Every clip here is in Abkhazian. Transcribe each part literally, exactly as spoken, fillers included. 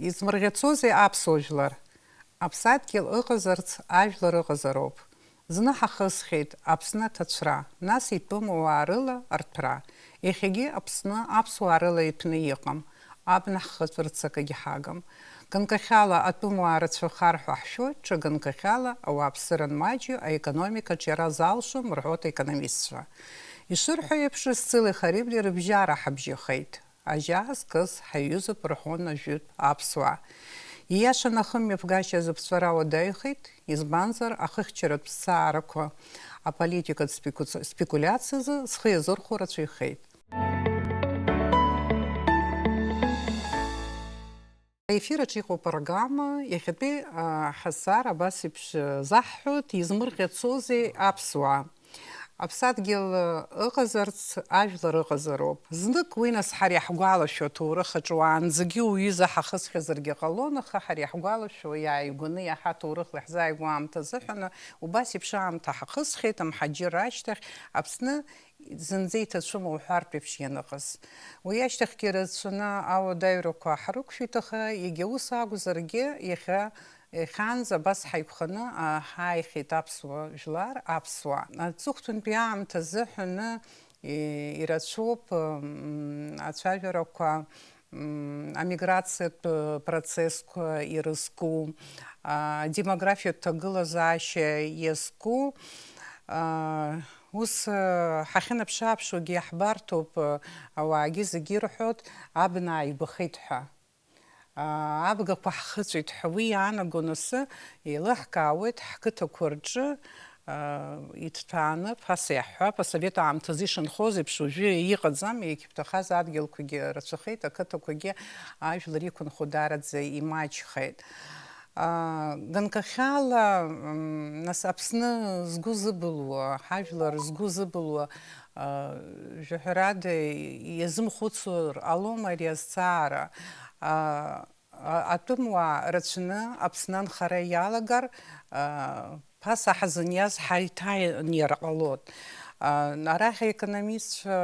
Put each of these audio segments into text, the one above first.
Измырӷьацозеи аԥсуа жәлар? Аԥсадгьыл ыҟазарц ажәлар ыҟазароуп. Зны ҳахысхьеит Аԥсны аҭацәра, нас итәым ауаа рыла арҭәра. Иахьагьы Аԥсны аԥсуаа рыла иҭәны иҟам. Абна ҳхыҵәарц акагьы ҳагым. Ганкахьала атәымуаа рацәахар ҳәа ҳшәоит, ҽа ганкахьала ауааԥсыра анмаҷҩу аекономикаҿ иара залшом, рҳәоит аекономистцәа. Ишырҳәо еиԥш, Сцилеи Харибдеи рыбжьара ҳабжьахеит. Ажьа зкыз ҳаиҩызоуп рҳәон ажәытә аԥсуаа. Ииашаны ахымҩаԥгашьа зыԥҵәара уадаҩхеит, избанзар, ахыхьчаратә зҵаарақәа аполитикатә спекуци-, спекулиациазы зхы иазырхәо рацәаҩхеит. Аефир аҿы иҟоуп аргама, иахьатәи, а, ҳазҵаара абас еиԥш, а, заҳҳәоит, измырӷьацозеи аԥсуаа? Аԥсадгьыл, а, ыҟазарц, ажәлар ыҟазароуп. Знык уи нас ҳара иаҳгәалашәо аҭоурых аҿы уаанӡагьы уҩыза ҳахысхьазаргьы ҟалон, аха ҳара иаҳгәалашәо иааигәаны иаҳа аҭоурыхла иаҳзааигәоу аамҭа азыҳәаны убас еиԥш аамҭа ҳахысхьеит, амҳаџьырра ашьҭахь Аԥсны зынӡа иҭацәым уҳәартә еиԥш ианыҟаз. Уи ашьҭахьгьы рацәаны ауадаҩрақәа ҳрықәшәеит, аха егьа ус акәзаргьы, иахьа, иахьанӡа абас ҳаиқәханы, а, ҳааихьеит аԥсуа жәлар, аԥсуаа. Аҵыхәтәантәи аамҭа азыҳәаны, и-, ирацәоуп, м, ацәажәарақәа, м, амиграциатә процессқәа ирызку, а, демографиатә ҭагылазаашьа иазку, а, ус, а, ҳахьынаԥшы-ааԥшуагьы иаҳбарҭоуп, а, ауаагьы зегьы ирҳәоит, абна ааигәахеит ҳәа. А, абгақәа ҳхыҵәеит ҳәа уи иаанаго, нас еилаҳкаауеит ҳқыҭақәа рҿы, а, иҭҭәааны, ԥаса иаҳҳәап, асовет аамҭазы ишынхоз еиԥш, уажәы иҟаӡам, иахьыԥҭахаз адгьылқәагьы рацәахеит, ақыҭақәагьы ажәлар иқәынхо даараӡа имаҷхеит. А, ганкахьала, м, нас Аԥсны згәы зыбылуа, ҳажәлар згәы зыбылуа, а, жәаҳәарада иазымхәыцыр ҟалома ари азҵаара? А, а-, атәымуаа рацәаны Аԥсны анхара иалагар, а, ԥаса ҳзыниаз ҳаиҭаниар ҟалоит. А, арахь аекономистцәа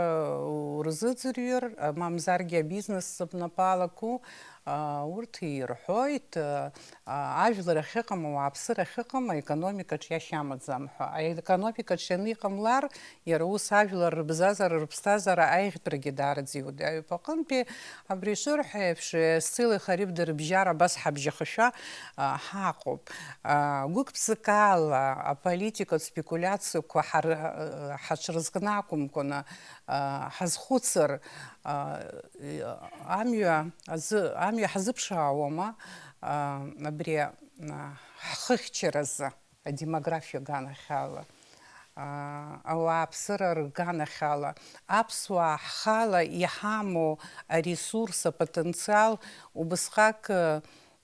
урзыӡырҩыр, а, мамзаргьы абизнес зыԥнапалақәоу, а, урҭ ирҳәоит, а, а, ажәлар ахьыҟам, ауааԥсыра ахьыҟам, аекономикаҿ иашьа амаӡам ҳәа. Аекономикаҿ ианыҟамлар, иара ус ажәлар рыбзазара, рыԥсҭазаара аиӷьтәрагьы даараӡа иуадаҩуп. Аҟынтәи абри шырҳәо еиԥш, Сцилеи Харибдеи рыбжьара абас ҳабжьахашәа, а, ҳаҟоуп. А, гәык-ԥсыкала аполитикатә спекулиациақәа ҳар-, ҳаҽрызкны акәымкәаны, а, ҳазхәыцыр, а, амҩа азы, амҩа ҳазыԥшаауама, а, абри, а, ҳхыхьчаразы? Адемографиа аганахьала, аа, ауааԥсыра рганахьала, аԥсуаа ҳхала иҳамоу аресурс, апотенциал убысҟак,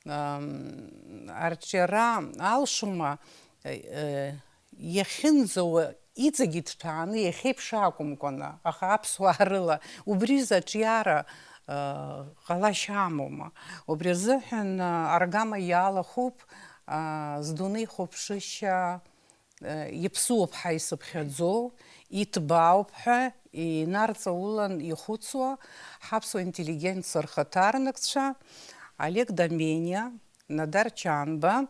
ам, арҿиара алшома, э, иахьынӡауа иҵегь иҭҭәааны иахьеиԥш акәымкәаны, аха аԥсуаа рыла убри изы аҿиара, э, ҟалашьа амоума? Убри азыҳәан, э, аргама иалахәуп, аа, здунеихәаԥшышьа, э, иаԥсуоуп ҳәа исыԥхьаӡоу, иҭбаауп ҳәа инарҵаулан ихәыцуа ҳаԥсуа интеллигенциа рхаҭарнакцәа Олег Домениа, Надар Чанба,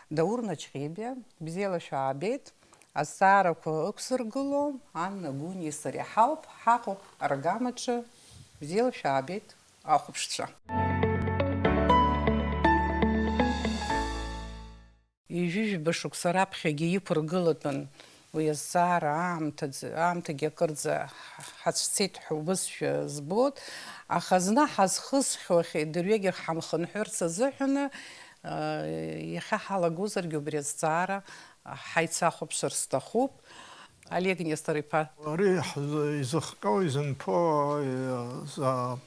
Даур Начхебиа, бзиала шәаабеит. Азҵаарақәа ықәзыргыло Анна Гәыниеи сареи ҳауп, ҳаҟоуп аргамаҿы. Бзиала шәаабеит, ахәаԥшцәа! Ҩажәижәаба шықәса раԥхьагьы иқәыргылатәын уи азҵаара, аамҭаӡ-, аамҭагьы акырӡа ҳацәцеит ҳәа убасшәа збоит, аха зны ҳазхысхьоу ахь дырҩегьых ҳамхынҳәырц азыҳәаны, э, иахьа ҳалагозаргьы убри азҵаара ҳаицахәаԥшыр сҭахуп. Олег Нестор-иԥа. Ари ҳз-, изыхҟьо, изынԥо, э, за-,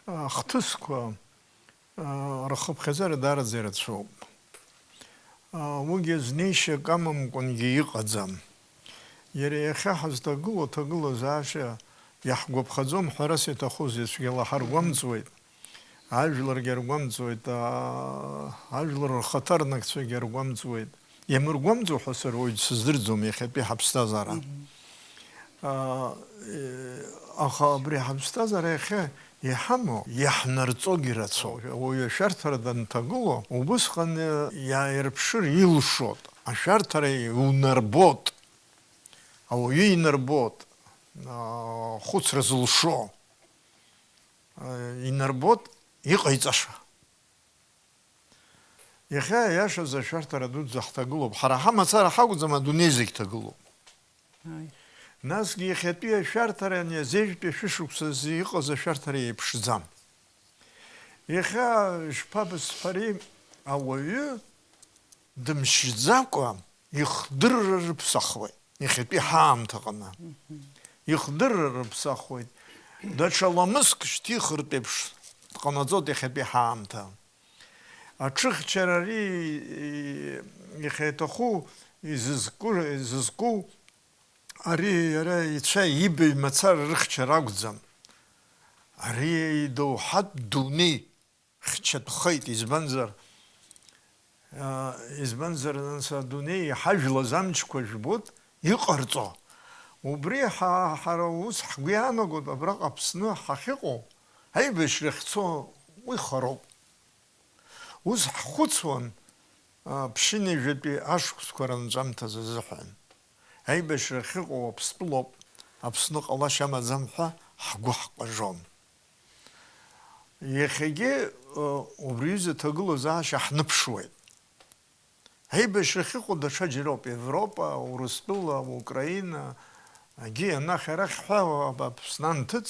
ахҭысқәа, э, рхыԥхьаӡара даараӡа ирацәоуп. Э, уигьы знеишьак амамкәангьы иҟаӡам. Иара иахьа ҳазҭагылоу аҭагылазаашьа иаҳгәаԥхаӡом, ҳәарас иаҭахузеи, цәгьала ҳаргәамҵуеит. Ажәларгьы аргәамҵуеит, аа, ажәлар рхаҭарнакцәагьы аргәамҵуеит. Иамыргәамҵуа ҳәа сара уаҩ дсыздырӡом иахьатәи ҳаԥсҭазаара. Мгм. Аа, э, аха абри ҳаԥсҭазаара иахьа Иҳамоу, иаҳнарҵогьы рацәоуп. Ауаҩы ашәарҭара данҭагылоу, убысҟан иааирԥшыр илшоит. Ашәарҭара иунарбоит. Ауаҩы инарбоит, аа, хәыцра зылшо. Инарбоит иҟаиҵаша. Иахьа, иашаз, ашәарҭара дуӡӡа ҳҭагылоуп. Ҳара ҳамацара ҳакәӡам, адунеи зегь ҭагылоуп. Ааи. Насгьы иахьатәи ашәарҭара ани азежәтәи ашәышықәсазы иҟаз ашәарҭара еиԥшӡам. Иахьа, ишԥабысҳәари, ауаҩы дымшьӡакәа ихдырра рыԥсахуеит, иахьатәи ҳаамҭаҟны. Ихдырра рыԥсахуеит. Даҽа ламыск шьҭихыртә еиԥш дҟанаҵоит иахьатәи ҳаамҭа. Аҽыхьчара ари, иахьа иҭаху, изызку, изызку, ари иара ицәа ибаҩ мацара рыхьчара акәӡам. Ари идоуҳатә дунеи хьчатәхеит, избанзар, аа, избанзар, нас, адунеи иҳажәлаз амчқәа жәбоит иҟарҵо. Убри ҳа-, ҳара ус ҳгәы иаанагоит, абраҟа Аԥсны ҳахьыҟоу, аибашьра ахьцо уи хароуп. Ус ҳхәыцуан, а, ԥшьынҩажәатәи ашықәсқәа ранҵәамҭаз азыҳәан. Аибашьра ахьыҟоу Аԥстәылоуп, Аԥсны ҟалашьа амаӡам ҳәа ҳгәы ҳҟажон. Иахьагьы, ы, убри изы ҭагылазаашьа ҳныԥшуеит. Аибашьра ахьыҟоу даҽаџьароуп, Европа, Урыстәыла, Украина, агьи анахь-арахь ҳәа Аԥсны анҭыҵ,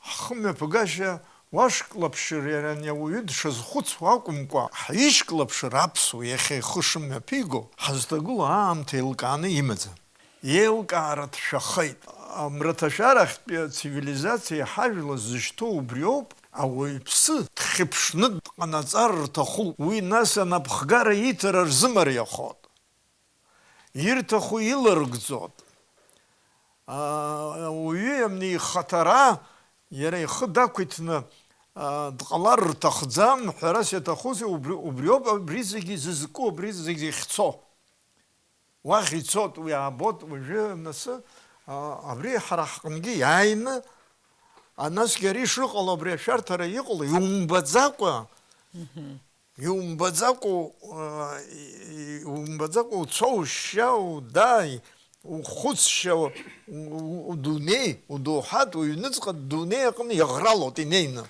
ҳхымҩаԥгашьа уашклаԥшыр, иара ани ауаҩы дшазхәыцуа акәымкәа, ҳишьклаԥшыр аԥсуа иахьа ихы шымҩаԥиго, ҳазҭагылоу аамҭа еилкааны имаӡам. Еилкаара ҭшәахеит. Амраҭашәарахьтәи ацивилизациа ҳажәла зышьҭоу убриоуп, ауаҩԥсы дхьыԥшны дҟанаҵар рҭахуп, уи нас анапхгара иҭара рзымариахоит. Ирҭаху иларгӡоит. Аа, ауаҩы иамни ихаҭара, иара ихы дақәиҭны, аа, дҟалар рҭахӡам, ҳәарас иаҭахузеи, убри, убриоуп абри зегьы зызку, абри зегьы ихьцо. Уахь ицот, уи аабот, уажәы, нас, а, абри ҳара ҳҟынгьы иааины, а, насгьы ари шыҟало, абри ашәарҭара иҟало, иумбаӡакәа, иумбаӡакәа, а, и-, и-, иумбаӡакәа уцо, ушьа, удааи, ухәыцшьа, у-, у-, удунеи, удоуҳатә, уҩныҵҟа дунеи аҟны иаӷралоит инеины.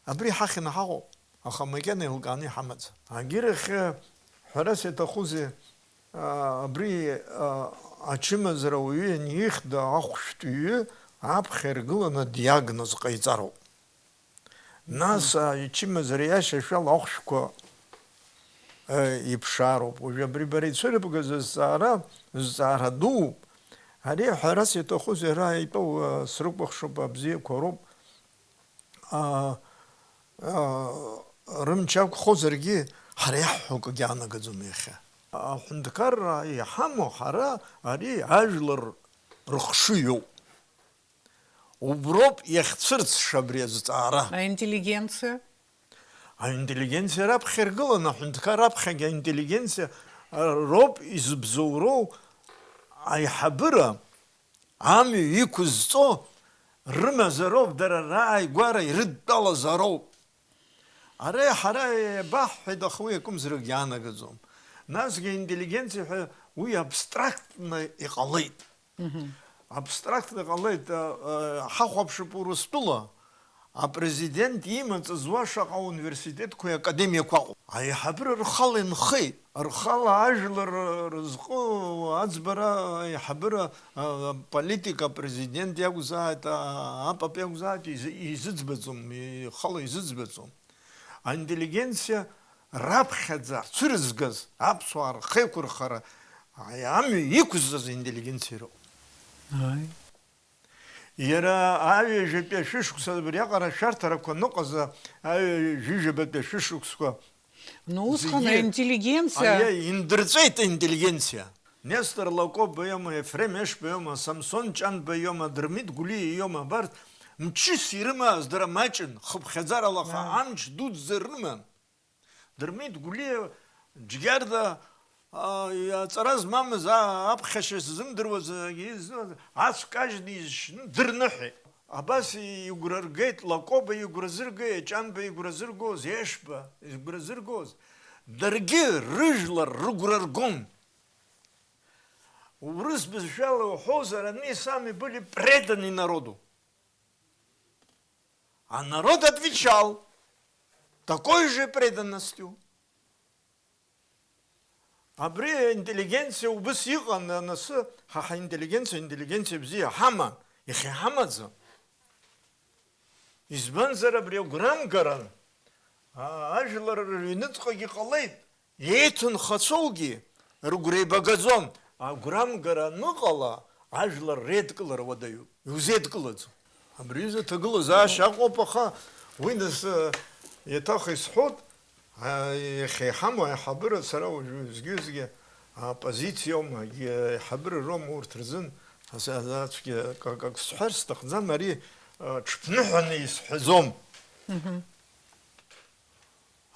Абри ҳахьны ҳаҟоуп, аха макьана еилкааны иҳамаӡам. Агьырахь, ҳәарас иаҭахузеи, а, абри, а, ачымазара ауаҩы ианихьда ахәшәтәҩы аԥхьа иргыланы диагноз ҟаиҵароуп. Нас, а, ичымазара иашьашәала ахәшәқәа, а, иԥшаароуп. Уажәы абри бара ицәырыбгаз азҵаара, зҵаара дууп. Ари ҳәарас иаҭахузеи, ара итәоу, а, срыкәыхшоуп, абзиақәа роуп. Аа, аа, рымч ақәхозаргьы, ҳара иаҳҳәо акгьы анагаӡом иахьа. Аҳәынҭқарра иҳамоу ҳара ари ажәлар рыхшыҩоуп. Уброуп иахьцәырҵша абри азҵаара. Аинтеллигенциа? Аинтеллигенциа раԥхьа иргыланы, аҳәынҭқар раԥхьагьы аинтеллигенциа, а, роуп изыбзоуроу аиҳабыра. Амҩа иқәызҵо рымазароуп, дара рааигәара ирыдтәалазароуп. Ара ҳара еибаҳҳәеит, аха уи акымзарак иаанагаӡом. Насгьы аинтеллигенциа ҳәа уи абстрактны иҟалеит. Абстрактны иҟалеит, а, а, ҳахәаԥшып Урыстәыла, апрезидент имаҵ зуа шаҟа ауниверситетқәеи академиақәа ыҟоу. Аиҳабыра рхала инхеит. Рхала ажәлар рызҟы аӡбара аиҳабыра, а, политика, апрезидент иакәзааит, а, апап иакәзааит, изы-, изыӡбаӡом, ихала изыӡбаӡом. Аинтеллигенциа раԥхьаӡа цәырызгаз аԥсуаа рхеиқәырхара, а, амҩа иқәызҵаз аинтеллигенциа роуп. Ааи. Иара аҩажәатәи ашәышықәса абриаҟара ашәарҭарақәа ныҟаз, аҩажәижәабатәи ашәышықәсқәа Ну, усҟан зегьы аинтеллигенциа аиа, индырҵәеит аинтеллигенциа. Нестор Лакоба иоума, Ефрем Ешба иоума, Самсон Ҷанба иоума, Дырмит Гәлиа иоума, абарҭ мчыс ирымаз дара маҷын, хыԥхьаӡарала, аха Ааи. Амч дуӡӡа рыман. Дырмит Гәлиа Џьгьарда, а, аҵара змамыз, а, аԥхьашьа ззымдыруаз, а, изы-, ацә кажьны изшьны дырныҳәеит. Абас игәра ргеит Лакоба, игәра зыргеи, Ҷанба игәра зыргоз, Ешба игәра зыргоз, даргьы рыжәлар рыгәра ргон. Урыс бызшәала уҳәозар, они сами были преданы народу. А народ отвечал такой же преданностью. Абри аинтеллигенциа убыс иҟан, анасы, ҳа ҳаинтеллигенциа, интеллигенциа бзиа ҳаман, иахьа иҳамаӡам. Избанзар, абри агәрамгаран, а, ажәлар рыҩныҵҟагьы ҟалеит, еиҭынхацәоугьы рыгәра еибагаӡом, агәрамгара аныҟала, ажәлар реидкылара уадаҩуп, иузеидкылаӡом. Абри аҩыза аҭагылазаашьа аҟоуп, аха уи нас, э, еиҭах исҳәоит, а, иахьа иҳамоу аиҳабыра, сара уажәы уеизгьы-уеизгьы аоппозициоума, егьи аиҳабыра роума урҭ рзын, ас-, ас-, ацәгьа акы, акы сҳәар сҭахӡам, ари, э, ҽԥныҳәаны исҳәаӡом. Мгм.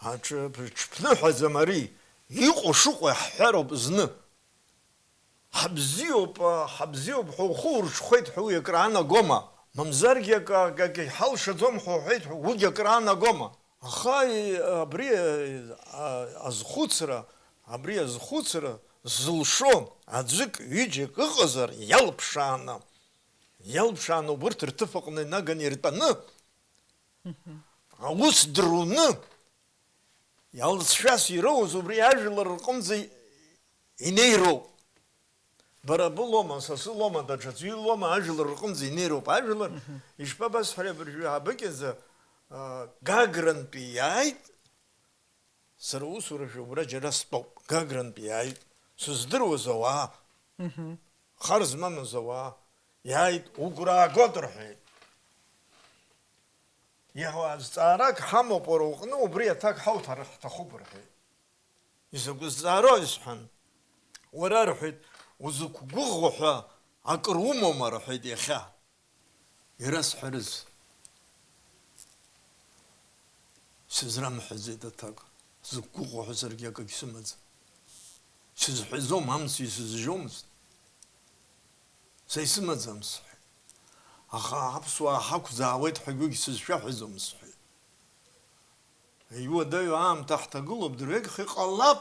Аҽ-, ҽԥныҳәаӡам ари, иҟоу шыҟоу иаҳҳәароуп зны. Ҳабзиоуп, ҳабзиоуп ҳәа ухы урҽхәеит ҳәа уи акыр аанагома? Мамзаргьы акы, акы, акы иҳалшаӡом ҳәа уҳәеит ҳәа уигьы акыр аанагома? Аха, и-, абри, а, азхәыцра, абри азхәыцра зылшо аӡәык, ҩыџьак ыҟазар, иалԥшааны, иалԥшааны убырҭ рҭыԥ аҟны инаганы иртәаны, аус дыруны, иалҵшәас ироуз убри ажәлар рҟынӡа инеироуп. Бара былоума, са сылоума, даҽаӡәы илоума, ажәлар рҟынӡа инеироуп. Ажәлар, мгм, ишԥабасҳәари абыржәы ҳабыкьаӡа, а, Гагрантәи иааит, сара усурашәа убра џьара стәоуп, Гагрантәи иааит, сыздыруаз ауаа, мгм, хар змамыз ауаа, иааит, угәра аагот рҳәеит. Иаҳуа азҵаарак ҳамоуп уара уҟны, убри аҭак ҳауҭар ҳҭахуп рҳәеит. Изакә зҵаарои сҳәан. Уара, рҳәеит, узықәгәыӷуа ҳәа акыр умоума, рҳәеит, иахьа. Ирасҳәарыз. Сызрамҳәаӡеит аҭак. Зықәгәыӷуа ҳәа саргьы акагь сымаӡам. Сызҳәаӡом, амц исызжьомызт. Са исымаӡам, сҳәеит. Аха аԥсуаа ҳақәӡаауеит ҳәа гәыгь сызшәаҳәаӡом, сҳәеит. Иуадаҩу аамҭа ҳҭагылоуп, дырҩегьых иҟалап.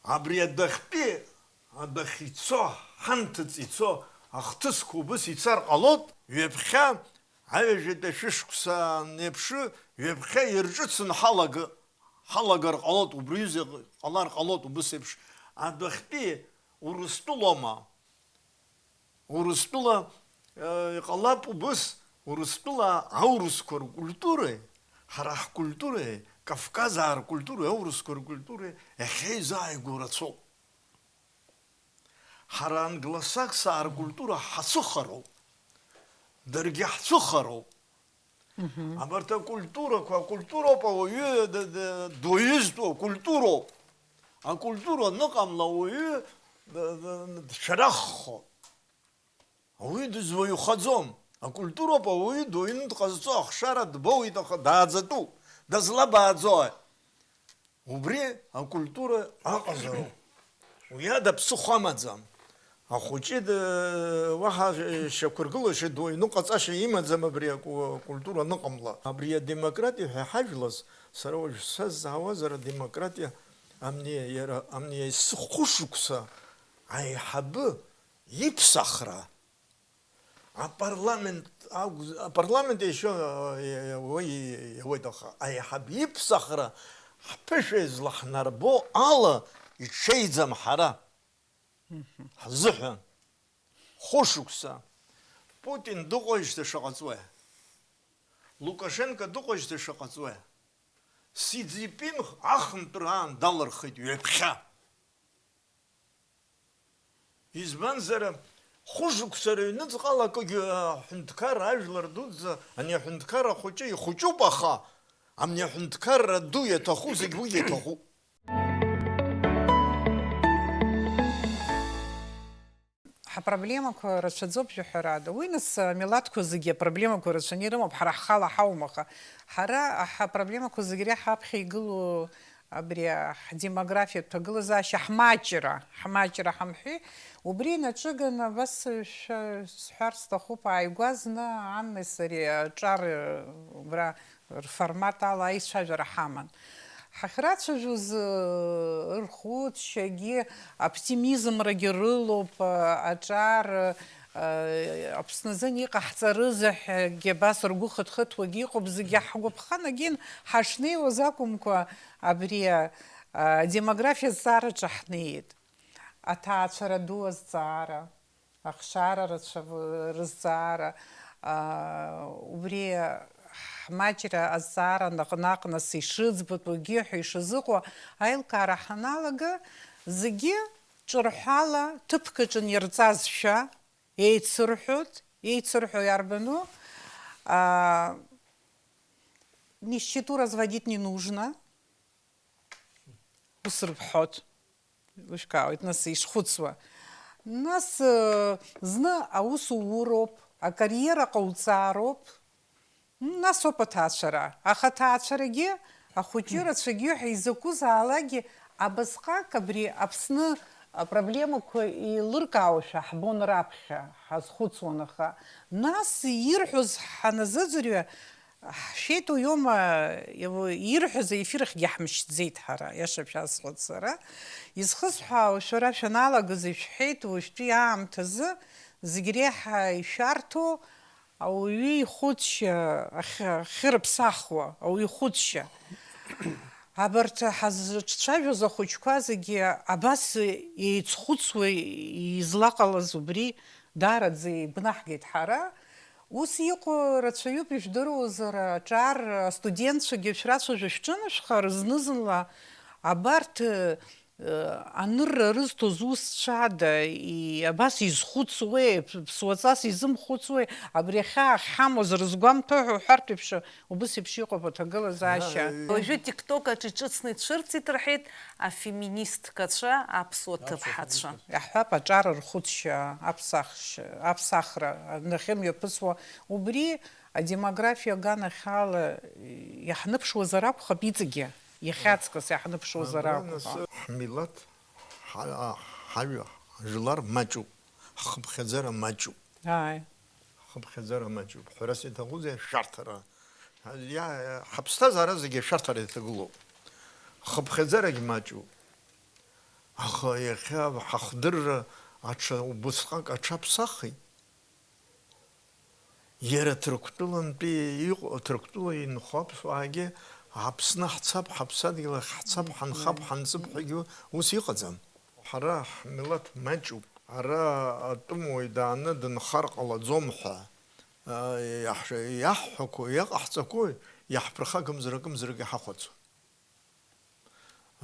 Абри адәахьтәи, адәахь ицо, ҳанҭыҵ ицо ахҭысқәа убыс ицар ҟалоит, ҩаԥхьа, аҩажәатәи ашәышықәса анеиԥшы, ҩаԥхьа ирҿыцын ҳалага-, ҳалагар ҟалоит, убри аҩыза ҟалар ҟалоит, убыс еиԥш адәахьтәи Урыстәылоума? Урыстәыла, э, иҟалап убыс, Урыстәыла аурысқәа ркультуреи, ҳара ҳкультуреи, Кавказаа ркультуреи, аурысқәа ркультуреи иахьеизааигәоу рацәоуп. Ҳара англосаксаа ркультура ҳацәыхароуп. Даргьы ҳцәыхароуп. Мгм. Абарҭ акультурақәа, акультуроуп ауаҩы д-, д-, дуаҩызтәу акультуроуп. Акультура аныҟамла ауаҩы д-, д-, дшәараххо. Ауаҩы дызуаҩхаӡом. Акультуроуп ауаҩы дуаҩны дҟазҵо, ахшара дбоуеит, аха дааӡатәуп. Дызлабааӡои? Убри акультура аҟазароуп. Уи ада ԥсыхәа амаӡам. Ахәыҷы д-, уаҳа шьақәыргылашьа ду аҩныҟаҵашьа имаӡам абри аку-, акультура аныҟамла. Абри адемократиа ҳәа иҳажәлаз, сара уажә сазҵаауазар, адемократиа амни, иара, амни есыхәышықәса аиҳабы иԥсахра. Апарламент акәз-, апарламент ишо, э, уи иауеит, аха аиҳаб иԥсахра ҳԥышәа излаҳнарбо ала иҽеиӡам ҳара. Мгм. Ҳзыҳәан. Хәышықәса. Путин дыҟоижьҭеи шаҟа ҵуеи? Лукашенко дыҟоижьҭеи шаҟа ҵуеи? Си Цзиньпин ахынтәра аан далырхит ҩаԥхьа. Избанзар, хәышықәса рыҩныҵҟала акгьы аҳәынҭқарра, ажәлар дуӡӡа, ани аҳәынҭқарра хәыҷы ихәыҷуп, аха ани аҳәынҭқарра ду иаҭаху зегь уигьы иаҭахуп. Ҳапроблемақәа рацәаӡоуп, жәаҳәарада. Уи нас, амилаҭқәа зегьы апроблемақәа рацәаны ирымоуп, ҳара ҳхала ҳаума, аха ҳара ҳапроблемақәа зегь реиҳа аԥхьа игылоу Абри ҳдемографиатә ҭагылазаашьа ҳмаҷра, ҳмаҷра ҳамҳәеи, убри инаҿыганы абас шәа-, сҳәар сҭахуп, ааигәа зны Аннеи сареи аҿар, убра рформат ала аицәажәара ҳаман. Ҳахьрацәажәоз, рхәыцшьагьы, оптимизмрагьы рылоуп, аҿар, Аԥсны азын иҟаҳҵарызеи ҳәагьы абас ргәы хыҭхыҭуагьы ыҟоуп, зегьы ҳгәаԥханагьы ҳашнеиуаз акәымкәа, абри, а, адемографиа азҵаараҿы ҳнеит. Аҭаацәара ду азҵаара, ахшара рацәа-, рызҵаара, а, убри ҳмаҷра азҵаара наҟ-наҟ нас ишыӡбатәугьы ҳәа ишазыҟоу аилкаара ҳаналага, зегьы ҿырҳәала ҭыԥк аҿы нирҵазшәа, еицырҳәоит, еицырҳәо иарбану? А, нищету разводить не нужно. Ус рбҳәоит. Ушәкаауеит, нас, ишхәыцуа. Нас, э, зны аус ууроуп, акариера ҟауҵароуп. М, нас ауп аҭаацәара. Аха аҭаацәарагьы, ахәыҷы рацәагьы ҳәа изакәызаалакгьы, абасҟак абри Аԥсны апроблемақәа еилыркаауашәа ҳбон раԥхьа, ҳазхәыцуан, аха нас ирҳәоз ҳаназыӡырҩы, ҳшәеит уиоума, ирҳәоз аефир ахьгьы ҳмышьҭӡеит ҳара, иаша шәасҳәоит сара. Изхысҳәаауа, шәара шәаналагаз ишәҳәеит, уажәтәи аамҭазы зегь реиҳа ишәарҭоу, ауаҩы ихәыцшьа ахь-, ахьырыԥсахуа, ауаҩы ихәыцшьа. Абарҭ ҳазҿцәажәоз ахәыҷқәа зегьы абас еицхәыцуа излаҟалаз убри даараӡа игәнаҳгеит ҳара. Ус иҟоу рацәаҩуп, ижәдыруазар, аҿар астудентцәагьы шәрацәажәо шәҿынашәхар, зны-зынла абарҭ анырра рызҭоз ус цәада, и-, абас изхәыцуеи, ԥ-, ԥсуаҵас изымхәыцуеи, абри ахьаа ахьҳамоу рызгәамҭо ҳәа уҳәартә еиԥш, убыс еиԥш иҟоуп аҭагылазаашьа. Уажәы TikTok аҿы иҿыцны ицәырҵит рҳәеит афеминисткацәа, аԥсуа ҭыԥҳацәа. Иаҳҳәап, аҿар рхәыцшьа, аԥсахшьа, аԥсахра нахьымҩаԥысуа, убри адемографиа аганахьала иаҳныԥшуазар акәхап иҵегьы. Иахьаҵкыс иаҳныԥшуазар акәхап. Ҳмилаҭ, ҳа-, ҳаҩа, ҳжәлар маҷуп, ҳхыԥхьаӡара маҷуп. Ааи. Ҳхыԥхьаӡара маҷуп. Ҳәарас иаҭахузеи ашәарҭара? Иа-, ҳаԥсҭазаара зегьы ашәарҭара иҭагылоуп. Ҳхыԥхьаӡарагь маҷуп. Аха иахьа ҳахдырра аҽа-, убысҟак аҽаԥсахит. Иара Ҭырқәтәылантәи иҟоу, Ҭырқәтәыла инхо аԥсуаагьы Аԥсны ҳцап, ҳаԥсадгьыл ахь ҳцап, ҳанхап, ҳанҵып ҳәагьы ус иҟаӡам. Ҳара ҳмилаҭ маҷуп, ара атәымуаҩ дааны дынхар ҟалаӡом ҳәа, а, иаҳ-, иаҳҳәақәо, иҟаҳҵақәои, иаҳԥырхагамзар акымзарак иҳахәаӡом.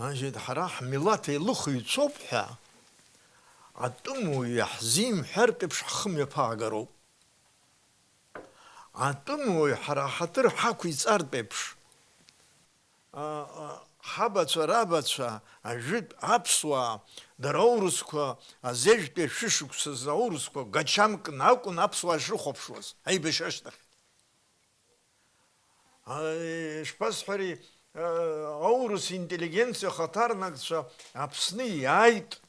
Ажьеит, ҳара ҳмилаҭ еилыхыҩцоуп ҳәа, атәымуаҩ иаҳзимҳәартә еиԥш ҳхы мҩаԥаагароуп. Атәымуаҩ ҳара ҳаҭыр ҳақәиҵартә еиԥш, а, а, ҳабацәа, рабацәа, ажәытә аԥсуаа, дара аурысқәа, азежәтәи ашәышықәсазы аурысқәа гачамкны акәын аԥсуаа шрыхәаԥшуаз, аибашьра ашьҭахь. Ишԥасҳәари, аурыс интеллигенциа ахаҭарнакцәа Аԥсны иааит.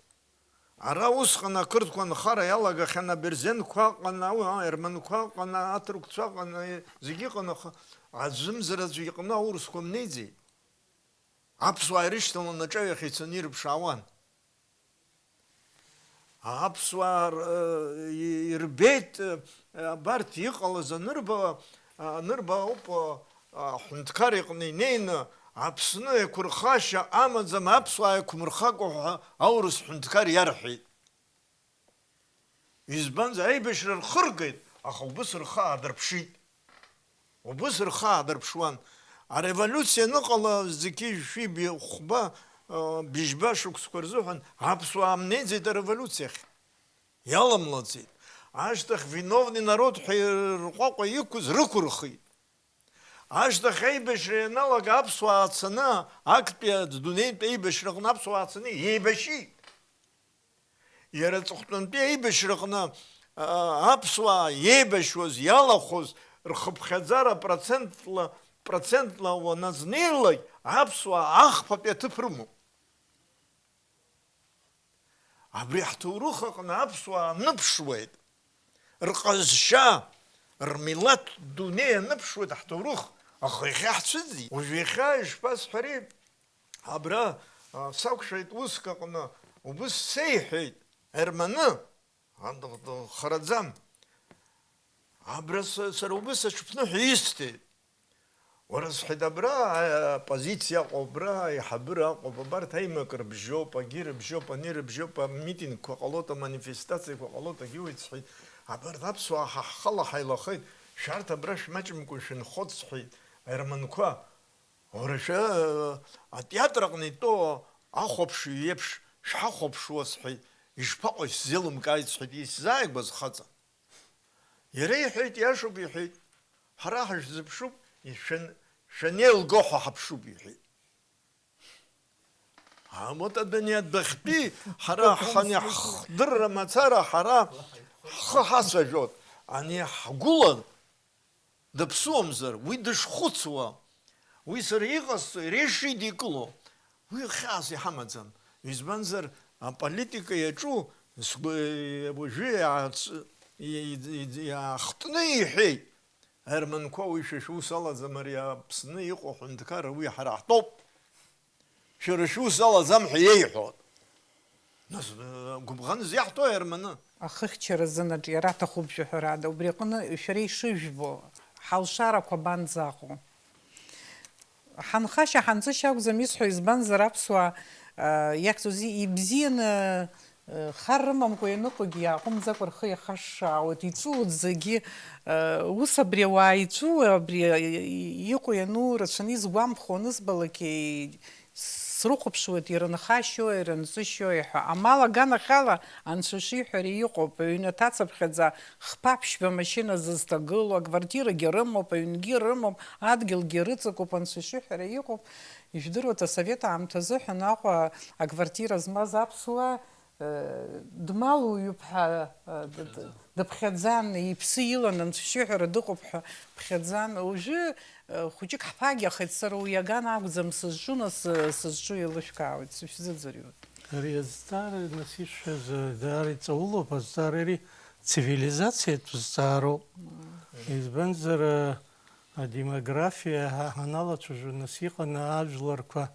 Ара усҟан ақырҭқәа анхара иалагахьан, аберзенқәа ыҟан, ау-, аерманқәа ыҟан, аҭырқәцәа ыҟан, зегьы ыҟан, аха аӡәымзар аӡә иҟны аурысқәа мнеиӡеит. Аԥсуаа ирышьҭаланы аҿаҩахь ицаны ирыԥшаауан. Аԥсуаа р-, и-, ирбеит, абарҭ иҟалаз анырба, анырба ауп, аҳәынҭқар иҟны инеины, Аԥсны еиқәырхашьа амаӡам, аԥсуаа еиқәмырхакәа ҳәа аурыс ҳәынҭқар иарҳәеит. Избанзар, аибашьра рхыргеит, аха убыс рхы аадырԥшит. Убыс рхы аадырԥшуан. Ареволиуциа аныҟала, зқьи жәшәи б-, хәба, а, бжьба шықәсқәа рзыҳәан аԥсуаа мнеиӡеит ареволиуциахь. Иаламлаӡеит. Ашьҭахь виновный народ ҳәа рҟәаҟәа иқәыз рықәырхит. Ашьҭахь аибашьра ианалага аԥсуаа цаны, актәи адунеитә аибашьраҟны аԥсуаа цаны еибашьит. Иара аҵыхәтәантәи аибашьраҟны, а, аԥсуаа еибашьуаз, иалахәыз рхыԥхьаӡара процентла, процентла уаназнеилак, Аԥсуаа ахԥатәи аҭыԥ рымоуп. Абри ҳҭоурых аҟны аԥсуаа аныԥшуеит, рҟазшьа, рмилаҭ дунеи аныԥшуеит ҳҭоурых, аха иахьа ҳцәыӡит. Уажә иахьа ишԥасҳәари, абра, а, сақәшәеит уск аҟны, убыс сеиҳәеит, Ерманы, ан-, хараӡам. Абра са-, сара убыс аҽыԥныҳәа исҭеит. Уара, сҳәеит, абра, а, апозициа аҟоуп, абра аиҳабыра аҟоуп, абарҭ аимак рыбжьоуп, агьи рыбжьоуп, ани рыбжьоуп, амитингқәа ҟалоит, аманифестациақәа ҟалоит, агьиуеит, сҳәеит. Абарҭ аԥсуаа ҳа ҳхала ҳаилахеит, шәарҭ абра шәмаҷымкәа шәынхоит, сҳәеит, аерманқәа. Уара, шәа, а, атеатр аҟны итәоу ахәаԥшҩы еиԥш шәҳахәаԥшуа, сҳәеит, ишԥаҟоу, исзеилымкааит, сҳәеит, исзааигәаз хаҵа. Иара иҳәеит, иашоуп, иҳәеит, ҳара ҳашәзыԥшуп, ишәан-, шәанеилго ҳәа ҳаԥшуп, иҳәеит. А, вот адәы ани адәахьтәи ҳара ҳани ҳхдырра мацара ҳара ҳхы ҳацәажәот, ани ҳгәыла дыԥсуамзар, уи дышхәыцуа, уи сара иҟасҵо, иара ишидикыло, уи хьаас иҳамаӡам. Избанзар, аполитика иаҿу, сгәы, уажәы иаац-, и-, и-, и-, иаахтны иҳәеит, Ерманқәа, уи шәа шәус алаӡам, ари Аԥсны иҟоу аҳәынҭқарра, уи ҳара ҳтәоуп. Шәара шәус алаӡам ҳәа иеиҳәон. Нас, э, гәыбӷаныс иаҳҭо аерманы. Ахыхьчара азынаҿ иара аҭахуп жәаҳәарада. Убри аҟны шәара ишыжәбо, ҳалшарақәа абанӡаҟоу? Ҳанхашьа-ҳанҵышьа акәӡам исҳәо, избанзар аԥсуаа, э, иахьӡузеи, ибзианы, э, хар рымамкәа ианыҟоугьы иааҟәымҵӡакәа рхы иахашшаауеит, иҵәыуоит зегьы, э, ус абри ауаа иҵәыуо, абри, э, иҟоу иану рацәаны изгәамԥхо анызбалак, Срыхәаԥшуеит ирынхашьои, ирынҵышьои ҳәа. Амал аганахьала, анцәа шиҳәара иҟоуп, аҩны аҭацаԥхьаӡа хԥа-ԥшьба машьына зызҭагылоу, аквартирагьы рымоуп, аҩнгьы рымоуп, адгьылгьы рыҵакуп, анцәа шиҳәара иҟоуп. Ижәдыруеит, асовет аамҭазы ҳәа наҟәа аквартира змаз аԥсуаа Дмалуҩуп ҳәа, д-, д-, дыԥхьаӡан, иԥсы илан, анцәа шиҳәара дыҟоуп ҳәа ԥхьаӡан. Уажәы, хәыҷык ҳԥагьахеит, сара уи аган акәӡам сызҿу, нас, сызҿу еилышәкаауеит, сышәзыӡырҩуеит. Ари азҵаара, нас, ишәҳәаз, даара иҵаулоуп, азҵаара ари цивилизациатә зҵаароуп. Избанзар, адемографиа ҳа-, ҳаналацәажәо, нас, иҟан ажәларқәа,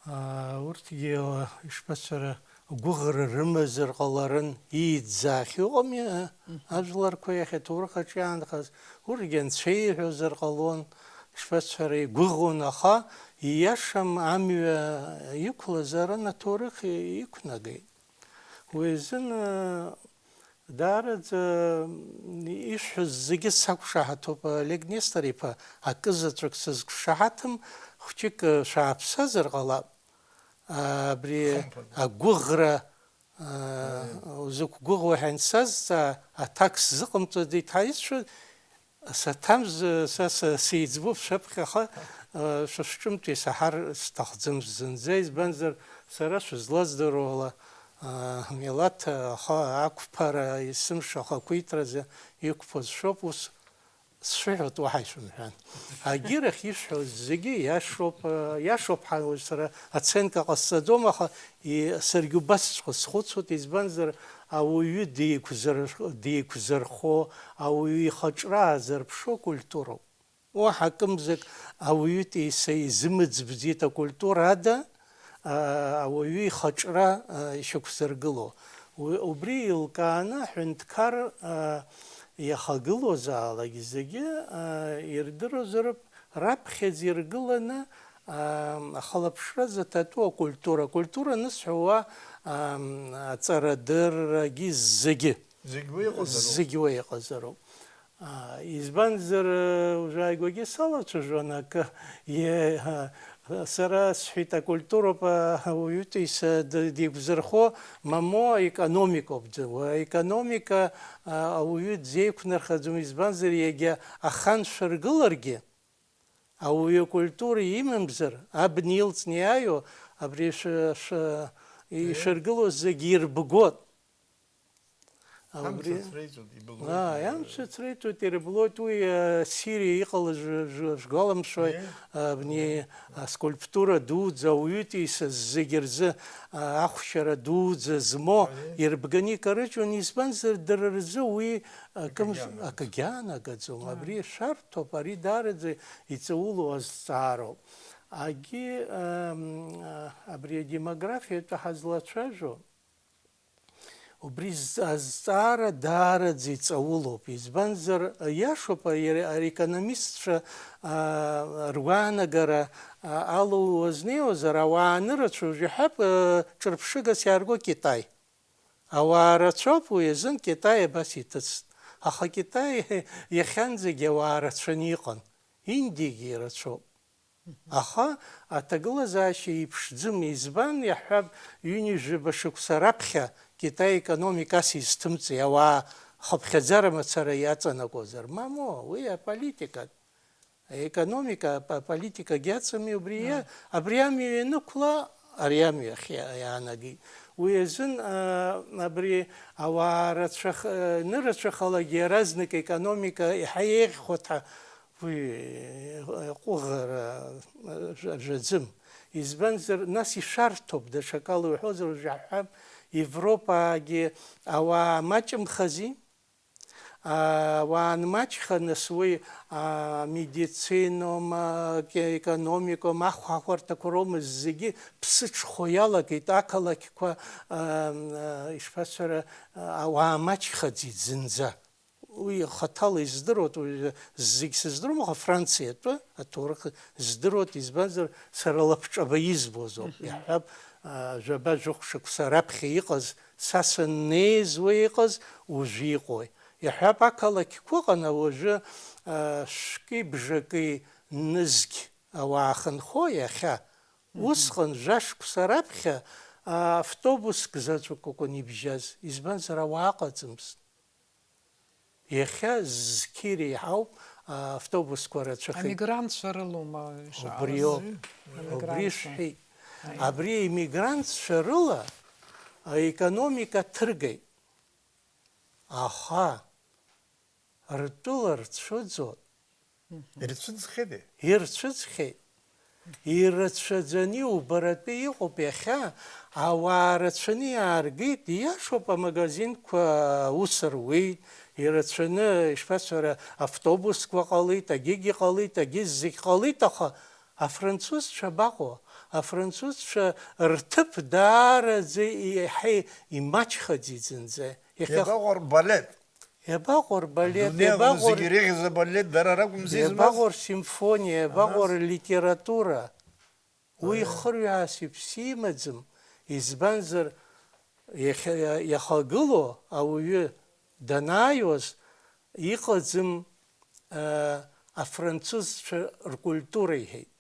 Аа, урҭгьы, ишԥасҳәара, гәыӷра рымазар ҟаларын, ииӡаахьоу ыҟами, а, Мгм. ажәларқәа иахь аҭоурых аҿы иаанхаз, урҭгьы анцәа ииҳәозар ҟалон, ишԥасҳәара, игәыӷуан, аха ииашам амҩа иқәлаз арын аҭоурых иқәнагеит. Уи азын, Даараӡа, м, ишәҳәоз зегьы сақәшаҳаҭуп, Олег Нестор-иԥа, акы заҵәык сызқәшаҳаҭым, хәҷык, э, шәааԥсазар ҟалап. А, абри Хымԥада. агәыӷра, а, Аиеи. узықәгәыӷуа ҳәа ансазҵаа, аҭак сзыҟамҵо деиҭаисшәоит, Саҭамз, са, са, сеиҵбуп шәаԥхьаҟа, э, шәа шәҿымҭ исаҳар сҭахӡам зынӡа, избанзар, сара шәызлаздыруа ала, э, милаҭ, э, ахы ақәԥара, есымша ахақәиҭразы иқәԥоз шәоуп, ус сшәыҳәоит, уаҳа ишәымҳәан. Агьырахь ишәҳәоз зегьы иашоуп, э, иашоуп ҳәа уажә сара аценка ҟасҵаӡом, аха и-, саргьы убасҵәҟьа схәыцуеит, избанзар, ауаҩы деиқәзар-, деиқәзырхо, ауаҩы ихаҿра аазырԥшуа культуроуп. Уаҳа акымзак ауаҩытәыҩса изымыӡбӡеит акультура ада, а, ауаҩы ихаҿра, а, ишьақәзыргыло. У-, убри еилкааны аҳәынҭқар, а, иахагылозаалак зегьы, а, ирдыруазароуп, раԥхьаӡа иргыланы, а, ахылаԥшра заҭатәу акультура. Акультура анысҳәо уа, а, аҵарадыррагьы зегьы. Зегь уа иҟазароуп. Зегь уа иҟазароуп. Аа, избанзар, э, уажәааигәагьы салацәажәон акы, е-, ҳа, сара сҳәеит, акультуроуп, а, ауаҩытәыҩса д-, дигәзырхо, мамоу, аекономикоуп д-, уа аекономика, а, ауаҩы дзеиқәнархаӡом, избанзар, иагьа ахан шәыргыларгьы, ауаҩы акультура имамзар, абна илҵны иааиуа, абри шәы-, шәы-, Е. ишәыргылоз зегьы ирбгот. Амца ацреиҵоит, ибылуеит. Амца ацреиҵоит, ирыблоит уи, э, Сириа иҟалаз, шәгәаламшәои, абни аскульптура дуӡӡа, ауаҩытәыҩса зегьы рзы, э, ахәшьара дуӡӡа змоу ирбганы икарыжьуан, избанзар, дара рзы уи акымз-, акгьы аанагаӡом. Абри шәарҭоуп, ари даараӡа иҵаулоу азҵаароуп. Агьи, эм, э, абри адемографиатәы ҳазлацәажәо, Убри з-, азҵаара даараӡа иҵаулоуп, избанзар, иашоуп, ари, аекономистцәа, аа, ргәаанагара, аа, ала уазнеиуазар, ауаа анырацәоу, уажә иҳәап, ыы, ҿырԥшыгас иаарго Китай. Ауаа рацәоуп, уи азын Китай абас иҭыҵт. Аха Китай иахьанӡагьы ауаа рацәаны иҟан. Индиагьы ирацәоуп. Аха аҭагылазаашьа иԥшӡым, избан, иаҳҳәап, ҩынҩажәаба шықәса раԥхьа Китай икономика ас изҭымҵи, ауаа хыԥхьаӡара мацара иаҵанакуазар? Мамоу, уи аполитика, аекономика, ап-, аполитикагьы аҵами, убри иа-, абри амҩа ианықәла, ари амҩа ахь иа-, иаанагеит. Уи азын, а, абри ауаа рацәах-, нырацәахалагьы иаразнак аекономика еиҳа еиӷьхоит ҳәа Уи ҟәыӷара, э, жә-, жәаӡым. Избанзар, нас ишәарҭоуп, даҽакала уҳәозар, уажә иаҳҳәап, Европаагьы ауаа маҷымхази? Ауаа анмаҷха, нас уи, а, медицинаума, ке-, економикаума, ахәаахәарҭақәа роума, зегьы ԥсыҽхо иалагеит, ақалақьқәа, а, а, ишԥасҳәара, а, ауаа маҷхаӡеит зынӡа. Уи хаҭала издыруеит, уи зегь сыздыруам, аха Франциатәы аҭоурых здыруеит, избанзар, сара лабҿаба избоз ауп. Мгм. Иаҳҳәап, а, жәаба-жәохә шықәса раԥхьа иҟаз, са саннеиз уи иҟаз, уажәы иҟои. Иаҳҳәап, ақалақьқәа ыҟан, уажәы, а, шәки бжаки нызқь ауаа хынхо иахьа. Мгм. Усҟан жәашықәса раԥхьа, а, автобуск заҵәык акәын ибжьаз, избанзар, ауаа ыҟаӡамызт. Иахьа зқьи реиҳауп, а, автобусқәа рацәахеит. Амигрантцәа рылоума ишаауаз? Убриоуп. Амигрантцәа. Убри шәҳәеит. Аиеи. Абри аимигрантцәа рыла аекономика ҭыргеит. Аха ртәыла рцәыӡуан. Ирцәыӡхьеитеи? Ирцәыӡхьеит. Ирацәаӡаны иубаратәы иҟоуп иахьа, ауаа рацәаны иааргеит, ииашоуп, амагазинқәа аус руеит, ирацәаны, ишԥасҳәара, автобусқәа ҟалеит, агьигьы ҟалеит, агьи зегь ҟалеит, аха афранцузцәа абаҟоу? Афранцузцәа рҭыԥ даараӡа иаҳа имаҷхаӡеит зынӡа. Иахьа иабаҟоу рбалет? Иабаҟоу рбалет, Дунеи аҟны иабаҟоу зегьы р-, иреиӷьыз абалет дара ракәымзи змаз? Иабаҟоу рсимфониа, иабаҟоу Аҳа. Рлитература? Уи Аиеи. Хырҩаас иԥсы имаӡам, избанзар, иахьа-, иахагылоу ауаҩы данааиуаз, иҟаӡам, а, афранцузцәа ркультура, иҳәеит.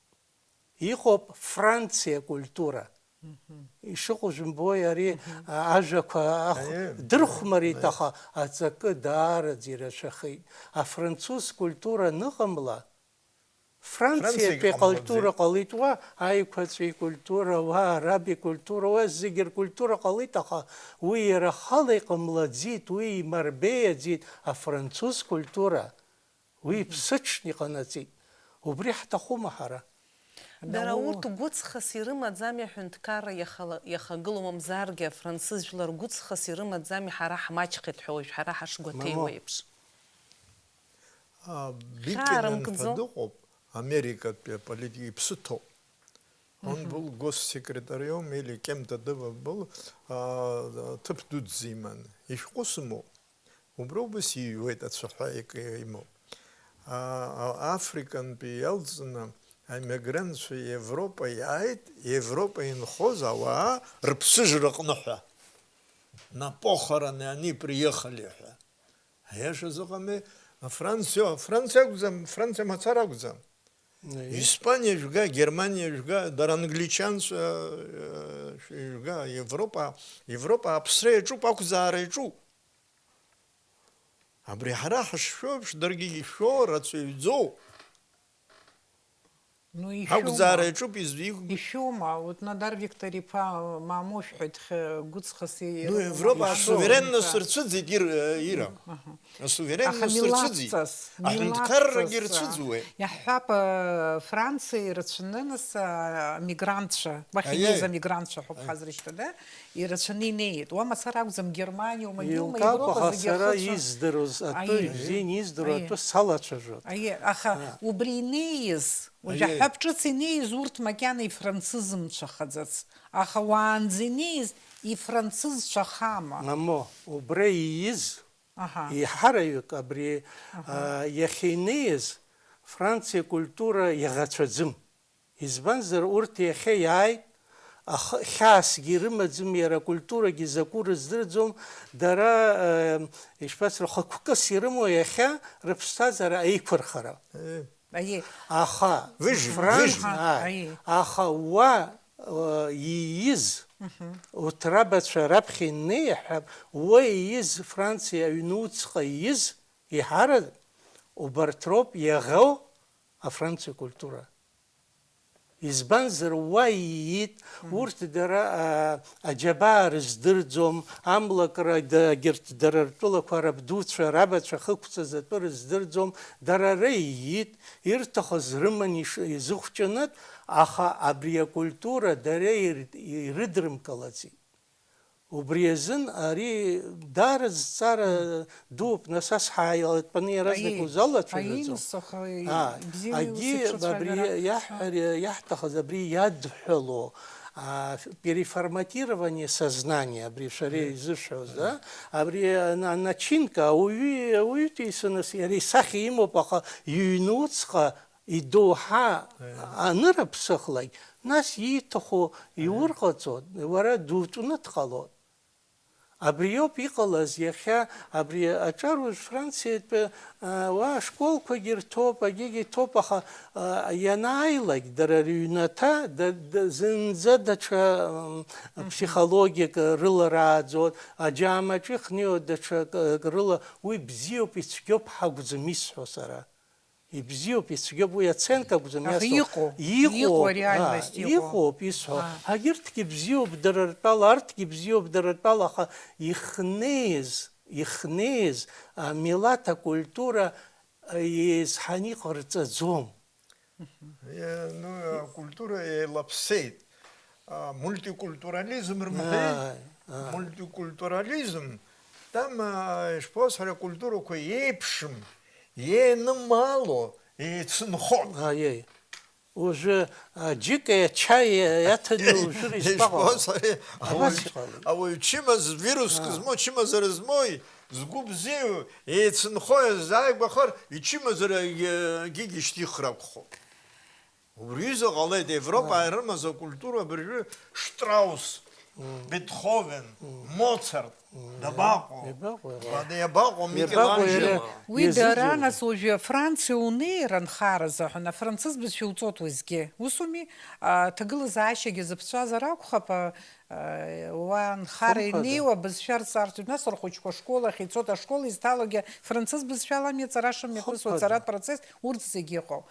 Иҟоуп Франциа акультура. Мгм. Ишыҟоу жәымбои, ари, Мгм. а, ажәақәа ахә-, Аиеи, дырхәмарит, аиеи. Аха аҵакы даараӡа ирацәахеит. Афранцуз культура аныҟамла, Франциатәи Франциагьы акультура ҟамлаӡеит. Ҟалеит уа, аиқәаҵәеи культура, уа, араби культура, уа, зегьы ркультура ҟалеит, аха уи иара ахала иҟамлаӡеит, уи имарбеиаӡеит афранцуз культура. Уи иԥсыҽны иҟанаҵеит. Убри ҳҭахума ҳара? Дара Даур. Урҭ гәыҵхас ирымаӡами аҳәынҭқарра иахала-, иахагылоу, мамзаргьы афранцыз жәлар гәыҵхас ирымаӡами ҳара ҳмаҷхеит ҳәа уажә ҳара ҳашгәаҭеиуа Мамоу. Еиԥш? А, Бикенен Хьаарымкӡо. Ҳәа дыҟоуп, Америкатәи аполитик иԥсы ҭоуп. Он Мгм. Был госсекретарем или кем-то дыва был, а, ҭыԥ дуӡӡа иман. Ишәҟәы сымоуп. Убра убас иҩуеит ацәаҳәа ик-, имоуп. А, а, Африкантәи иалҵны аиммигрантцәа Европа иааит, Европа инхоз ауаа рыԥсыжраҟны ҳәа. На похороны они приехали ҳәа. Аиаша зыҟами, Франциа, Франциа акәӡам, Франциа мацара акәӡам. Аиеи. Испаниа жәга, Германиа жәга, дара англичанцәа, э, жәга, Европа, Европа аԥсра иаҿуп, ақәзаара иаҿуп. Абри ҳара ҳашшәо еиԥш, даргьы ишәо рацәаҩӡоу. Ну, Ақәӡаара ишәома? Иаҿуп изҩ- Ишәома? Вот Надар Виктор-иԥа, мамоу шәҳәоит, х-, гәыцхас и-, Ну, Европа ишәома? асуверенность рцәыӡит ир-, ира. Аҳа. Асуверенность Аха рцәыӡит. милаҭҵас, Аҳәынҭқаррагьы милаҭҵас, рцәыӡуеит. Иаҳҳәап, э, Франциа ирацәаны, нас, а, амигрантцәа, уахь Аиеи. инеиз амигрантцәа ҳәоуп ҳазрышьҭоу, да? Ирацәаны инеит. Уа мацара акәӡам, Германиоума, Гиума, Еилкаауп, Европа аха зегьы сара ахыцәа. издыруаз атәы, Аиеи. Ибзианы издыруа Аиеи. атәы салацәажәоит. Аиеи, аха убри инеиз, уажәы Аиеи. аҳәаԥҿыц инеиз урҭ макьана ифранцызмцәахаӡац. Аха уаанӡа инеиз ифранцызцәахама? Мамо, убра ииз Аҳа. еиҳараҩык абри, а, иахьа инеиз Франциа культура иаӷацәаӡым. Избанзар, урҭ иахьа иааит, аха хьаасгьы ирымаӡам, иара акультурагьы закәу рыздырӡом, дара, э, ишԥасҳәо, хықәкыс ирымоу иахьа рыԥсҭазаара аиқәырхара. Аиеи. Аха Выжим, Франц-, выжим. ааи. Аиеи. Аха уа, э, ииз, урҭ рабацәа раԥхьа иннеиҳәап, уа ииз, Франциа аҩнуҵҟа ииз, иҳара убарҭ роуп иаӷоу афранциа культура. Избанзар, уа ииит, урҭ дара, а, аџьабаа рыздырӡом, амлакра, да-, егьырҭ дара ртәылақәа рабдуцәа, рабацәа хықәҵаз атәы рыздырӡом, дара ара ииит, ирҭахыз рыман иш-, изыхәҷанытә, аха абри акультура дара ир-, ирыдрымкылаӡеит. Убри азын ари даара зҵаара дууп, нас ас ҳааилатәаны иаразнак Аиеи. узалацәажәаӡом. Аиеи, нас, аха, А, бзианы агьи иусеицәацәа абри ҳәа. иаҳҳәар, иаҳҭахыз абри иадҳәало, а, переформатирование сознания, абри шәара изышәҳәоз, да? Абри ана-, аначинка, ауаҩы, ауаҩытәыҩса, нас иара исахьа имоуп, аха иҩнуҵҟа идоуҳа анырыԥсахлак, нас ииҭаху иурҟаҵо, уара дутәны дҟалоит. Абриоуп иҟалаз иахьа, абри аҿар уажә Франциатәы, а, уа ашколқәагьы рҭоуп, агьигьы ҭоуп, аха, а, ианааилак, дара рыҩнаҭа, да, да, зынӡа даҽа, м, ԥсихологиак рыла рааӡоит, аџьаамаҿы ихнеиуа даҽа к-, рыла, уи бзиоуп, ицәгьоуп ҳакәӡам исҳәо сара. Ибзиоуп, ицәгьоуп, уи аценка акәӡам Аха иасҳәо. Иҟоуп, иҟоуп, реальность а, иҟоуп. Иҟоуп исҳәо. А. Агьырҭгьы бзиоуп дара ртәала, арҭгьы бзиоуп дара ртәала, аха ихнеиз, ихнеиз амилаҭ акультура, а, еизҳаны иҟарҵаӡом. Е, ну, акультура еилаԥсеит. А, мультикультурализм рымҳәеи? Ааи, ааи. Мультикультурализм, там, а, ишԥоуасҳәара, акультурақәа еиԥшым, еинымаало, еицынхон. Аиеи. Уажәы аџьыка ачаи иаҭаны уажәы избаҟала. Ишԥоуасҳәари, ауаҩ, Абасҟала. Ауаҩ чымаз, вируск змоу, чымазара змоуи, згәы бзиоу, еицынхои, зааигәахар, ичымазара, э, гьигьы шьҭихыр акәхоит. Убри аҩыза ҟалеит, Европа ирымаз акультура абыржәы Штраус, Бетховен, Моцарт, дабаҟоу? Иабаҟоу иара? Ба-, иабаҟоу Иабаҟоу Микеланџьело? иара? Уи дара, Иазыӡырҩуа. Нас, уажәы Франциа унеира анхара азыҳәан, афранцыз бызшәа уҵоит уеизгьы. Усуми? А, ҭагылазаашьагьы зыԥҵәазар акәхап, а, а, уа анхара Хымԥада. Инеиуа бызшәа рҵарҭоит. Нас рхәыҷқәа ашкол ахь ицоит, ашкол изҭалогьы францыз бызшәала амҩа ҵара шымҩаԥысуа, Хымԥада. Ацаратә процесс, урҭ зегьы ыҟоуп.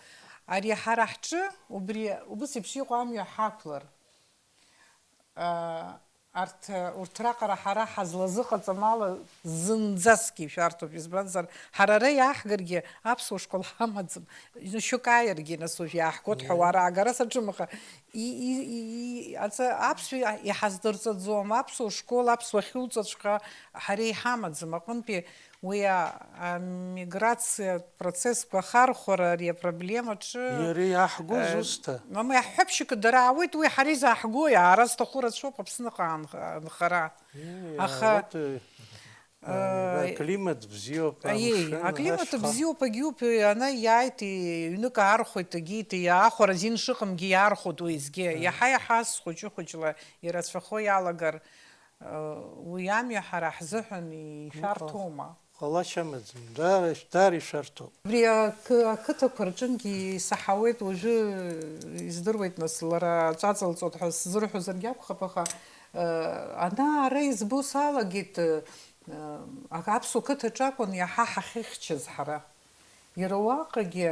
Ари ҳара ҳҿы, убри, убыс еиԥш иҟоу амҩа ҳақәлар, а, арҭ, урҭ раҟара ҳара ҳазлазыҟаҵам ала зынӡаскгьы ишәарҭоуп, избанзар, ҳара ара иааҳгаргьы аԥсуа школ ҳамаӡам. Шьоук ааиргьы, нас, уажә иааҳгоит ҳәа, уара аагара саҿым, аха и-, и-, и-, и-, аҵа-, аԥсшәа иҳаздырҵаӡом, аԥсуа школ, аԥсуа хьуҵаҵәҟьа ҳара иҳамаӡам. Аҟынтәи Уи а-, амиграциатә процессқәа ахархәара, ари апроблема аҿы, Иара иаҳгоз э, усҭа. Мамоу, иаҳҳәап, шьоукы дара аауеит, уи ҳара изаҳгои? Ара зҭаху рацәоуп Аԥсныҟа аан-, анхара. Аха, Вот, э, э, аклимат бзиоуп, Аиеи, амшын, аклимат ашьха. Бзиоуп, агьиуп, ана иааит, ҩнык аархәоит, агьиит, иаахәара азин шыҟамгьы иаархәоит уеизгьы. Иаҳа-иаҳа схәыҷы-хәыҷла ирацәахо иалагар, э, уи амҩа ҳара ҳзыҳәан ишәарҭоума? Ҟалашьа амаӡам, даара, даара ишәарҭоуп. Убри ақы-, ақыҭақәа рҿынгьы исаҳауеит, уажәы издыруеит, нас, лара аҵәаҵа лҵот ҳәа сзырҳәозаргьы акәхап, аха, э, ана-ара избо салагеит, э, ак-, аԥсуа қыҭаҿы акәын иаҳа ҳахьыхьчаз ҳара. Иара уаҟагьы,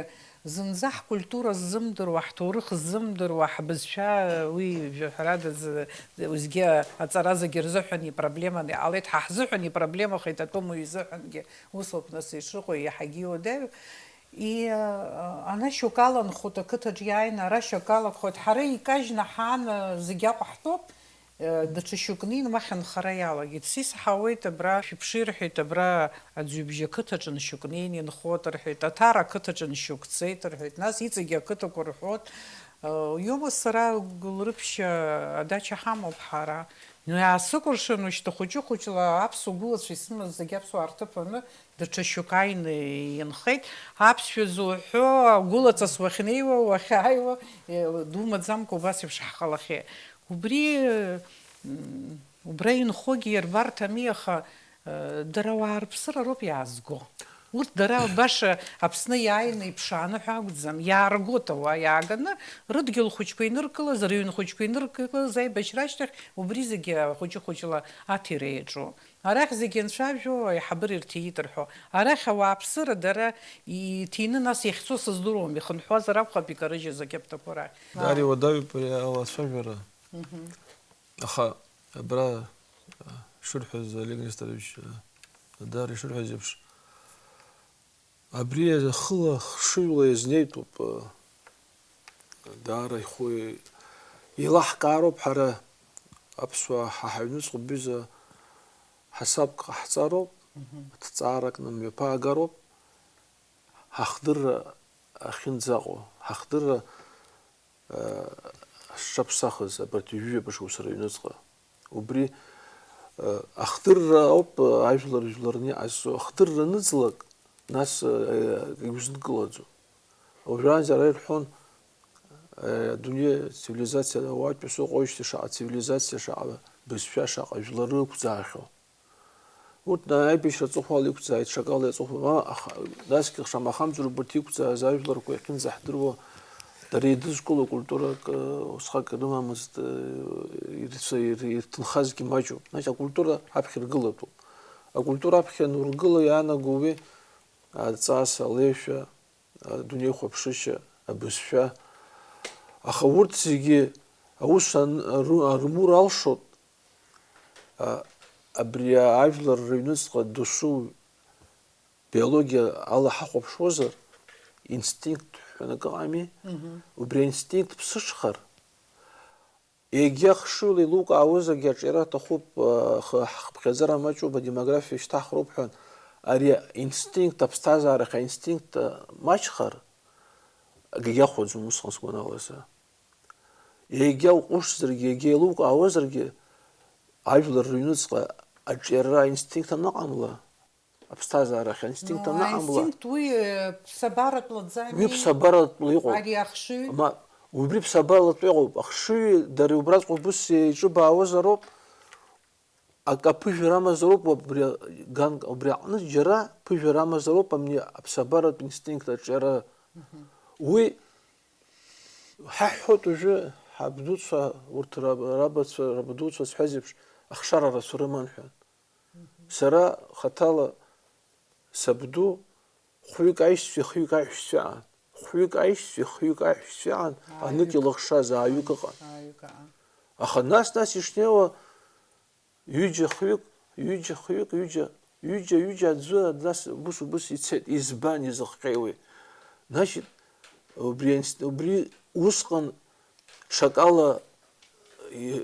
Зынӡа ҳкультура ззымдыруа, ҳҭоурых ззымдыруа, ҳбызшәа, уи жәаҳәарада зы-, уеизгьы аҵара зегьы рзыҳәан ипроблеманы иҟалеит, ҳа ҳзыҳәан ипроблемахеит атәым уаҩ изыҳәангьы, ус ауп нас ишыҟоу, иаҳагьы иуадаҩуп. И, а, ана шьоук аланхоит ақыҭаҿ иааины, ара шьоук аланхоит, ҳара икажьны ҳаан, зегь Аҟәа ҳтәоуп. Даҽа шьоук неин уахь анхара иалагеит. Сисаҳауеит, абра шәыԥши рҳәеит, абра Аӡҩыбжьы ақыҭаҿы ншьоук неин инхоит рҳәеит, Аҭара ақыҭаҿы ншьоук цеит рҳәеит, нас иҵегьы ақыҭақәа рҳәоит. Иоума сара Гәылрыԥшь адача ҳамоуп ҳара. Иаасыкәыршан уажәшьҭа хәыҷы-хәыҷла аԥсуа гәылацәа исымаз зегьы аԥсуаа рҭыԥ аны, даҽа шьоук ааины инхеит. Аԥсшәа зуҳәо, агәылаҵас уахьнеиуа, уахьааиуа, е, думаӡамкәа убас еиԥш ҳҟалахьеит. Убри, м, убра инхогьы иарбарҭами, аха, э, дара ауаа рыԥсыра роуп иаазго. Урҭ дара баша Аԥсны иааины иԥшааны ҳәа акәӡам, иааргоит ауаа иааганы, рыдгьыл хәыҷқәа иныркылаз, рыҩн хәыҷқәа иныркылаз аибашьра ашьҭахь убри зегьы хәыҷы-хәыҷла аҭира иаҿу. Арахь зегьы анцәажәо, аиҳабыра ирҭиит рҳәо. Арахь ауааԥсыра дара иҭины, нас иахьцо сыздыруам, ихынҳәуазар акәхап икарыжьыз ақьаԥҭақәа рахь. Дариа уадаҩуп ари алацәажәара. Мгм. Аха абра, а, шырҳәаз, Олег Несторович, а, даара ишырҳәаз еиԥш, абри хыла хшыҩла иазнеитәуп, даара ихәы еилаҳкаароуп ҳара, аԥсуаа, ҳа ҳаҩныҵҟа бҩыза ҳасабк ҟаҳҵароуп, мгм, ҭҵаарак нымҩаԥаагароуп, ҳахдырра ахьынӡаҟоу, ҳахдырра, а, шҿаԥсахыз абарҭ ҩажәи жәаба шықәса рыҩныҵҟа. Убри, э, ахдырра ауп, э, ажәлар жәларны иҟазҵо. Ахдырра аныҵлак, нас, э, иузынкылаӡом. Уажәраанӡа ара ирҳәон, э, адунеи ацивилизациа, ауаатәыҩса ыҟоижьҭеи шаҟа цивилизациа, шаҟа бызшәа, шаҟа жәлар рықәӡаахьоу. Урҭ аибашьра аҵыхәала иқәӡааит, ҽакала иаҵыхәала, ма, аха, насгьы шамахамзар убарҭ иқәӡааз ажәларқәа иахьынӡаҳдыруа, дара еидызкыло культурак, э, усҟак рымамызт, э, ирц-, ир-, ирҭынхазгьы маҷуп. Значит, акультура аԥхьа иргылатәуп. Акультура аԥхьа анургыла иаанаго уи аҵас, алеишәа, адунеихәаԥшышьа, абызшәа. Аха урҭ зегьы аус ан-, ру-, рмур алшоит, а, абри ажәлар рыҩныҵҟа досу биологиа ала ҳахәаԥшуазар, инстинкт ҳәа акы ыҟами? Мгм. Убри аинстинкт ԥсыҽхар, егьа хшыҩла еилукаауазаргьы аҿиара аҭахуп, а, х-, ҳхыԥхьаӡара маҷуп, адемографиа шьҭаҳхроуп ҳәа, ари аинстинкт, аԥсҭазаарахь аинстинкт, а, маҷхар, акгьы ахәаӡом усҟан сгәанала сара. Егьа уҟәышзаргьы, егьа еилукаауазаргьы, ажәлар рыҩныҵҟа аҿиара аинстинкт аныҟамла, аԥсҭазаарахь аинстинкт Ну, аныҟамла, аинстинкт уи, э, ԥсабаратәла дзами? Уи ԥсабаратәла иҟоуп. Ари ахшыҩ? Ма, убри ԥсабаратәла иҟоуп. Ахшыҩи дареи убраҵәҟьа убыс еиҿыбаауазароуп. Акы аԥыжәара амазароуп убри ган-, убри аҟны џьара ԥыжәара амазароуп амни аԥсабаратә инстинкт аҿиара. Мгм. Уи ҳаҳҳәоит уажәы, ҳабдуцәа, урҭ раб-, рабацәа, рабдуцәа сҳәаз еиԥш, ахшара рацәа рыман ҳәа. Мгм. Сара хаҭала сабду хәҩык аишьцәеи хҩык аиҳәшьцәеи аан. Хәҩык аишьцәеи хҩык аиҳәшьцәеи аан, анык Ааҩык. Илыхшаз ааҩык ыҟан. Ааҩык аан. Аха нас-нас ишнеиуа, ҩыџьа хҩык, ҩыџьа хҩык, ҩыџьа, ҩыџьа, ҩыџьа аӡәы, нас убыс, убыс ицеит. Избан, изыхҟьеи уи? Значит, убри аинст-, убри усҟан ҽакала и-,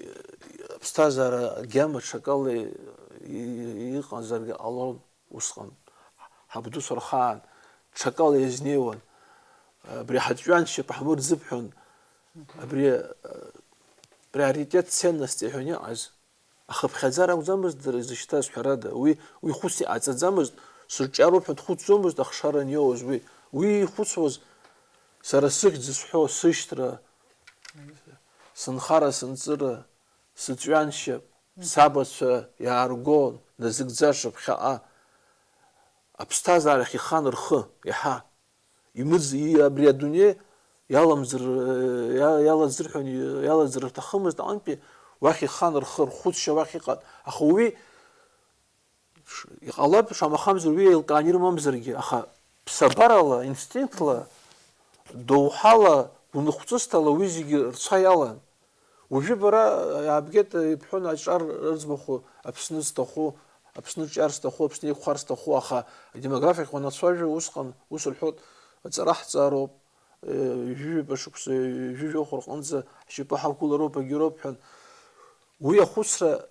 аԥсҭазаара агьама ҽакала и-, и-, иҟазаргьы ҟалон. Усҟан ҳабдуцәа рхаан ҽакала иазнеиуан. Абри ҳаҵәҩаншьап ҳмырӡып ҳәан, абри, э, приоритет ценности ҳәан иҟаз. Ахыԥхьаӡара акәӡамызт дара изышьҭаз, ҳәарада, уи, уи хәыц иҟаҵаӡамызт, сырҿиароуп ҳәа дхәыцӡомызт ахшара аниоуаз уи. Уи ихәыцуаз сара сыхьӡ зысҳәо, сышьҭра, сынхара, сынҵыра, сыҵәҩаншьап, сабацәа иааргон, назыгӡаша ԥхьаҟа. Аԥсҭазаарахь ихан рхы, иаҳа. Имыӡ-, и-, абри адунеи иаламӡыр-, иа-, иалаӡырҳәон, иалаӡыр рҭахымызт аҟынтәи, уахь ихан рхы, рхәыцшьа уахь иҟан. Аха уи ш-, иҟалап, шамахамзар, уи еилкааны ирымамзаргьы, аха ԥсабарала, инстинктла Доуҳала, гәынхәҵысҭала уи зегьы рцәа иалан. Уажәы бара, иаабгеит, ибҳәон аҿар рыӡбахә, Аԥсны зҭаху, Аԥсны ҿиар зҭаху, Аԥсны еиқәхар зҭаху, аха адемографиахь уанацәажәо усҟан, ус рҳәот, аҵара ҳҵаароуп, э, ҩажәижәаба шықәса, ҩажәижәохә рҟынӡа ҳшьапы ҳақәгылароуп, агьыроуп ҳәа. Уи ахәыцра,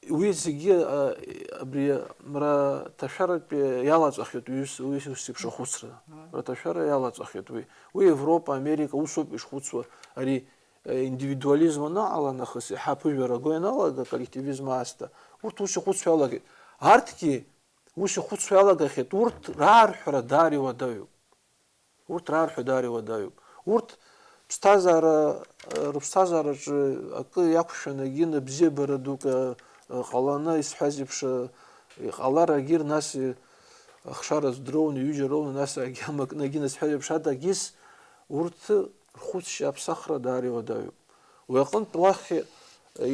уи зегьы, а, абри мраҭашәаратәи иалаҵәахьеит, уи ус, уи ус еиԥш ахәыцра. Мраҭашәара иалаҵәахьеит уи. Уи Европа, Америка усоуп ишхәыцуа. Ари, э, индивидуализм анаҟала нахыс, иаҳа аԥыжәара аго ианалага, коллективизм аасҭа, урҭ ус ихәыцуа иалагеит. Арҭгьы ус ихәыцуа иалагахьеит, урҭ раарҳәара даара иуадаҩуп. Урҭ раарҳәа даара иуадаҩуп. Урҭ ԥсҭазаара, рыԥсҭазаараҿы акы иақәшәаны, егьин абзиабара дук, а, ҟаланы, исҳәаз еиԥш, а, иҟалар, агьир нас, и-, ахшара дроуны, ҩыџьа роуны, нас агьама кны, егьин исҳәаз еиԥш, ада агьыс урҭ рхәыцшьа аԥсахра даара иуадаҩуп. Уи аҟынтә уахь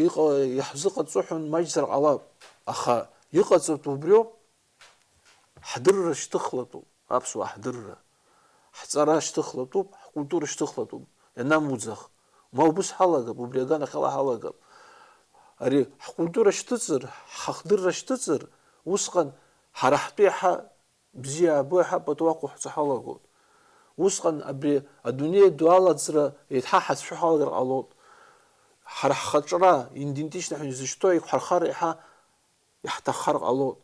иҟа-, иаҳзыҟаҵо ҳәа маҷзар ҟалап, аха иҟаҵатәу убриоуп, ҳдырра шьҭыхлатәуп. Аԥсуаа ҳдырра, ҳҵара шьҭыхлатәуп, ҳкультура шьҭыхлатәуп, ианамуӡах. Ма убыс ҳалагап, убри аганахьала ҳалагап. Ари ҳкультура шьҭыҵыр, ҳахдырра шьҭыҵыр, усҟан ҳара ҳтәы иаҳа бзиа аабо, иаҳа пату ақәу ҳцо ҳалагоит. Усҟан абри адунеи ду алаӡра еиҭа ҳацәшәо ҳалагар ҟалоит. Ҳара ҳхаҿра, идентичность ҳәа изышьҭоу еиқәҳархар еиҳа иаҳҭаххар ҟалоит.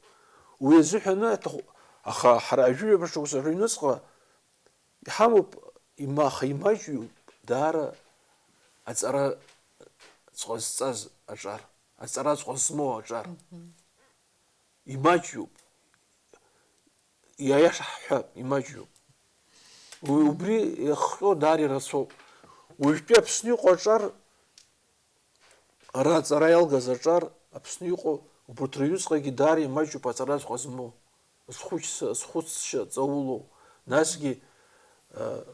Уи азыҳәаны аҭаху-, аха ҳара ажәытәтәи шықәса рыҩныҵҟа иҳамоуп, има-, аха имаҷҩуп даара аҵара ҵҟәа зҵаз аҿар, аҵара ҵҟәа змоу аҿар. Мгм. Имаҷҩуп. Иаиаша ҳҳәап, имаҷҩуп. Уи, убри иахҟьо даара ирацәоуп. Уажәтәи Аԥсны иҟоу аҿар Ара аҵара иалгаз аҿар Аԥсны иҟоу убарҭ рыҩныҵҟагьы даара имаҷуп аҵара зҟазмоу, зхәыцшьа, зхәыцшьа ҵаулоу, насгьы, а,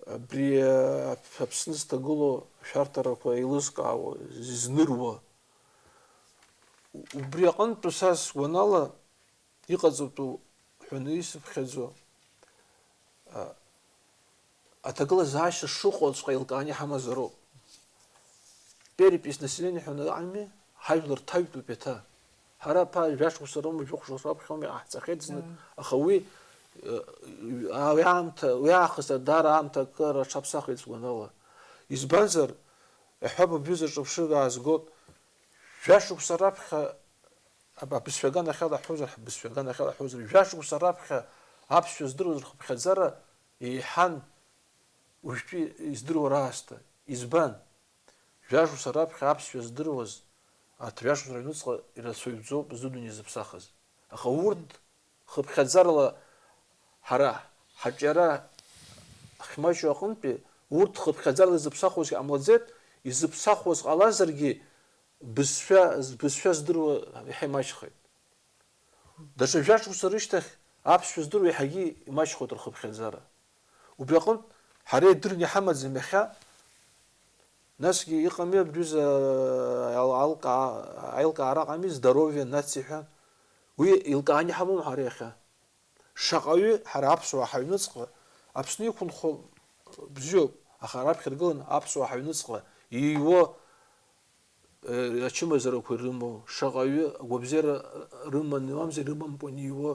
абри, а, Аԥсны зҭагылоу ашәарҭарақәа еилызкаауа, изныруа. Убри аҟынтә са сгәанала, иҟаҵатәу ҳәаны исыԥхьаӡо, а, аҭагылазаашьа шыҟоуҵәҟьа еилкааны иҳамазароуп. Перепись населения ҳәа ыҟами, ҳажәлар ҭаҩтәуп иаҭа. Ҳара ԥа жәашықәса роума, жәохә шықәса раԥхьоума иҟаҳҵахьеит знык, Мм. аха уи, э, уи аамҭа, уи аахыс даара аамҭа акы рҽаԥсахит сгәанала. Избанзар, иаҳҳәап, абҩыза ҿырԥшыга аазгоит, жәашықәса раԥхьа Аб-, абызшәа аганахьала ҳҳәозар, ҳбызшәа аганахьала ҳҳәозар, жәашықәса раԥхьа аԥсшәа здыруаз рхыԥхьаӡара еиҳан уажәтәи издыруа раасҭа. Избан? Жәашықәса раԥхьа аԥсшәа здыруаз арҭ жәашықәса рыҩнуҵҟа ирацәаҩӡоуп зыдунеи зыԥсахыз. Аха урҭ хыԥхьаӡарала ҳара ҳаҿиара ахьмаҷу аҟынтәи, урҭ хыԥхьаӡарала изыԥсахуазгьы ҟамлаӡеит, изыԥсахуаз ҟалазаргьы, бызшәа, бызшәа здыруа иаҳа имаҷхеит. Даҽа жәа шықәса рышьҭахь аԥсшәа здыруа иаҳагьы имаҷхоит рхыԥхьаӡара. Убри аҟынтә ҳара идырны иҳамаӡам иахьа, насгьы иҟами абри аҩыза аил-, аилкаа-, аилкаара ыҟами, здоровье нации ҳәа. Уи еилкааны иҳамоума ҳара иахьа? Шаҟаҩы ҳара аԥсуаа ҳаҩныҵҟа, Аԥсны иқәынхо бзиоуп, аха раԥхьа иргыланы аԥсуаа ҳаҩныҵҟа ииуа, э, ачымазарақәа ирымоу, шаҟаҩы агәабзиара рыманы, мамзар рымамкәа ииуа,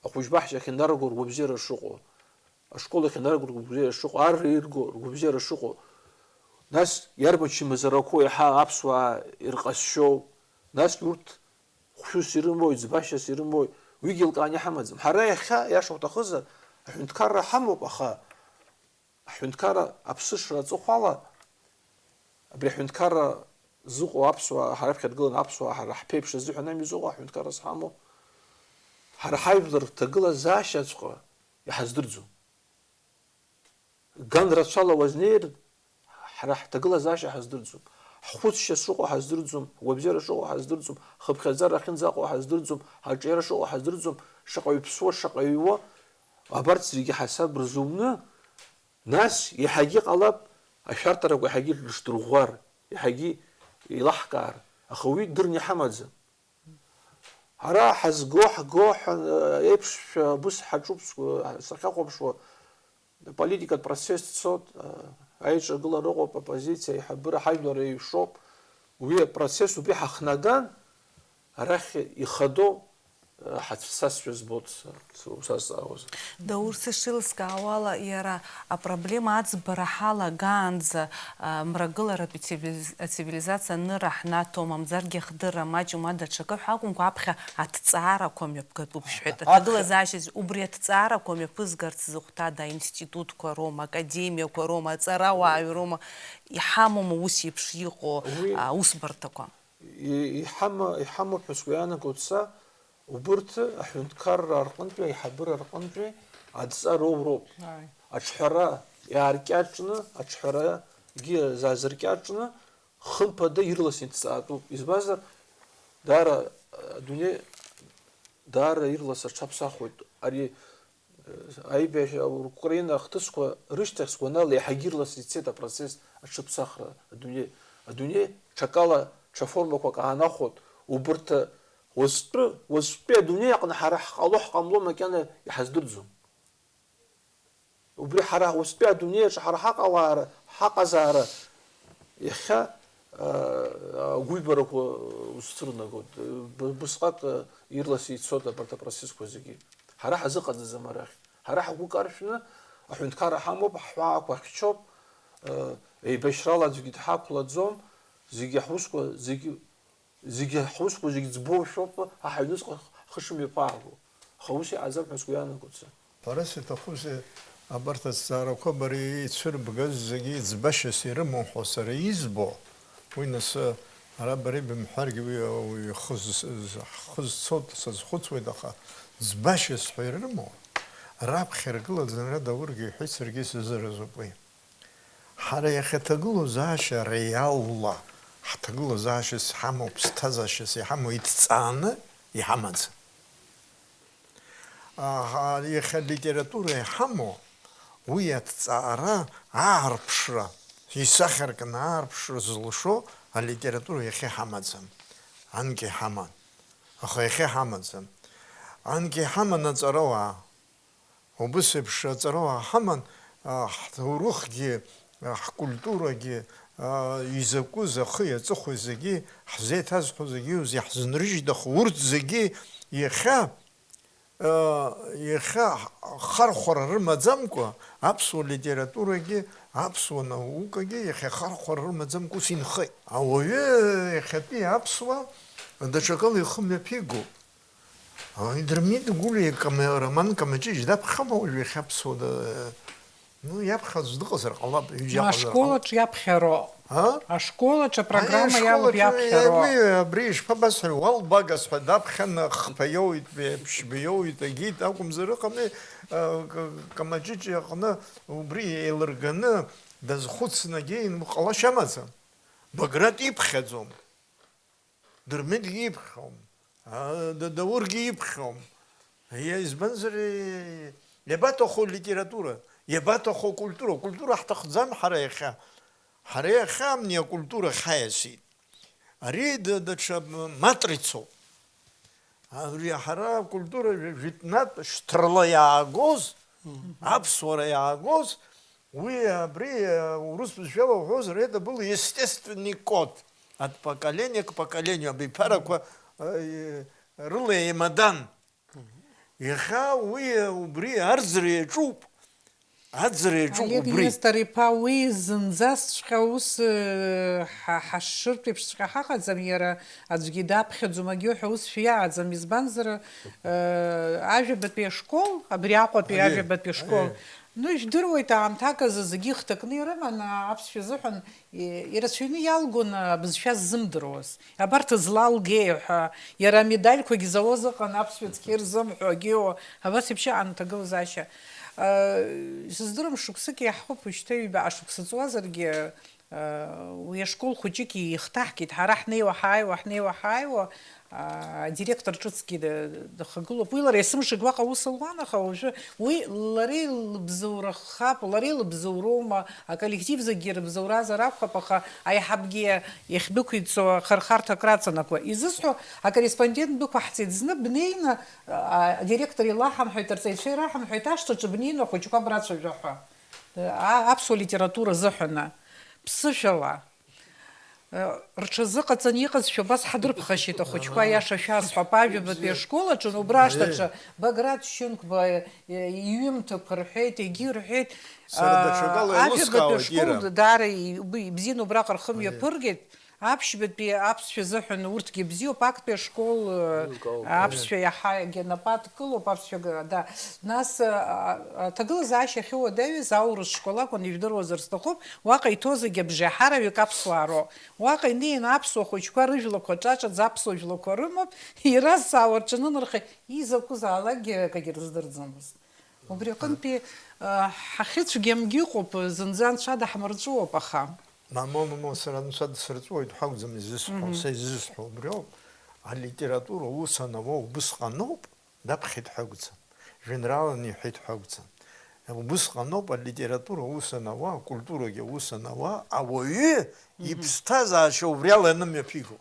ахәыҷбаҳча ахьынарго ргәабзиара шыҟоу, ашкол ахьынарго ргәабзиара шыҟоу, ар ирго ргәабзиара шыҟоу, нас иарбан чымазарақәоу еиҳа аԥсуаа ирҟазшьоу, насгьы урҭ хәшәыс ирымои, ӡбашьас ирымои, уигьы еилкааны иҳамаӡам. Ҳара иахьа, иаша уҭахызар, аҳәынҭқарра ҳамоуп, аха аҳәынҭқарра аԥсышра аҵыхәала, абри аҳәынҭқарра зыҟоу аԥсуаа, ҳара раԥхьа дгыланы аԥсуаа, ҳара ҳԥеиԥш азыҳәан ами изыҟоу аҳәынҭқарра зҳамоу, ҳара ҳажәлар рҭагылазаашьаҵәҟьа иҳаздырӡом. Ган рацәала уазнеир, ҳара ҳҭагылазаашьа ҳаздырӡом, ҳхәыцшьа шыҟоу ҳаздырӡом, ҳгәабзиара шыҟоу ҳаздырӡом, ҳхыԥхьаӡара ахьынӡаҟоу ҳаздырӡом, ҳаҿиара шыҟоу ҳаздырӡом, шаҟаҩ ԥсуа, шаҟаҩ иуа, абарҭ зегьы ҳасаб рзуны, нас иаҳагьы ҟалап, ашәарҭарақәа иаҳагьы рыҽдырӷәӷәар, иаҳагьы еилаҳкаар, аха уи дырны иҳамаӡам. Ҳара ҳазго, ҳго ҳәа, еиԥшшәа абыс ҳаҿуп сгәы, сахьахәаԥшуа, Аполитикатә процесс цоит, аиҿагылара ыҟоуп, оппозициа, аиҳабыра, ҳажәлар еиҩшоуп. Уи апроцесс убри ҳахнаган, арахь ихадоу ҳацәцазшәа збоит са, сазҵаауаз. Даур, сышилыскаауала, иара апроблема аӡбара ҳалагаанӡа, а, мрагыларатәи цивилиз-, ацивилизациа аныра ҳнаҭом, мамзаргьы ахдырра маҷым, ма даҽакы ҳәа акәымкәа, аԥхьа аҭҵаарақәа мҩаԥгатәуп шәҳәеит. Аԥхьа. Аҭагылазаашьа, убри аҭҵаарақәа мҩаԥызгарц зыхәҭада аинститутқәа роума, академиақәа роума, аҵарауааҩ роума, иҳамоума ус еиԥш иҟоу, уи а, усбарҭақәа? И-, иҳама-, иҳамоуп ҳәа сгәы иаанагоит са, убырҭ аҳәынҭқарра рҟынтәи, аиҳабыра рҟынтәи адҵа роуроуп. Ааи. Аҿҳәара иааркьаҿны, аҿҳәарагьы зазыркьаҿны, хымԥада ирласны иҭҵаатәуп. Избанзар, даара, адунеи даара ирлас аҽаԥсахуеит. Ари Аибашьра Украина ахҭысқәа рышьҭахь, сгәанала, еиҳагьы ирлас ицеит апроцесс аҽыԥсахра адунеи. Адунеи ҽакала, ҽа формақәак аанахәоит, убырҭ уаҵәтәы, уаҵәтәи адунеи аҟны ҳара ҳҟало-ҳҟамло макьана иҳаздырӡом. Убри ҳара уаҵәтәи адунеи аҿы ҳара ҳаҟалаара, ҳаҟазаара иахьа, а, агәыҩбарақәа узцәырнагоит. Б-, бысҟак, а, ирлас ицоит абарҭ апроцессқәа зегьы. Ҳара ҳазыҟаҵаӡам арахь. Ҳара ҳгәы каршәны, аҳәынҭқарра ҳамоуп, ҳҳәаақәа хьчоуп, э, еибашьрала аӡәгьы дҳақәлаӡом, зегьы ҳусқәа, зегьы, зегьы ҳусқәа зегь ӡбоушәоуп, ҳа ҳаҩныҵҟа ҳхы шымҩаԥааго. Аха ус иҟаӡам ҳәа сгәы иаанагоит са. Ҳәарас иҭахузеи, абарҭ азҵаарақәа бара ицәырбгаз зегьы ӡбашьас ирымоу ҳәа сара избо, уи нас, ара бара ибымҳәаргьы, уи ауаҩы ихы з-, з-, ҳхы зцо сазхәыцуеит, аха ӡбашьас ҳәа ирымоу, раԥхьа иргылаӡаны Даургьы иҳәеит, саргьы исызыразуп уи. Ҳара иахьа аҭагылазаашьа реалла, ҳҭагылазаашьас иҳамоу, ԥсҭазаашьас иҳамоу идҵааны иҳамаӡам. Аха иахьа литература иҳамоу, уи аҭҵаара, аарԥшра, исахьаркны аарԥшра зылшо алитература иахьа иҳамаӡам. Анкьа иҳаман. Аха иахьа иҳамаӡам. Анкьа иҳаман аҵарауаа. Убыс еиԥш аҵарауаа ҳаман, а, ҳҭоурыхгьы, а, ҳкультурагьы, а, изакәыз ахи аҵыхәеи зегьы, ҳзеиҭазҳәо зегьы, иаҳзынрыжьит, аха урҭ зегьы иахьа, а, иахьа хархәара рымаӡамкәа, аԥсуа литературагьы, аԥсуа наукагьы иахьа хархәара рымаӡамкәа ус инхеит. Ауаҩы иахьатәи аԥсуа даҽакала ихы мҩаԥигоуп. Ай, Дырмит Гәлиа Кама-, Роман Камаҷыҷ даԥхьама уажә иахьа аԥсуа да-, ну, иаԥхьаӡо дыҟазар ҟалап, ҩыџьа аҟазар ҟалап. Ашколаҿ иаԥхьароу. А? Ашколаҿ апрограмма иалоуп иаԥхьароу. Ай, ашколаҿы, уи абри ишԥабасҳәари, уалбагас ҳәа даԥхьаны хԥа иоуит, ԥшьба иоуит, агьит акәымзар ыҟами, а, К-, Камаҷыҷ иҟны убри еилырганы дазхәыцны агьеин ҟалашьа амаӡам. Баграт иԥхьаӡом. Дырмитгьы иԥхьом, а, Д-, Даургьы иԥхьом. Иа-, избанзар, иабаҭаху литература? Иабаҭаху акультура? Акультура ҳҭахӡам ҳара иахьа. Ҳара иахьа амни акультура ҳаиасит. Ари д-, даҽа м-, матрицоуп. Абри ҳара акультура жәа-, жәытәнатә шьҭрала иаагоз, мгм, аԥсуара иаагоз, уи абри, э, урыс бызшәала уҳәозар, это был естественный код от поколения к поколению, абиԥарақәа, э, рыла еимадан. Иахьа уи, э, убри арӡра иаҿуп. Аӡра иаҿуп Олег убри. Нестор-иԥа, уи зынӡасҵәҟьа ус, э, ҳа-, ҳашшыртә еиԥшҵәҟьа ҳаҟаӡам, иара аӡәгьы даԥхьаӡом, агьоу ҳәа усшәа иаҟаӡам, избанзар, э, ажәабатәи ашкол, абри Аҟәатәи Аиеи, ажәабатәи ашкол, аиеи. Ну, ижәдыруеит, аамҭак азы зегьы ихҭакны ирыман, аԥсшәа азыҳәан, и-, ирацәаҩны иалгон абызшәа ззымдыруаз. Абарҭ злалгеи ҳәа, иара амедальқәагь зауаз ыҟан, аԥсшәа цқьа ирзымҳәо, агьиуа, абас еиԥш иҟан аҭагылазаашьа. Э, исыздырам, шықәсык иаҳхуп, уажәшьҭа ҩба ашықәса ҵуазаргьы, э, уи ашкол хәыҷык ихҭаҳгеит, ҳара ҳнеиуа, ҳааиуа, ҳнеиуа, ҳааиуа, а, адиректор ҿыцгьы д-, дахагылоуп. Уи лара есымшагь уаҟа аус луан, аха уажәы уи лара илыбзоурахап, лара илыбзоуроума, аколлектив зегьы ирыбзоуразар акәхап, аха аиҳабгьы иахьдәықәицо ахырхарҭа акраҵанакуа. Изысҳәо, акорреспондент дәықәаҳҵеит зны, бнеины, а, адиректор илаҳамҳәеит, арҵаҩцәа ираҳамҳәеит, ашҭаҿы бнеины ахәыҷқәа брацәажәа ҳәа. А-, аԥсуа литература азыҳәаны, ԥсышәала, э, рҽазыҟаҵаны иҟазшәа убас ҳадырԥхашьеит ахәыҷқәа, аиаша шәасҳәап, ажәабатәи ашкол аҿы, убра ашҭаҿы, Баграт Шьынқәба, э, иҩымҭақәа рҳәеит, егьи рҳәеит, Сара даҽакала а, еилыскаауеит, ажәабатәи ашкол Ира. даара и-, убри ибзианы убраҟа рхы мҩаԥыргеит. Аԥшьбатәи аԥсшәа азыҳәан урҭгьы бзиоуп, актәи ашкол, э, Еилкаауп, аԥсшәа иаҳа егьанапы адкылоуп, аԥсшәа га-, да. Нас, э, а-, аҭагылазаашьа ахьыуадаҩыз аурыс школ акәын, ижәдыруазар сҭахуп, уаҟа иҭоу зегьы абжеиҳараҩык аԥсуаа роуп. Уаҟа инеины аԥсуа хәыҷқәа рыжәлақәа ҿаҿаӡа аԥсуа жәлақәа рымоуп, иразҵаауа рҿанынарха, изакәызаалакгьы акагьы рыздырӡомызт. Убри аҟынтәи, э, ҳахьыцәгьамгьы ыҟоуп, зынӡа анцәа даҳмырҵәуоуп, аха. Мамоу, мамоу, сара анцәа дсырҵәуоит ҳәа акәӡам изысҳәо, Мгм. са изысҳәо убриоуп. Алитература ус анауа убысҟаноуп, даԥхьеит ҳәа акәӡам. Жәеинрааланы иҳәеит ҳәа акәӡам. Убысҟаноуп алитература ус анауа, акультурагьы ус анауа, ауаҩы Мгм. иԥсҭазаашьа убриала ианымҩаԥиго.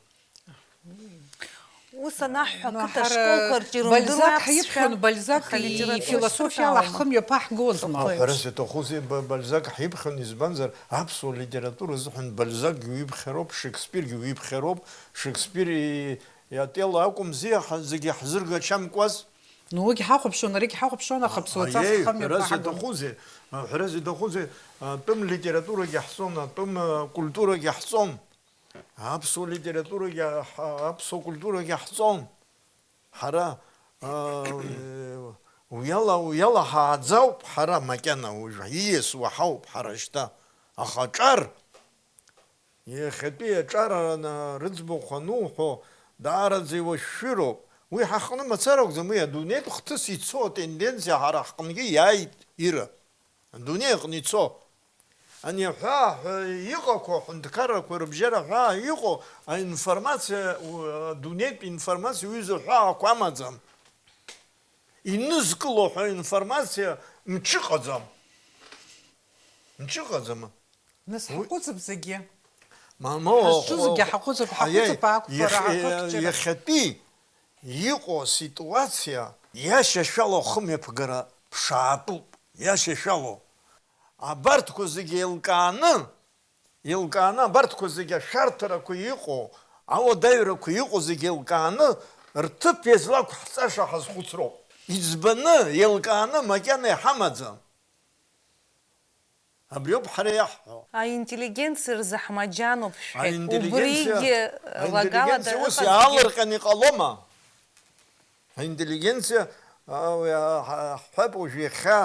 Ус анаҳҳәа, Ну, ақыҭа ҳара школқәа рҿы ирымдыруа Бальзак аԥсшәа, ҳаиԥхьон, Бальзак аха литература философиала шьҭырҭаауама? ҳхы мҩаԥаҳгозма? Аҳәарас иаҭахузеи, Ба-, Бальзак ҳиԥхьон, избанзар, аԥсуа литература азыҳәан Бальзакгьы уиԥхьароуп, Шекспиргьы уиԥхьароуп, Шекспир и-, иотелло акәымзи ҳа-, зегьы ҳзыргачамкуаз? Ну, уигь ҳахәаԥшуан, аригь ҳахәаԥшуан, аха ԥсуацас Аиеи, ҳхы ҳәарас мҩаԥаҳгон. Иаҭахузеи, аҳәарас иаҭахузеи, атәым литературагьы ҳҵон, атәым, а, культурагьы ҳҵон. Аԥсуа литературагьы, ҳа-, аԥсуа культурагьы ҳҵон. Ҳара, аа, уиала, уиала ҳааӡауп ҳара макьана уажәы, ииасуа ҳауп ҳара шьҭа. Аха аҿар, иахьатәи аҿар ана-, рыӡбахә ануҳәо, даараӡа иуашәшәыроуп. Уи ҳаҟны мацара акәӡам, уи адунеитә хҭыс ицо атенденциа ҳара ҳҟынгьы иааит, Ира. Адунеи аҟны ицо. Ани аҳәаа ҳәа иҟақәоу, аҳәынҭқаррақәа рыбжьара аҳәаа иҟоу аинформациа, у-, адунеитә информациа уҩыза ҳәаақәа амаӡам. Инызкыло ҳәа информациа мҽыҟаӡам. Мҽыҟаӡам. Нас Уи ҳаҟәыҵып зегьы. Мамоу, Ҳазҿу зегьы ҳаҟәыҵып, ҳаиеи, ҳаҟәыҵып ақәԥара, иахьа-, ахыркьчара. иахьатәи иҟоу аситуациа иашьашәала ахымҩаԥгара ԥшаатәуп, иашьашәалоу. Абарҭқәа зегьы еилкааны, еилкааны, абарҭқәа зегьы ашәарҭарақәа иҟоу, ауадаҩрақәа иҟоу зегьы еилкааны, рҭыԥ иазлақәҳҵаша ҳазхәыцроуп. Иӡбаны, еилкааны макьана иҳамаӡам. Абриоуп ҳара иаҳҳәо. Аинтеллигенциа рзы ҳмаџьаноуп шәҳәеит. Аинтеллигенциа, Убригьы лагалада аинтеллигенциа ус ыҟазгьы. иаалырҟьан иҟалома? Аинтеллигенциа, а, уи, а, ҳа-, ҳҳәап уажә иахьа,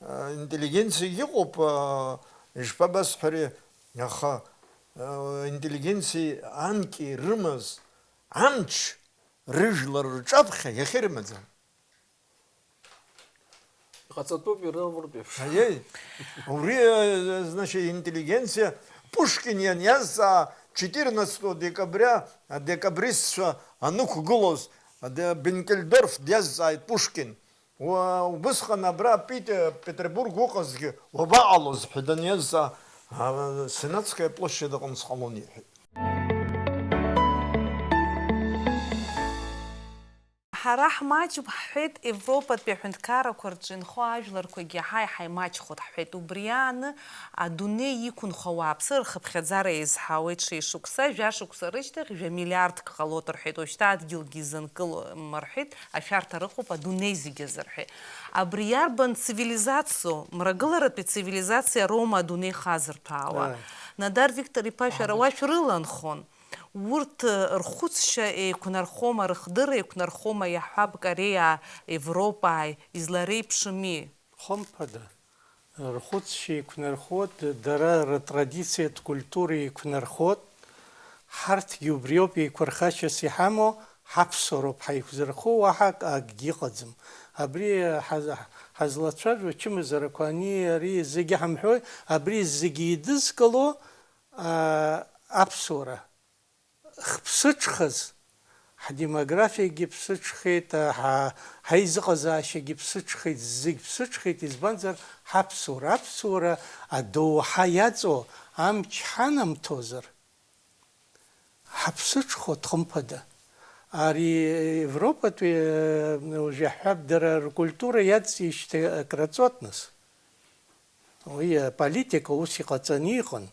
а, интеллигенциа иҟоуп, а, ишԥабасҳәари, аха, а, интеллигенциа анкьа ирымаз амч рыжәлар рҿаԥхьа иахьа ирымаӡам. Иҟаҵатәуп ирылуртә еиԥш. Аиеи, убри, э, значит, интеллигенциа Пушкин ианиазҵаа, четырнадцатого декабря адекабристцәа анықәгылоз, аде-, Бенкендорф диазҵааит Пушкин. Уа-, убысҟан абра Пите-, Петербург уҟазгьы уабаҟалоз ҳәа даниазҵаа, а, Сенатская площадь аҟны сҟалон, иҳәеит. Ҳара ҳмаҷуп ҳҳәеит, Европатәи аҳәынҭқаррақәа рҿы инхо ажәларқәагьы ҳаи ҳаимаҷхоит ҳҳәеит. Убри ааны адунеи иқәынхо ауааԥсыра рхыԥхьаӡара еизҳауеит шеишықәса, жәашықәса рышьҭахь жәа миллиардк ҟалоит рҳәеит, уажәшьҭа адгьылгьы изынкылом рҳәеит, ашәарҭа рыҟоуп адунеи зегьы азы рҳәеит. Абри иарбан цивилизациоу, мрагыларатәи цивилизациа роума адунеи хазырҭәаауа? Ааи. Надар Виктор-иԥа, шәара Ааи. уа шәрыланхон. Урҭ рхәыцшьа еиқәнархома, рыхдырра еиқәнархома, иаҳҳәап, Кореиааи Европааи излареиԥшыми? Хымԥада, рхәыцшьа еиқәнархоит, дара ртрадициатә культура еиқәнархоит. Ҳарҭгьы убриоуп еиқәырхашьас иҳамоу, ҳаԥсуароуп ҳаиқәзырхо, уаҳа ак-, акгьы ыҟаӡам. Абри ҳаз-, ҳазлацәажәо ачымазарақәа ани ари зегьы ҳамҳәои, абри зегьы еидызкыло, аа, аԥсуара. Хԥсыҽхаз, ҳдемографиагьы ԥсыҽхеит, ҳа-, ҳаизыҟазаашьагьы ԥсыҽхеит, зегь ԥсыҽхеит, избанзар, ҳаԥсуара, аԥсуара адоуҳа иаҵоу амч ҳанамҭозар, ҳаԥсыҽхоит, хымԥада. Ари Европатәи, э, уажә иаҳҳәап, дара ркультура иаҵиижьҭеи акраҵуеит нас. Уи аполитика ус иҟаҵаны иҟан.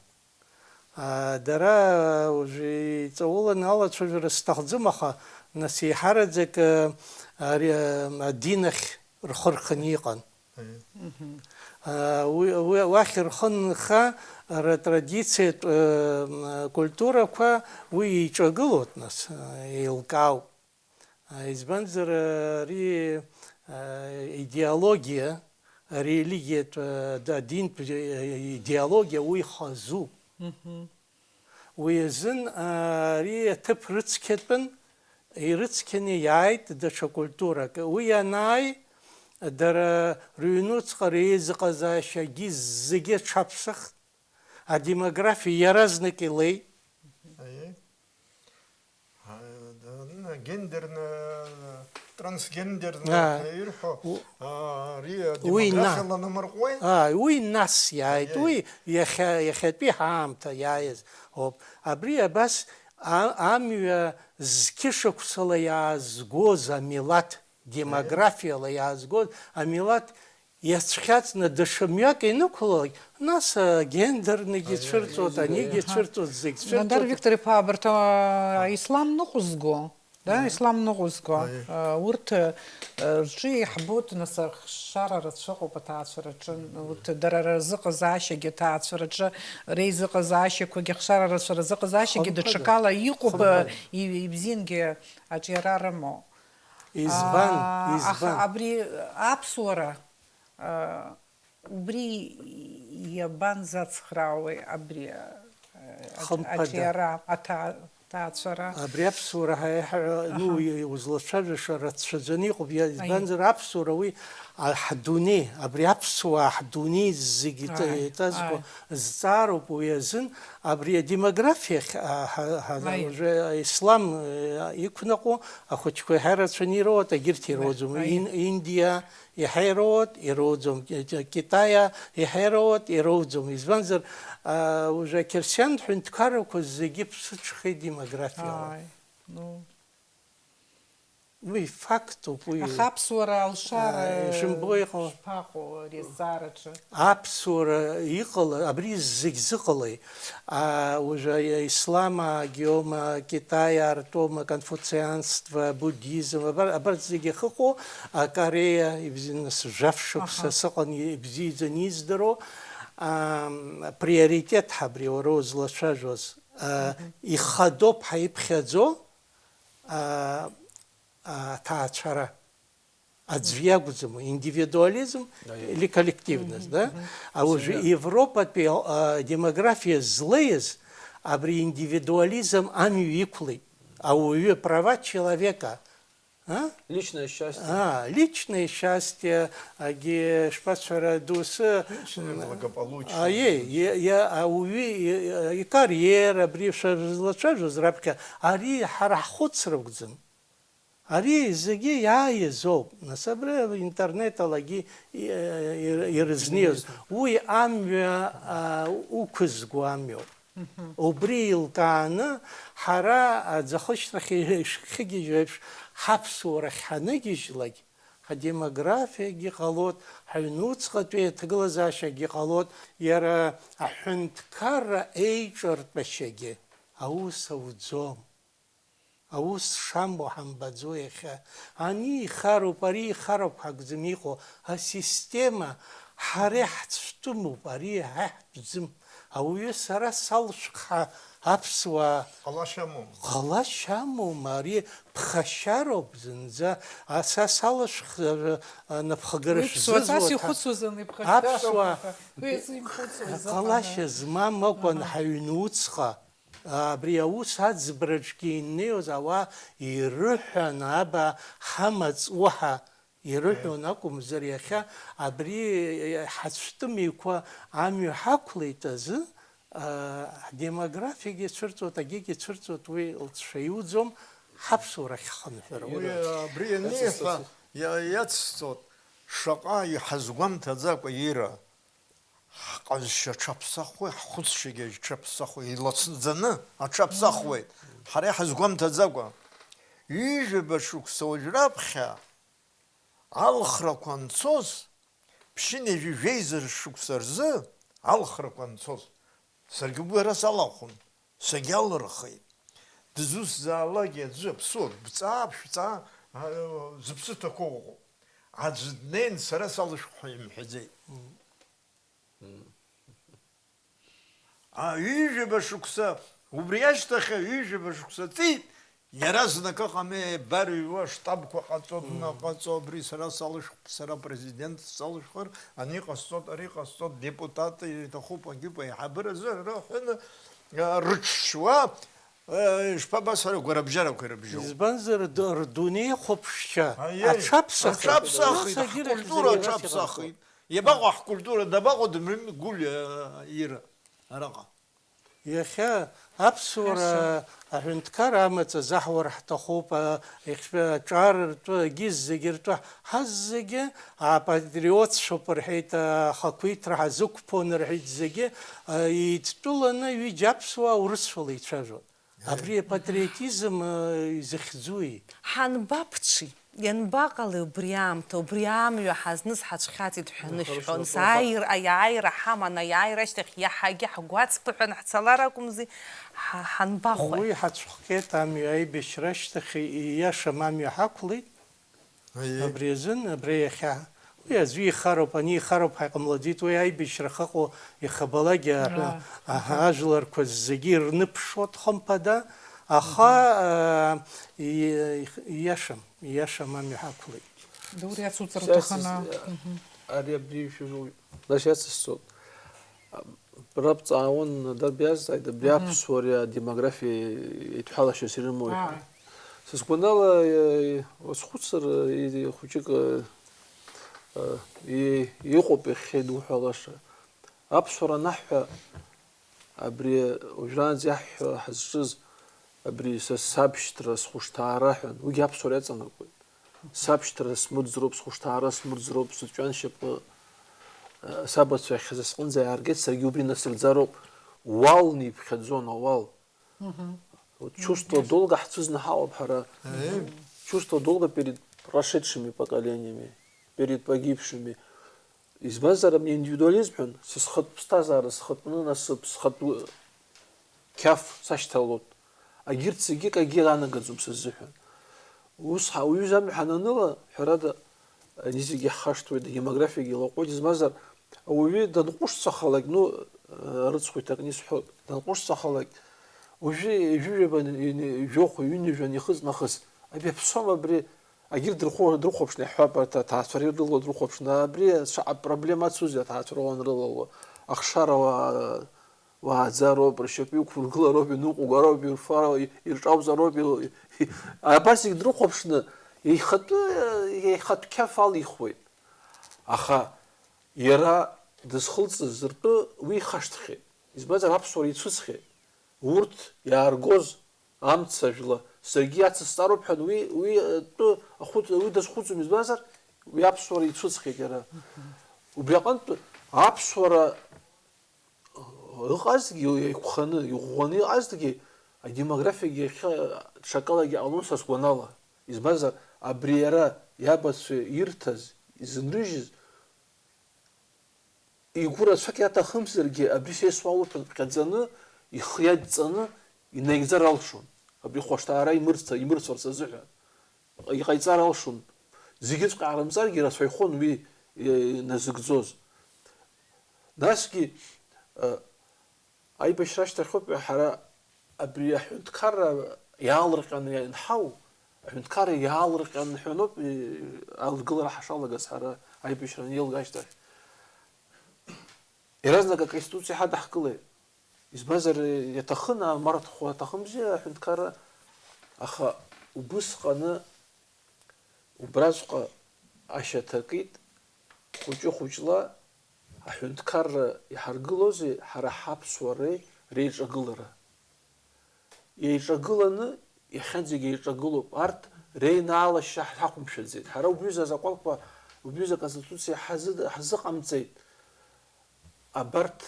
А, дара уажәы иҵауланы алацәажәара сҭахӡам, аха, нас, еиҳараӡак, а, ари, а, адин ахь рхы рханы иҟан. Аиеи. А, уи, уи, уахь рхы нха, ртрадициатә, а, культурақәа уи еиҿагылоит, нас, а, еилкаауп. А, избанзар, ари, а, идеологиа, арелигиатә, а, д-, адинтә, а, идеологиа уи хазуп. Мгм. Уи азын, а, ари аҭыԥ рыцқьатәын, ирыцқьаны иааит даҽа культурак. Уи ианааи, дара рыҩнуҵҟа реизыҟазаашьагьы зегьы аҽаԥсахт, адемографиа иаразнак илеит. Аиеи. А, да, гендерно, трансгендерно, а, ҳәа ирҳәо, у-, а, ари уи на-, адемографиа ланамырҟәуеи? А, уи нас иааит, аиеи, уи иахьа, иахьатәи ҳаамҭа иааиз ауп. Абри абас а-, амҩа зқьышықәсала иаазгоз амилаҭ, аиеи, демографиала иаазгоз амилаҭ иацәхьаҵны даҽа мҩак инықәлалак, нас, а, гендерныгьы, аиеи, цәырҵуеит, аиеи, анигьы, аиеи, цәырҵуеит, зегь цәырҵуеит. Нандар Виктор-иԥа, абарҭ, а, ислам ныҟәызго, да, аиеи, ислам ныҟәызго, аиеи, а, урҭ, а, рҿы иаҳбоит, нас, ахшара рацәа ыҟоуп аҭаацәараҿы, урҭ дара рзыҟазаашьагьы аҭаацәараҿы, реизыҟазаашьақәагьы, ахшара рацәа рзыҟазаашьагьы, хымԥада, даҽакала иҟоуп, хымԥада, и-, ибзиангьы аҿиара рымоу. Избан? Аа, избан? Аха абри аԥсуара, аа, убри иабанзацхраауеи абри, аа, аҿ-, хымԥада, аҿиара, аҭаа-, аҭаацәара? Абри аԥсуара ҳәа иаҳҳәо, аҳа, ну, и-, узлацәажәаша рацәаӡаны иҟоуп, иа-, аиеи, избанзар, аԥсуара уи, а, ҳдунеи, абри аԥсуаа ҳдунеи зегьы иҭ-, ааи, иҭазго, ааи, зҵаароуп уи азын, абри адемографиахь, а, ҳа-, ҳа-, ааи, уже ислам, э, иқәнаҟәо ахәыҷқәа иаҳа рацәаны ироуеит, егьырҭ, ааи, ироуӡом. Ааи. Ин-, Индиа иаҳа ироуеит, ироуӡом. Ки-, Ки-, Китаиа иаҳа ироуеит, ироуӡом. Избанзар, а, уже ақьырсиан ҳәынҭқаррақәа зегьы ԥсыҽхеит демографиала. Ааи, ну. Уи фактуп, уи. Аха аԥсуара алшара, аа, ишымбо иҟоу, шԥаҟоу ари азҵаараҿы? Аԥсуара иҟала-, абри зегь зыҟалеи? А, уажәы аисламаагьы аума, Китаиаа ртәоума, конфуцианство, буддизм, абар-, абарҭ зегь ахьыҟоу, а, Кореиа, ибзи-, нас, жәаф шықәса, аҳа, сыҟан ибзиаӡаны издыруа, ам, приоритет ҳәа абри уара узлацәажәоз, а, мгм, ихадоуп ҳәа иԥхьаӡо, а, аҭаацәара. Аӡә иакәӡам, индивидуализм, аиеи, или коллективность, мгм, да? Мгм. А уажәы, сиа, Европатәи, а, демографиа злеиз абри индивидуализм амҩа иқәлеит. Ауаҩы, права человека, а? Личное счастье. А, личное счастье, агьи, шԥацәара, доусы, личное благополучие. Аиеи, иа-, иа-, ауаҩы, и-, и-, икариера, абри шәызлацәажәоз раԥхьа, ари ҳара ҳхәыцра акәӡам. Ари зегьы иааиз ауп. Нас абри интернет алагьы и-, и-, ирызниоз. Ирызниоз. Уи амҩа, а, уқәызго амҩоуп. Мгм. Убри еилкааны, ҳара аӡахышьҭрахь ишхьыгьежьуа еиԥш, ҳаԥсуарахь ҳаныгьежьлак, ҳадемографиагьы ҟалоит, ҳаҩнуҵҟатәи аҭагылазаашьагьы ҟалоит, иара аҳәынҭқарра еиҿартәашьагьы аус ауӡом. Аус шамоу ҳамбаӡо иахьа. Ани ихароуп, ари ихароуп ҳәа акәӡам иҟоу. Асистема ҳара иаҳцәтәымуп, ари иаҳтәӡам. Ауаҩы сара салшәх ҳәа аԥсуаа. Ҟалашьа амоума? Ҟалашьа амоума? Ари ԥхашьароуп зынӡа. А, са салышәх, а, а, напхагара шәзызуа. Уи ԥсуаҵас ихәыцуаз ани ԥхашьароуп. Аԥсуаа ҳәа. Уи азы имхәыцуаз. Ҟалашьа змам акәын, аҳа, ҳаҩны уцҟа. Абри аус аӡбраҿгьы инеиуаз ауаа ирыҳәан, аба ҳамаҵ уаҳа ирыҳәон акәымзар, иахьа абри ҳацәтәымеиқәа амҩа ҳақәлеит азы, а, ҳдемографиагьы цәырҵуеит, акгьы цәырҵуеит, уи лҵшәа иуӡом, ҳаԥсуарахь ҳхынҳәыр ауеит. Уи, абри аниҳәа, иа-, иацсҵоит, шаҟа иҳазгәамҭаӡакәа ира. Ҳҟазшьа аҽаԥсахуеит, ҳхәыцшьагьы аҽаԥсахуеит, иласӡаны аҽаԥсахуеит. Ҳара иҳазгәамҭаӡакәа, ҩажәаба шықәса уажә раԥхьа алхрақәа анцоз, Ԥшьынҩажәи жәеиза шықәса рзы алхрақәа анцоз, саргьы уи ара салахәын, сагьалырхит. Дызусҭазаалакгьы аӡәы аԥсуак бҵаа, бшәҵаа, а, зыԥсы ҭақәоу ыҟоуп. Аӡә днеин, сара салышәх ҳәа имҳәаӡеит. А, ҩажәаба шықәса, убри ашьҭахь ҩажәаба шықәса ҵит, иаразнак ыҟами, еибарыҩуа, штабқәа ҟаҵо, днаҟаҵо, абри сара салышәх-, сара президент салышәхыр, ани ҟасҵоит, ари ҟасҵоит, депутат иҭахуп, агьыпа аиҳабыразы рҳәаны, а, рыҽшьуа, а, ишԥабасҳәара, агәарабжьарақәа ирыбжьоуп. Избанзар, рду-, рдунеихәаԥшцәа Аиеи, аҽаԥсахит. Аҽаԥсахит, Нас агьырахь ҳкультура зегьы убас аҽаԥсахит. Иҟаҟароуп. Иабаҟоу ҳкультура, дабаҟоу Дмитрий Гәлиа ира араҟа? Иахьа аԥсуара Ҳәаса. Аҳәынҭқар амаҵ азаҳуар ҳҭахуп, а, ихьшәа-, аҿар ртәы, агьыз зегьы ртәы, ҳаззегьы апатриотцәоуп рҳәеит, а, ахақәиҭра ҳазықәԥон рҳәеит зегьы, а, еидтәыланы ҩыџьа аԥсуаа урысшәала ицәажәон. Абри апатриотизм, э, изыхьӡуи? Ҳанбаԥҽи, ианбаҟалеи убри аамҭа, убри амҩа ҳазныз ҳацәхьаҵит ҳәа Хорошо, анышәҳәон. Сааир, аиааира ҳаман, аиааира ашьҭахь иаҳагьы ҳгәацԥыҳәан ҳцалар акәымзи, ҳа-, ҳанбахәеи? Уи ҳацәхҟьеит амҩа аибашьра ашьҭахь, ииашам амҩа ҳақәлеит. Аиеи. Абри азын, абра иахьа. Уи аӡәы ихароуп, ани ихароуп ҳәа иҟамлаӡеит, уи аибашьра ахьыҟоу иахьабалак, аҳәа-, Аа. Аҳа, ажәларқәа зегьы ирныԥшуа, хымԥада, аха, аа, и-, ииашам, ииашам амҩа ҳақәлеит. Дури ацуҵара Са уҭахын, сыз-, аа. Мгм. Ари абри ишәыжу, нас иацысҵоит. Раԥҵаауан, дарбиазҵааит, абри Мгм. Аԥсуареи адемографиеи еидҳәалашьас ирымои ҳәа. Ааи. Са сгәанала, э, уазхәыцыр, э, хәыҷык, э, э, и-, иҟоуп иахьа идуҳәалаша. Аԥсуара анаҳҳәа, абри уажәраанӡа иаҳҳәо ҳазҿыз, абри са сабшьҭра, схәышҭаара ҳәа, уигьы аԥсуара иаҵанакуеит. Сабшьҭра смырӡроуп, схәышҭаара смырӡроуп, сыҵәҩаншьапы, э, сабацәа ахьӡ сҟынӡа иааргеит, саргьы убри насыгӡароуп. Уалны иԥхьаӡон, ауал. Мгм. Вот чувство долга ҳцәыӡны ҳаҟоуп ҳара. Аиеи. Чувство долга перед прошедшими поколениями, перед погибшими. Избанзар, абни индивидуализм ҳәа, са схатә ԥсҭазаара, схатә нанасыԥ, схатә қьаф сашьҭалоит. Агьырҭ зегьы акгьы анагаӡом са сзыҳәан. Ус ҳа-, уаҩы изамҩа ҳананыла, ҳәарада, ани зегьы ҳхашҭуеит, адемографиагьы лаҟәуеит, избанзар, ауаҩы данҟәышцахалак, ну, рыцхә иҭакны исҳәо, данҟәышцахалак, уажәы ҩажәи жәаба, ҩажәохә, ҩынҩажәа анихыҵ нахыс, абри аԥсуама абри, агьырҭ дрыхәо-, дрыхәаԥшны иаҳҳәап, арҭ аҭаацәа рыла дрыхәаԥшны, абри шаҟа проблема ацузеи аҭаацәа рыла анрылало, ахшара уаа-, уааӡароуп, ршьапы иқәыргылароуп, иныҟәгароуп, ирфароуп, ирҿауҵароуп, ил-, абас зегь дрыхәаԥшны, ихатәы, ихатә қьаф алихуеит. Аха иара дызхылҵыз ртәы уи ихашҭхьеит. Избанзар, аԥсуара ицәыӡхьеит. Урҭ иааргоз амца жәла саргьы иацысҵароуп ҳәа уи, уи, э, тәы ахәыц-, уи дазхәыцуам, избанзар, уи аԥсуара ицәыӡхьеит иара. Убри аҟынтә аԥсуара ыҟазҭгьы, еиқәханы, иӷәӷәаны иҟазҭгьы, адемографиагьы иахьа ҽакалагьы ҟалон са сгәанала. Избанзар, абри иара иабацәа ирҭаз, изынрыжьыз, игәы рацәак иаҭахымзаргьы, абри са исуалуп ҳәа дҟьаӡаны, ихы иадҵаны инаигӡар алшон, абри хәышҭаара имырца-, имырцәарц азыҳәан. Иҟаиҵар алшон. Зегьыҵәҟьа аарымҵаргьы, ирацәаҩхон уи, е, назыгӡоз. Насгьы, э, аибашьра ашьҭахьоуп ҳара абри аҳәынҭқарра иаалырҟьаны ианҳау, аҳәынҭқарра иаалырҟьаны ҳәаноуп, э, алгылара ҳашалагаз ҳара аибашьра анеилга ашьҭахь. Иаразнак аконституциа ҳадаҳкылеит. Избанзар, иаҭахын, амарҭхәы аҭахымзи аҳәынҭқарра, аха убысҟаны убраҵәҟьа ашьаҭа акит, хәыҷы-хәыҷла аҳәынҭқарра иҳаргылозеи ҳара ҳаԥсуареи реиҿагылара. Еиҿагыланы, иахьанӡагь еиҿагылоуп, арҭ реинаалашьа ҳақәымшәаӡеит. Ҳара убҩыза азакәанқәа, убҩыза аконституциа ҳазы-, ҳазыҟамҵеит. Абарҭ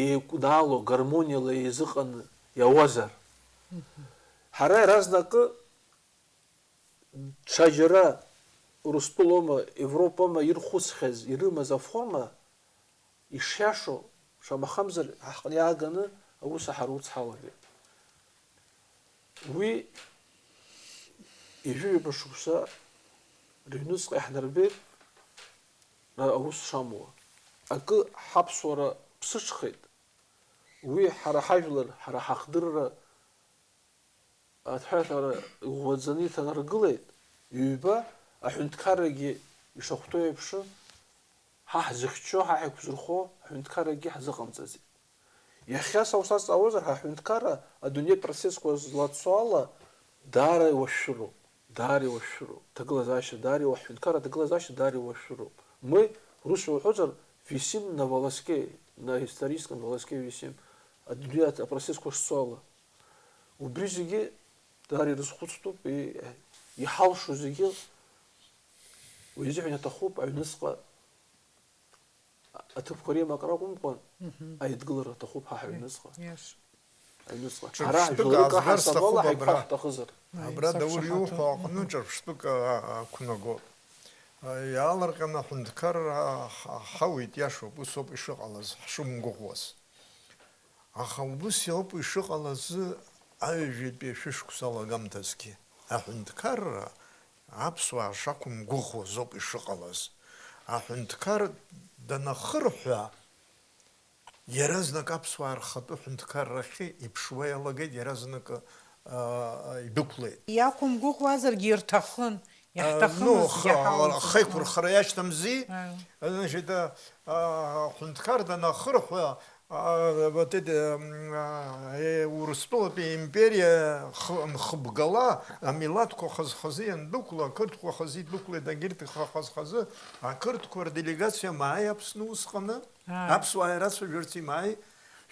еиқәнаало, гармониала еизыҟаны иауазар. Мгм. Ҳара иаразнакы ҽаџьара Урыстәылоума, Европоума ирхәыцхьаз, ирымаз аформа ишиашоу, шамахамзар, ҳаҟны иааганы аус аҳаруц ҳалагеит. Уи ҩажәи ҩба шықәса рыҩныҵҟа иаҳнарбеит, ра-, аус шамуа. Акы ҳаԥсуара ԥсыҽхеит, уи ҳара ҳажәлар, ҳара ҳахдырра аҭҳәаҭара иӷәӷәаӡаны иҭанаргылеит, ҩба, аҳәынҭқаррагьы ишахәҭоу еиԥш, ҳа ҳзыхьчо, ҳа ҳаиқәзырхо аҳәынҭқаррагьы ҳзыҟамҵаӡеит. Иахьа са усазҵаауазар, ҳа ҳҳәынҭқарра адунеитә процессқәа злацо ала даара иуашәшәыроуп, даара иуашәшәыроуп. Ҭагылазаашьа даара иуа-, ҳҳәынҭқарра аҭагылазаашьа даара иуашәшәыроуп. Мы, русшәа уҳәозар, висим на волоске, на историческом волоске висим, адунеи апроцессқәа шцо ала. Убри зегьы даара ирызхәыцтәуп, и-, иҳалшо зегьы уи азыҳәан иаҭахуп аҩныҵҟа аҭыԥқәа реимакра акәымкәан, Мгм. аидгылара аҭахуп ҳа ҳаҩныҵҟа. Иаша. Аҩныҵҟа. Ҿырԥштәык Ҳара жәларык аазгар аҳасабала сҭахуп ҳаиқәҳа абра. ҳҭахызар. Ҳаи, Абра саԥшаҳаҭуп. Даурыу иуҳәо аҟны Мгм. ҿырԥштәык, а, а, ақәнагоуп. А, иаалырҟьаны аҳәынҭқарра ҳ-, ҳауит, иашоуп, ус ауп ишыҟалаз, ҳшымгәыӷуаз. Аха убыс иоуп ишыҟалаз аҩажәатәи ашәышықәса алагамҭазгьы. Аҳәынҭқарра аԥсуаа шақәымгәыӷуаз ауп ишыҟалаз. Аҳәынҭқар данахырҳәа, иаразнак аԥсуаа рхатәы ҳәынҭқаррахьы иԥшуа иалагеит, иаразнак, аа, идәықәлеит. Иақәымгәыӷуазаргьы ирҭахын, А, ну, иаҳҭахымызт, х-, иаҳауамызт. Ахеиқәырхара иашьҭамзи. Аиу. Значит, а, а, аҳәынҭқар данахырҳәа, а, вот это, м, а, э, Урыстәылатәи аимпериа х-, нхыбгала, амилаҭқәа хаз-хазы иандәықәла, ақырҭқәа хазы идәықәлеит, егьырҭ хаз-хазы, ақырҭқәа рделегациа мааи Аԥсны усҟаны, Ааи. Аԥсуаа ирацәажәарц имааи,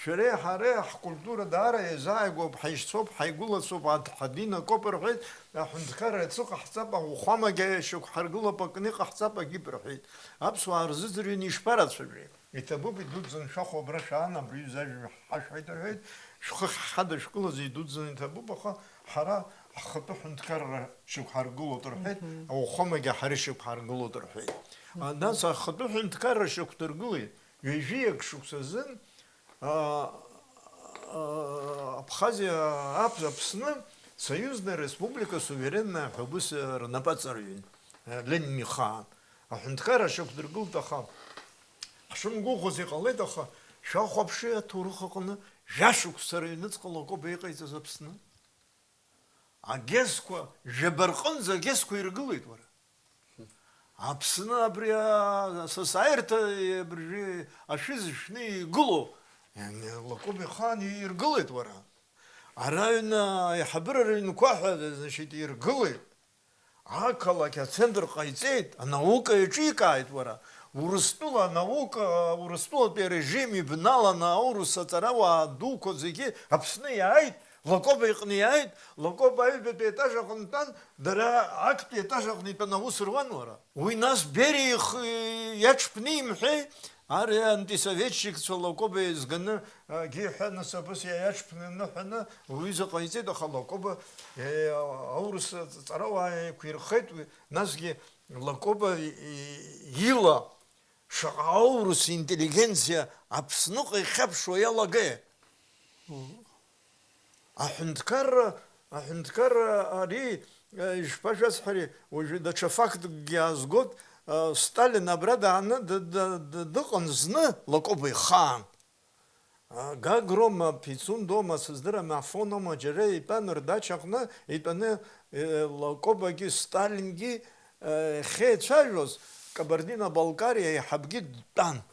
шәареи ҳареи ҳкультура даара еизааигәоуп, ҳаишьцәоуп, ҳаигәылацәоуп, ад-, ҳадин акоуп рҳәеит, аҳәынҭқарра иацы ҟаҳҵап, аӷәӷәамагьы шьақәҳаргылап, акы иҟаҳҵап, агьып рҳәеит. Аԥсуаа рзыӡырҩны ишԥарацәажәеи? Иҭабуп, идуӡӡан шәахәа абра шәаан, абри зажәа ҳашәҳәеит рҳәеит, шәхы ҳхадашәгылаз идуӡӡан иҭабуп, аха ҳара ҳхатәы ҳәынҭқарра шьақәҳаргылоит рҳәеит, Мгм. аӷәӷәамагьы ҳара ишьақәҳаргылоит рҳәеит. Мгм. Нас ахатәы ҳәынҭқарра шьақәдыргылеит. Ҩажәиак шықәсазын, а, а, Абхазиа, Аԥ-, Аԥсны союзная республика суверенная ҳәа убыс, а, рнапы аҵарҩын, а, Ленин ихаан. Аҳәынҭқарра шьақәдыргылт, аха ҳшымгәыӷуаз иҟалеит, аха шәахәаԥши аҭоурых аҟны жәашықәса рыҩныҵҟа Лакоба иҟаиҵаз Аԥсны. Агесқәа, жәаба рҟынӡа агесқәа иргылеит, уара. Аԥсны абри, а, асасааирҭа абыржәы ашәы зышәны игылоу, иан-, Лакоба ихаан иргылеит, уара. Ара аҩны аиҳабыра рыҩнқәа ҳәа, значит, иргылеит. Ақалақь ацентр ҟаиҵеит, анаука еиҿикааит, уара. Урыстәыла анаука, Урыстәылатәи арежим ибналаны аурыс аҵарауаа дуқәа зегьы Аԥсны иааит, Лакоба иҟны иааит, Лакоба аҩбатәи аетаж аҟны дтәан, дара актәи аетаж аҟны итәаны аус руан, уара. Уи нас Бериа ихы иаҽԥны имҳәеи, ари антисоветчикцәа Лакоба еизганы, а, гьы иҳәа, нас абас иаиаҽԥнаны ҳәаны уҩыза ҟаиҵеит, аха Лакоба, э, аурыс ҵарауаа еиқәирхеит уи, насгьы Лакоба и-, и-, ила шаҟа аурыс интеллигенциа Аԥсныҟа ихьаԥшуа иалагеи? Аҳәынҭқарра, аҳәынҭқарра ари, э, ишԥашәасҳәари, уажәы даҽа факткгьы аазгоит, э, Сталин абра дааны д-, д-, д-, дыҟан зны Лакоба ихаан. А, Гагрома, Пицундома, сыздырам, Афонома џьара итәан рдачаҟны, итәаны, э, Лакобагьы Сталингьы, э, ахьеицәажәоз, Кабардино-Балкариа аиҳабгьы дтәан.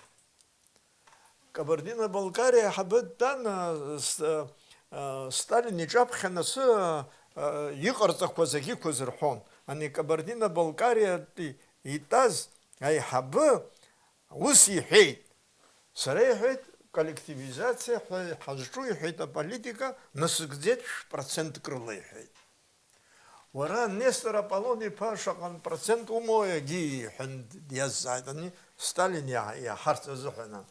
Кабардино-Балкариа аиҳабы дтәан, а, с-, а, а, Сталин иҿаԥхьа анасы, а, а, иҟарҵақәаз агьиқәаз рҳәон. Ани Кабардино-Балкариатәи итәаз аиҳабы ус иҳәеит, сара, иҳәеит, коллективизациа ҳәа ҳазҿу, иҳәеит, аполитика насыгӡеит, шә-процентк рыла, иҳәеит. Уара, Нестор Аполлон-иԥа, шаҟантә процент умои, егьи, иҳәан, диазҵааит ани Сталин иаҳ-, иаҳарц азыҳәан.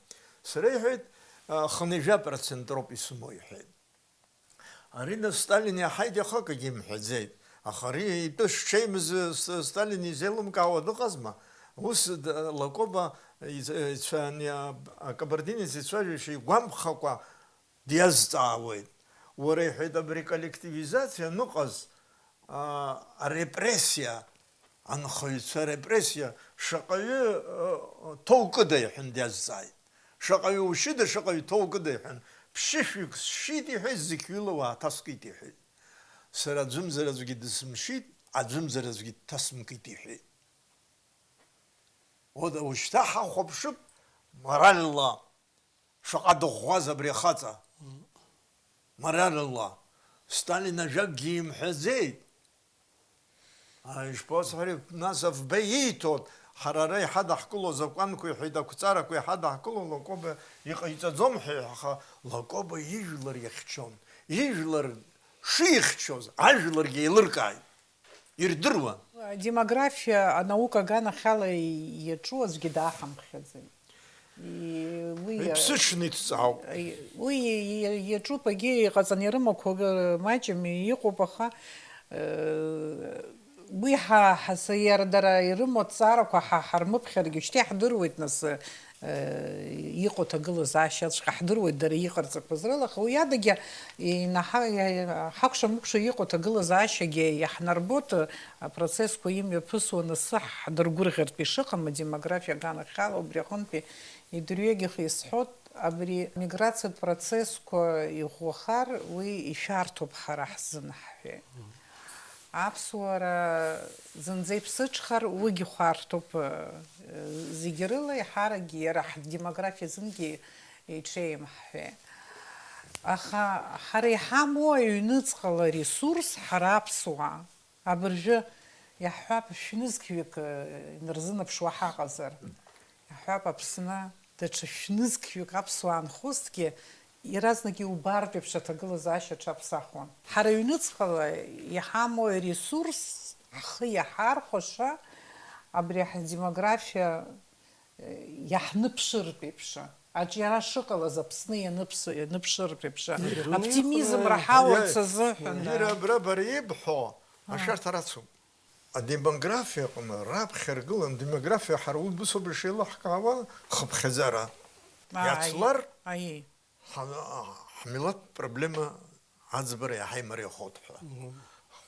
Сара, иҳәеит, а, хынҩажәа процент роуп исымоу, иҳәеит. Ари нас Сталин иаҳаит, иаха акгьы имҳәаӡеит. Аха ари итәы шҽеимыз С-, Сталин изеилымкаауа дыҟазма? Ус д-, Лакоба иц-, ицәа-, ани а-, акабардинец ицәажәашьа игәамԥхакәа диазҵаауеит. Уара, иҳәеит, абри коллективизациа аныҟаз, а, арепрессиа, анхаҩцәа арепрессиа шаҟаҩы, а, ҭоукыда, иҳәан диазҵааит. Шаҟаҩы ушьыда, шаҟаҩы ҭоукыда, иҳәан. Ԥшьышәҩык сшьит, иҳәеит, зықьҩыла уааҭаскит, иҳәеит. Сара аӡәымзар аӡәгьы дысымшьит, аӡәымзар аӡәгьы дҭасымкит, иҳәеит. Ода, ушьҭа ҳахәаԥшып, моральла шаҟа дыӷәӷәаз абри ахаҵа. Моральла. Сталин ажәакгьы имҳәаӡеит. А, ишԥасҳәари, нас афбеи ииҭоит, ҳара ара иҳадаҳкыло азакәанқәа, иҳәеит, ақәҵарақәа иҳадаҳкыло Лакоба иҟаиҵаӡом ҳәа, аха Лакоба ижәлар ихьчон. Ижәлар шихьчоз, ажәларгьы еилыркааит. Ирдыруан. Адемографиа анаука аганахьала иаҿу аӡәгьы дааҳамԥхьаӡеит. И-, уи, Иԥсыҽны иҭҵаауп. и-, уи и-, и-, иаҿуп, егьи иҟаҵаны ирымақәоу маҷым иҟоуп, аха, э, уи ҳа, ҳа, са, иара дара ирымоу аҭҵаарақәа ҳа ҳармыԥхьаргьы, шьҭа иаҳдыруеит, нас, э, иҟоу ҭагылазаашьаҵәҟьа ҳдыруеит дара иҟарҵақәаз рыла, аха уи адагьы инаҳа-, ҳакәша-мыкәша иҟоу ҭагылазаашьагьы иаҳнарбоит, апроцессқәа имҩаԥысуа анысы ҳдыргәырӷьартә ишыҟам, адемографиа аганахьала убри аҟынтәи идырҩегьых исҳәоит, абри амиграциатә процессқәа иӷәӷәахар, уи ишәарҭоуп ҳара ҳзын, ҳҳәеит. Аԥсуара зынӡа иԥсыҽхар, уигьы хәарҭоуп, э, зегьы рыла, еиҳаракгьы иара ҳдемографиа азынгьы иҽеим ҳҳәеит. Аха ҳара иҳамоу аҩныҵҟала ресурс, ҳара аԥсуаа, абыржәы иаҳҳәап, шәнызқьҩык, э, инарзынаԥшуа ҳаҟазар, иаҳҳәап, Аԥсны даҽа шәнызқьҩык аԥсуаа нхозҭгьы, иаразнак иубартә еиԥш аҭагылазаашьа аҽаԥсахуан. Ҳара аҩныҵҟала иҳамоу аресурс, ҳхы иаҳархәаша, абри ҳдемографиа, э, иаҳныԥшыртә еиԥш, аҿиара шыҟалаз Аԥсны ианыԥс-, ианыԥшыртә еиԥш, Идунеи аоптимизм аҟны раҳауа Аиеи, ацазыҳәан. Ира, абра бара ибҳәо, ашәарҭа рацуп. Адемографиа аҟны раԥхьа ргылан, демографиа ҳара убыс ауп ишеилаҳкаауа, хыԥхьаӡара Ааи, иацлар, аиеи. ҳа-, ҳмилаҭтә проблема аӡбара иаҳа имариахоит ҳәа. Мгм.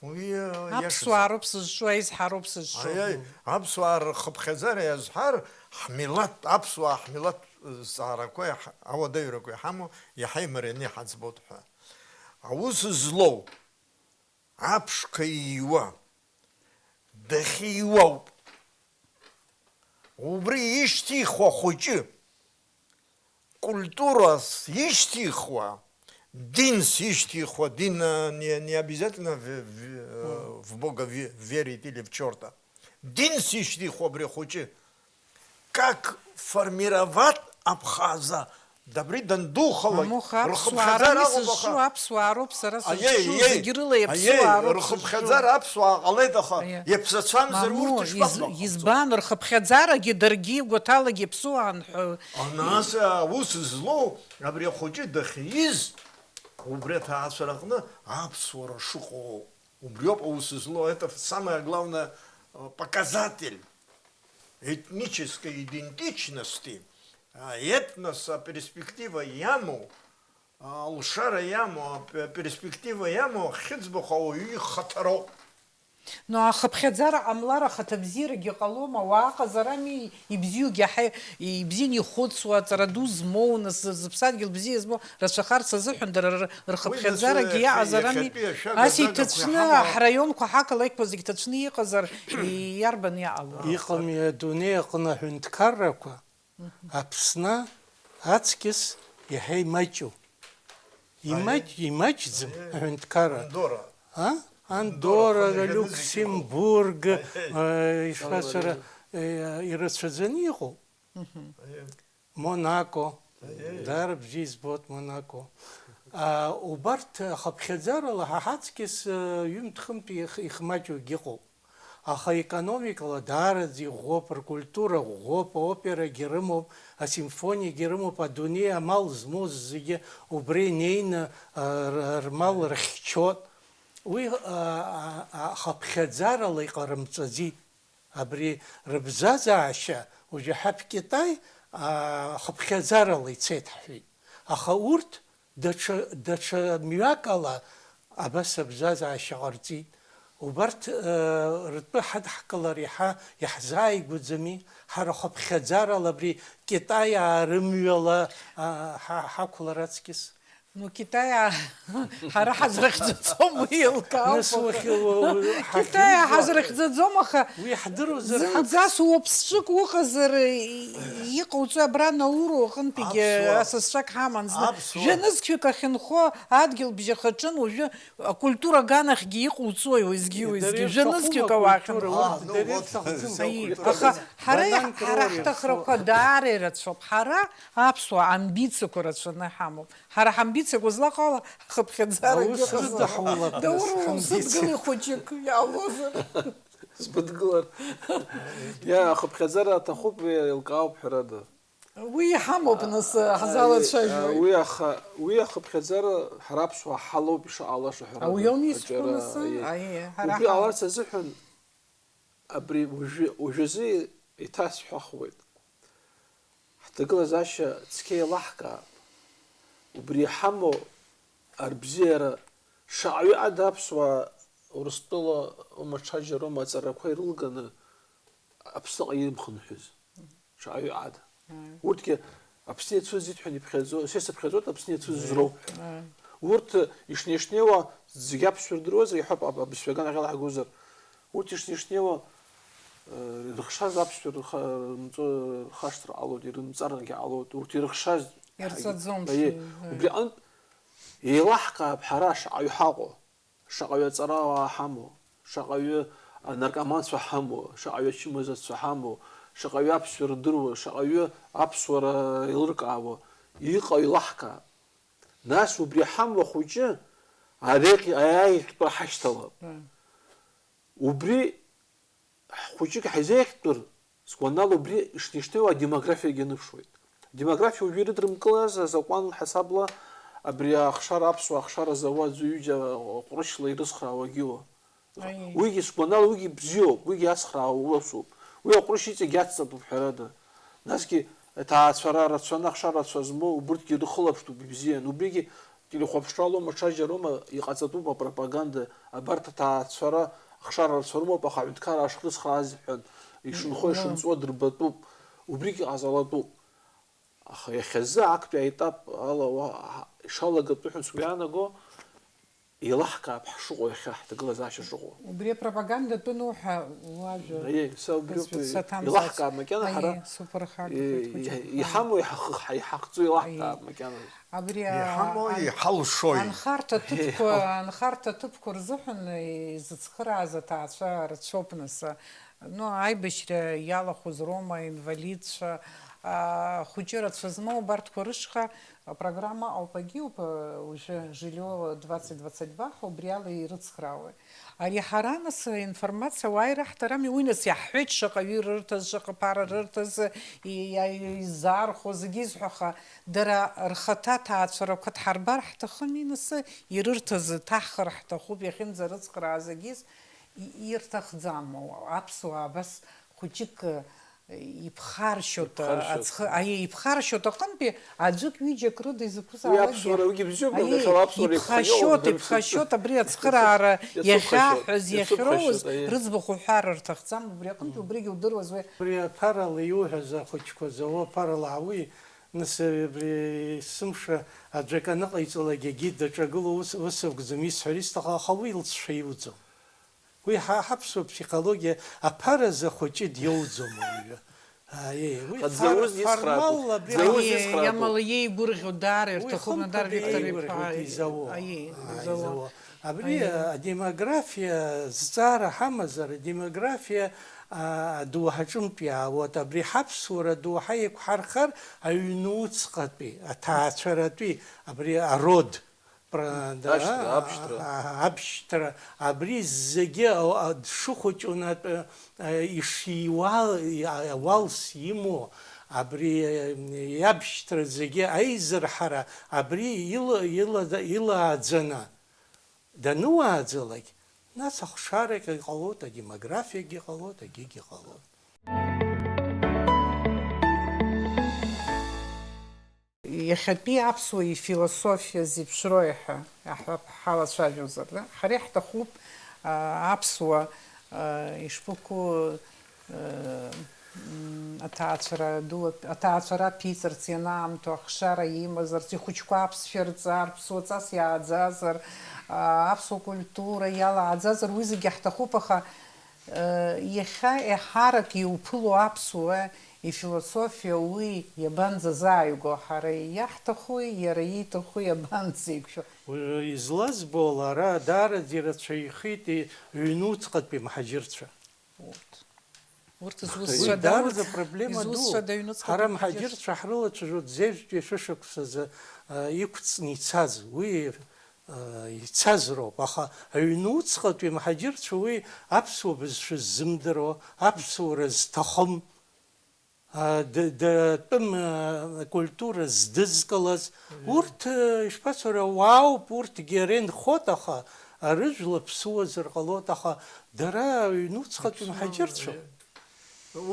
Уи, э, Аԥсуаа иашаӡам. Роуп сызҿу, аизҳароуп сызҿу. Аиеи, аԥсуаа рхыԥхьаӡара иазҳар, ҳмилаҭ, аԥсуаа ҳмилаҭ зҵаарақәа иаҳ-, ауадаҩрақәа иҳамоу иаҳа имарианы иҳаӡбоит ҳәа. Аус злоу, аԥшқа ииуа, дахьиуоуп. Убри ишьҭихуа хәыҷы, культурас ишьҭихуа, динс ишьҭихуа, дин, э, не, не обязательно в, в, э, в Бога ве-, верить или в чёрта. Динс ишьҭихуа абри ахәыҷы. Как формировать абхаза? Дабри дандухалак, Мамоу, аха аԥсуаа рхыԥхьаӡара рами аҟоуп, сызҿу, аха аԥсуаа роуп сара Аиеи, сызҿу, аиеи, зегь рыла аиеи, иаԥсуаа роуп сызҿу. Рхыԥхьаӡара аԥсуаа ҟалеит, аха Аиеи. Иаԥсацәамзар Мамоу, урҭ ишԥаҟалахо? Из-, избан, рхыԥхьаӡарагьы даргьы гәаҭалагьы иаԥсуаан ҳәа. Анас аус злоу абри ахәыҷы дахьиз, убри аҭаацәараҟны аԥсуара шыҟоу, убриоуп аус злоу, это самое главное, э, показатель этнической идентичности, а, этнос, а, перспектива иамоу, а, алшара иамоу, а, пе-, перспектива иамоу ахьыӡбахә ауаҩы ихаҭароуп. Но ахыԥхьаӡара ҟамлар ахаҭабзиарагьы ҟалома, ауаа ҟазарами ибзиоугьы, аҳа-, ибзианы ихәыцуа, аҵара ду змоу, нас зыԥсадгьыл бзиа змоу рацәахарц азыҳәан дара р-, Уи рхыԥхьаӡарагьы нас, иаҟазарами, иахьатәи ашәага ас агагақәа иҭацәны иҳамоу. Ҳрайонқәа ҳақалақьқәа зегь ҭацәны иҟазар, иарбан иаҟало? Иҟами адунеи аҟны аҳәынҭқаррақәа, Аԥсны аҵкьыс иаҳа имаҷу. Имаҷ-, Аиеи. Имаҷӡам Аиеи. Аҳәынҭқарра. Андора. А? Андора, Андора, Андора, Люксембург, Аиеи. Э, ишԥасҳәара, э, ирацәаӡаны иҟоуп. Аиеи. Монако. Аиеи. Даара бзиа избоит Монако. А, убарҭ ахыԥхьаӡарала ҳа ҳаҵкьыс, э, ҩымҭ-хынтә их-, ихмаҷугьы ыҟоуп. Аха економикала даараӡа иӷәӷәоуп, ркультура ӷәӷәоуп, аоперагьы рымоуп, асимфониагьы рымоуп, адунеи амал змоу зегьы убра инеины, а, р-, рмал рыхьчоит. Уи, а, а, а, хыԥхьаӡарала иҟарымҵаӡеит. Абри рыбзазаашьа уажәы ҳаԥ Китай, а, хыԥхьаӡарала ицеит ҳҳәеит. Аха урҭ даҽа, даҽа мҩак ала абас абзазаашьа ҟарҵеит. Убарҭ, э, ртәы ҳадҳкылар иаҳа иаҳзааигәаӡами? Ҳара хыԥхьаӡарала абри Китаиаа рымҩала, а, ҳа-, ҳақәлар аҵкьыс? Ну, Китаиаа ҳара ҳазрыхьӡаӡом уи еилкаауп. Нас уахь, у-, у-, Китаиаа ҳахьынӡа ҳазрыхьӡаӡом, аха уи ҳдыруазар зынӡас ҳаԥс- уаԥсҵәык уҟазар, и-, иҟауҵои абра Науру аҟынтәигьы аԥсуа- асасцәак ҳаман зны. Аԥсуа- Жәа-нызқьҩык ахьынхо адгьыл бжьахаҿын, уажәы акультура аганахьгьы иҟауҵои уеизгьы-уеизгьы? Дара ирҭахым жәа-нызқьҩык акультура, ауаа ахьынхо. Урҭ А, ну, дара вот, ирҭахӡам. Аи, акультура. Аха ҳара Банан иаҳ-, ҳара Кроури ҳҭахрақәа рхы. Даара ирацәоуп. Ҳара аԥсуаа амбициақәа рацәаны ҳамоуп. Ҳара ҳамбициақәа злаҟало ҳхыԥхьаӡарагьы Аус ыҟаӡам. Рыдаҳулап Даур нас, усыдгылеи ҳамбициа. Хәыҷык иаалозар. Сбыдгылар. Иа, ахыԥхьаӡара аҭахуп, еилкаауп ҳәарада. Уи иҳамоуп, нас, ҳзалацәажәоит. Уи аха, уи ахыԥхьаӡара ҳара аԥсуаа ҳалоуп ишаҟалаша ҳәарада. Уи ауми исҳәо, Аҿара, нас? Аиеи. Аиеи, ҳара Убри ҳа- ҟаларц азыҳәан абри уажәы, уажәазы еиҭасҳәахуеит. Ҳҭагылазаашьа цқьа еилаҳкаап. Убри иҳамоу арбзиара шаҟаҩы ада аԥсуаа Урыстәыла умаҽаџьароума аҵарақәа ирылганы Аԥсныҟа ирымхынҳәыз. Шаҟаҩы ада. Ааи. Урҭгьы Аԥсны иацәыӡит ҳәа иԥхьаӡо, са исыԥхьаӡоит Аԥсны иацәыӡыз Ааи. Роуп ҳәа. Ааи. Урҭ ишнеи-шнеиуа зегь аԥсшәа рдыруазар, иҳәап, аб-, абызшәа аганахьала ҳгозар. Урҭ ишнеи-шнеиуа, э, ирыхшаз аԥсшәа рха-, рымҵо-, рхашҭыр ҟалоит, ирымҵаргьы ҟалоит. Урҭ ирыхшаз Ирҵаӡом Аиеи, шәи, ааи. Убри аҟынтә еилаҳкаап ҳара шаҟаҩ ҳаҟоу. Шаҟаҩы аҵарауаа ҳамоу, шаҟаҩы анаркоманцәа ҳамоу, шаҟаҩы ачымазацәа ҳамоу, шаҟаҩы аԥсшәа рдыруа, шаҟаҩы аԥсуара еилыркаауа, иҟоу еилаҳкаап. Нас убри ҳамла хәыҷы ареҟ-, аиааихтәра ҳашьҭалап. Мм. Убри Ҳхәыҷык ҳаизеиӷьтәыр, сгәанала, убри ишнеи-шнеиуа адемографиагьы аныԥшуеит. Адемографиа уажәы ирыдрымкылаз азакәан ҳасабла абри ахшара, аԥсуа ахшара зауа аӡәы-ҩыџьа ҟәрышьла ирыцхраауагьы ыҟоуп. Аиеи. Уигьы сгәанала, уигьы бзиоуп, уигьы ацхраауа усуп. Уи аҟәрышь иҵегь ацҵатәуп ҳәарада. Насгьы аҭаацәара рацәаны, ахшара рацәа змоу убырҭгьы ирыхылаԥштәуп ибзиан. Убригьы Телехәаԥшралоума, ҽаџьароума, иҟаҵатәуп апропаганда, абарҭ аҭаацәара ахшара рацәа рымоуп, аха аҳәынҭқарра шрыцхрааз ҳәан, ишынхо, Мм. Ишынҵуа дырбатәуп, убригь иҟаҵалатәуп. Аха иахьазы актәи аетап ала уа-, ҳа-, ишалагатәу ҳәа сгәы иаанаго, еилаҳкаап ҳшыҟоу иахьа, ҳҭагылазаашьа шыҟоу. Убри апропаганда тәыноу ҳәа уажәа Аиеи, са убри бызшәа ауп, саҭамзац. Еилаҳкаап макьана Аиеи, ҳара, суԥырхагахоит, е-, хәыҷык, е-, ҳәа. Иҳамоу иҳахых-, ҳа-, иҳахҵо еилаҳкаап Аиеи. Макьаназ. Абри, а, Иҳамоу ан-, иҳалшои? Анхарҭа ҭыԥқәа, Иҳа- анхарҭа ҭыԥқәа рзыҳәан изыцхырааз аҭаацәа рацәоуп нас. Ну, аибашьра иалахәыз Рома, инвалидцәа, а, хәыҷы рацәа змоу убарҭқәа рышҟа апрограмма ауп, агьиуп, а, уажәы Жильё двадцать двадцать два ҳәа убри ала ирыцхраауеит. Ари ҳара нас аинформациа уа ираҳҭарами, уи нас иаҳҳәеит шаҟаҩы ирырҭаз, шаҟа ԥара рырҭаз, и-, иа-, изаархәо зегьы изҳәо, аха дара рхаҭа аҭаацәарақәа дҳарбар ҳҭахыми, нас ирырҭаз ҭаҳхыр ҳҭахуп, иахьынӡарыцхраа зегьы из-, и-, ирҭахӡам, аԥсуаа абас хәыҷык, Иԥхаршьоит, Иԥхаршьоит. Аҵхы, аиеи, иԥхаршьоит аҟынтәи аӡәык ҩыџьак рыда изакәызаалакгьы. Уи аԥсуара, уигьы бзиоуп, Аиеи, иахьала аԥсуара иԥхашьоит, иԥхашьоит, иԥхашьоит, абри ацхыраара иацәыԥхашьоит, иахьаҳәаз, иацәыԥхашьоит, иахьроуз, аиеи. Рыӡбахә уҳәар рҭахӡам, убри аҟынтәи убригьы удыруаз уи. Абри аԥарала иуҳәаз ахәыҷқәа зауа аԥарала ауи, нас абри есымша аӡәы акы аныҟаиҵалак егьи даҿагыло ус, ус акәӡам исҳәар исҭаху, аха уи лҵшәа иуӡом. Уи ҳа-, ҳаԥсуа ԥсихологиа аԥаразы ахәыҷы диоуӡом ауаҩы. Аиеи, уи Аӡ-, фар-, зауз ицхраатәуп. Формалла абри Зауз Аиеи, ицхраатәуп. Иамала иеигәырӷьо даара Уи ирҭахуп, хымԥада Надар Виктор-иԥа. Иеигәырӷьоит изауо. Аиеи, А, изауо. изауо. Абри, Аиеи. А, адемографиа зҵаара ҳамазар, адемографиа, а, адоуҳаҿынтә иаауеит. Абри ҳаԥсуара адоуҳа еиқәҳархар, аҩнуцҟатәи аҭаацәаратәи, абри арод, Пра-, да, Ашьҭра, абшьҭра. А, абшьҭра, абри зегьы, а, а, дшыхәыҷу натә, а, ишиуал-, а, ауалс имоу, абри, а, иабшьҭра зегьы аизырҳара, абри ила-, ила-, илааӡаны, Дануааӡалак, нас ахшарагьы ҟалоит, адемографиагьы ҟалоит, агьигьы ҟалоит. Иахьатәи аԥсуа ифилософиа зеиԥшрои ҳәа ҳа-, ҳалацәажәозар, да? Ҳара иаҳҭахуп, а, аԥсуа, а, ишԥыкәу, а, м, аҭаацәара ду, аҭаацәара аԥиҵарц ианаамҭоу, ахшара имазарц, ихәыҷқәа аԥсшәа рҵар, ԥсуаҵас иааӡазар, а, аԥсуа культура иалааӡазар, уи зегьы ҳҭахуп, аха Иахьа еиҳарак иуԥыло аԥсуа ифилософиа уи иабанӡазааигәоу, ҳара иаҳҭахуи, иара ииҭахуи абанӡеиқәшәо? Уажәы излазбо ала, ара даараӡа ирацәаҩхеит и-, ҩнуҵҟатәи мҳаџьырцәа. Урҭ. Урҭ Уи зусҭцәада, даараӡа урҭ проблема ду. Изусҭцәада аҩнуҵҟатәи Ҳара мҳаџьырцәа? Мҳаџьырцәа ҳрылацәажәоит зежәтәи шәышықәсазы, а, иқәҵны ицаз. Уи ицазароуп, аха аҩнуҵҟатәи мҳаџьырцәа уи аԥсуа бызшәа ззымдыруа, аԥсуара зҭахым, а, д-, датәым, а, культура здызкылаз, Мгм. урҭ, э, ишԥацәара, уаауп, урҭгьы ара инхоит, аха арыжәла ԥсуазар ҟалоит, аха дара аҩнуҵҟатәи Аԥсуа, мҳаџьырцәоуп.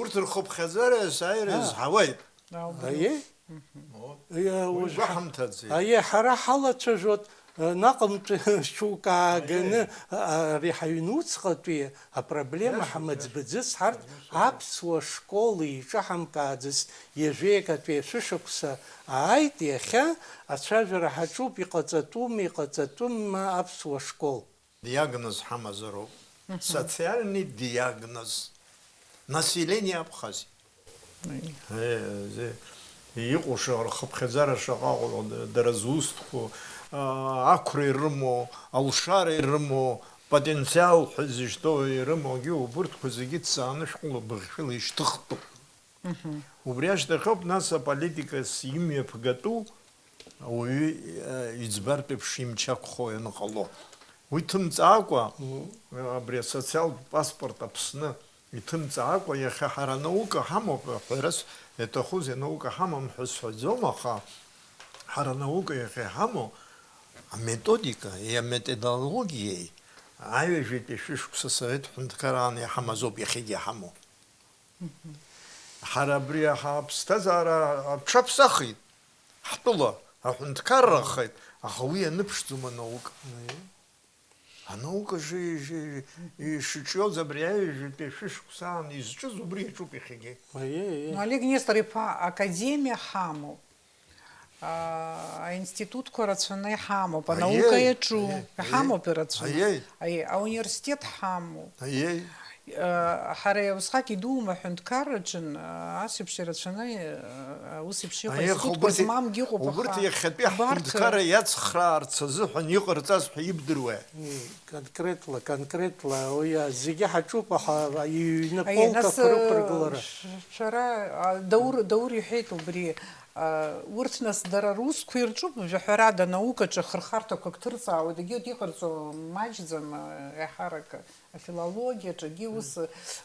Урҭ рхыԥхьаӡара есааира А. изҳауеит. Ауп. Аиеи? Мгм. О, Аиеи, уи уажә гәаҳамҭаӡеит. Аиеи, ҳара ҳалацәажәоит, э, наҟынтәи шьоук ааганы, Аиеи. а, ари ҳаҩнуҵҟатәи апроблема Иашоуп, ҳамыӡбаӡыц иашоуп. ҳарҭ Иашоуп. аԥсуа школ еиҿаҳамкааӡац ҩажәеикатәи ашәышықәса ааит, иахьа ацәажәара ҳаҿуп, иҟаҵатәума, иҟаҵатәым ма аԥсуа школ. Диагноз ҳамазароуп. Мгм. Социальный диагноз. Население Абхазии. Аиеи. Э, зе-, иҟоу ша-, рхыԥхьаӡара шаҟа ыҟоу, д-, дара зусҭқәоу, а, ақәра ирымоу, алшара ирымоу, потенциал ҳәа зышьҭоу ирымоугьы, убырҭқәа зегьы ҭҵааны шәҟәыла быӷьшәыла ишьҭыхтәуп. Мгм. Убри ашьҭахьоуп нас аполитикас имҩаԥгатәу ауаҩы, э, иӡбартә еиԥш имчақәхо ианыҟало. Уи ҭымҵаакәа, Мгм. абри асоциалтә паспорт Аԥсны иҭымҵаакәа, иахьа ҳара анаука ҳамоуп, ҳәарас иаҭахузеи, анаука ҳамам ҳәа сҳәаӡом, аха ҳара анаука иахьа иҳамоу аметодика, аметодологиеи аҩажәатәи шәышықәса Совет ҳәынҭқар аан иҳамазоуп иахьагьы иҳамоу. Ҳара абри ҳаԥсҭазаара аҽаԥсахит, ҳтәыла аҳәынҭқаррахеит, аха уи аныԥшӡом анаука. Анаука жи-, жи-, ишҿиоз абри аҩажәатәи ашәышықәса аан изҿыз убри иаҿуп иахьагьы. Аиеи, аиеи. Ну, Олег Нестор-иԥа, академиа ҳамоуп. А, аинститутқәа рацәаны иҳамоуп, Аиеи, анаука иаҿу, аиеи, аиеи. Иҳамоуп ирацәаны. Аиеи. Аиеи, ауниверситет ҳамоуп. Аиеи. А, ҳара усҟак идуума аҳәынҭқарраҿы, а, ас еиԥш ирацәаны, а, ус еиԥш иҟоу Аиеи, аха аинститутқәа убырҭ, змамгьы ыҟоуп, убырҭ аха иахьатәи убарҭ, ҳҳәынҭқарра иацхраарц азыҳәан иҟарҵаз ҳәа ибдыруеи? Конкретла, конкретла, уи, а, зегьы ҳаҿуп, аха иҩны Аиеи, нас, полкақәа рықәыргылара. Ш-, шәара, а, Даур, Даур иҳәеит убри, а, урҭ, нас, дара русқәа ирҿуп, жәаҳәарада, анаукаҿы ахырхарҭақәак ҭырҵаауеит, егьырҭ иҟарҵо маҷӡам, а, еиҳарак афилологиаҿы, егьи ус,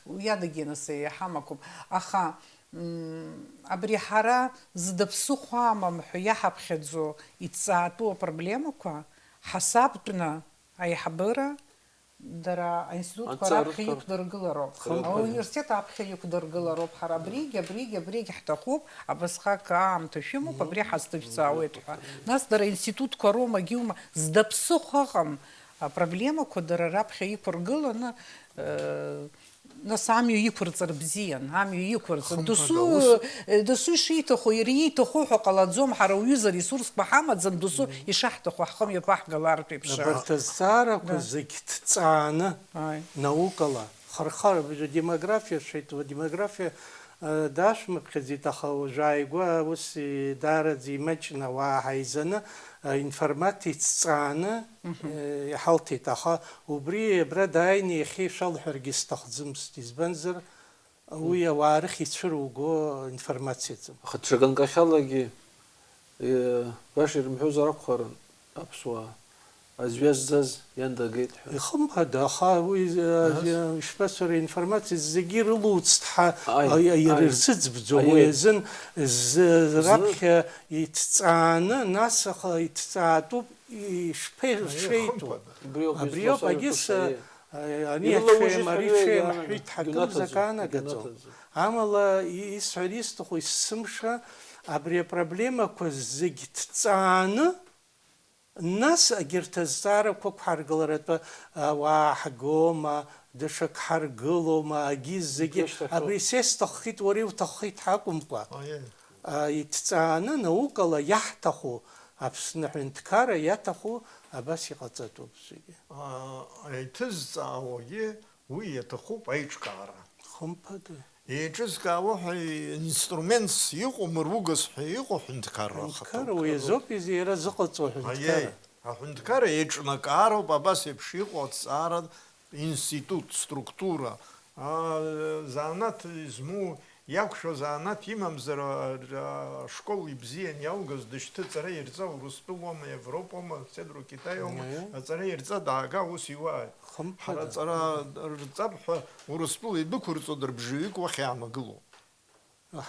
уи адагьы, нас, иаҳамақәоуп. Аха, м, абри ҳара зда ԥсыхәа амам ҳәа иаҳаԥхьаӡо иҭҵаатәу апроблемақәа ҳасабтәны аиҳабыра, дара аинститутқәа Анҵа раԥхьа рыҭар-, иқәдыргылароуп, хымԥада. Ауниверситет аԥхьа иқәдыргылароуп. Ҳара абригь, абригь, абригь ҳҭахуп, абасҟак аамҭа шәымоуп, абри ҳазҭышәҵаауеит ҳәа. Нас дара аинститутқәа роума, гьиума, зда ԥсыхәа ыҟам апроблемақәа дара раԥхьа иқәыргыланы, э, Нас амҩа иқәырҵар бзиан, амҩа иқәырҵар. Хымԥада, Досу, ус э, досу ишиҭаху, иара ииҭаху ҳәа ҟалаӡом, ҳара уҩыза ресурсқәа ҳамаӡам, досу ишаҳҭаху ҳхы мҩаԥаҳгалартә еиԥш. Абарҭ азҵаарақәа Да. зегь ҭҵааны, Ааи. наукала, хырхар-, демографиа шәеит, демографиа, э, дашәмыԥхьаӡеит, аха уажә ааигәа ус, э, даараӡа имаҷны ауаа ҳаизаны, э, информациа ҭҵааны, Мгм. э, иҳалҭеит, аха убри абра дааины иахьа ишәалҳәаргьы сҭахӡамызт, избанзар, уи ауаа рыхь ицәыруго информациаӡам. Аха ҽа ганкахьалагьы, э, баша ирымҳәозар акәхарын, аԥсуаа, аӡә иазӡаз иан дагеит ҳәа. Ихымԥада, аха уи, э, Нас? ишԥасҳәари, информациа зегьы ирылоуцт ҳәа, Аи, а, иара аи. ирсыӡбӡом, Аиеи. уи азын з-, Зны раԥхьа иҭҵааны, нас аха иҭҵаатәуп, ишԥеирҽеитәу? Хымԥада. Убри ауп изласҳәо, агьыс, шаиеи. Ани Ирылаужьыз ачеим, ари ҳәа ачеим иаанагоит. Ҳәа иҭҳақым Гьунаҭаӡам, заканагӡом. Гьунаҭаӡам. Амала и-, исҳәар исҭаху есымша, абри апроблемақәа зегь ҭҵааны, нас агьырҭ азҵаарақәа ықәҳаргыларатәы, а, уаа ҳгома, даҽак ҳаргылома, агьи зегьы, Егьырҭ ахьоу. Абри са исҭаххеит, уара иуҭаххеит ҳакәымкәа, Аиеи. А, иҭҵааны наукала иаҳҭаху Аԥсны аҳәынҭқарра иаҭаху абас иҟаҵатәуп зегьы. А, иҭызҵаауагьы уи иаҭахуп аиҿкаара. Хымԥада. Еиҿызкаауа ҳәа инструментс иҟоу, мыругас ҳәа иҟоу ҳәынҭқарра Ҳәынҭқарра ахаҭоуп. Уи азоуп изи-, иара зыҟаҵоу аҳәынҭқарра. Аиеи, аҳәынҭқарра еиҿнакаароуп абас еиԥш иҟоу аҭҵаара, институт, структура, а, занааҭ измоу, иақәшәо занааҭ имамзар, а, а, ашкол ибзиан иалгаз дышьҭы, аҵара ирҵа Урыстәылоума, Европоума, Центру Китаиоума, Аиеи. Аҵара ирҵа даага ус иуааит. Хымԥада. Ҳара аҵара рҵап ҳәа Урыстәыла идәықәырҵо дырбжаҩык уахь иаанагылоуп.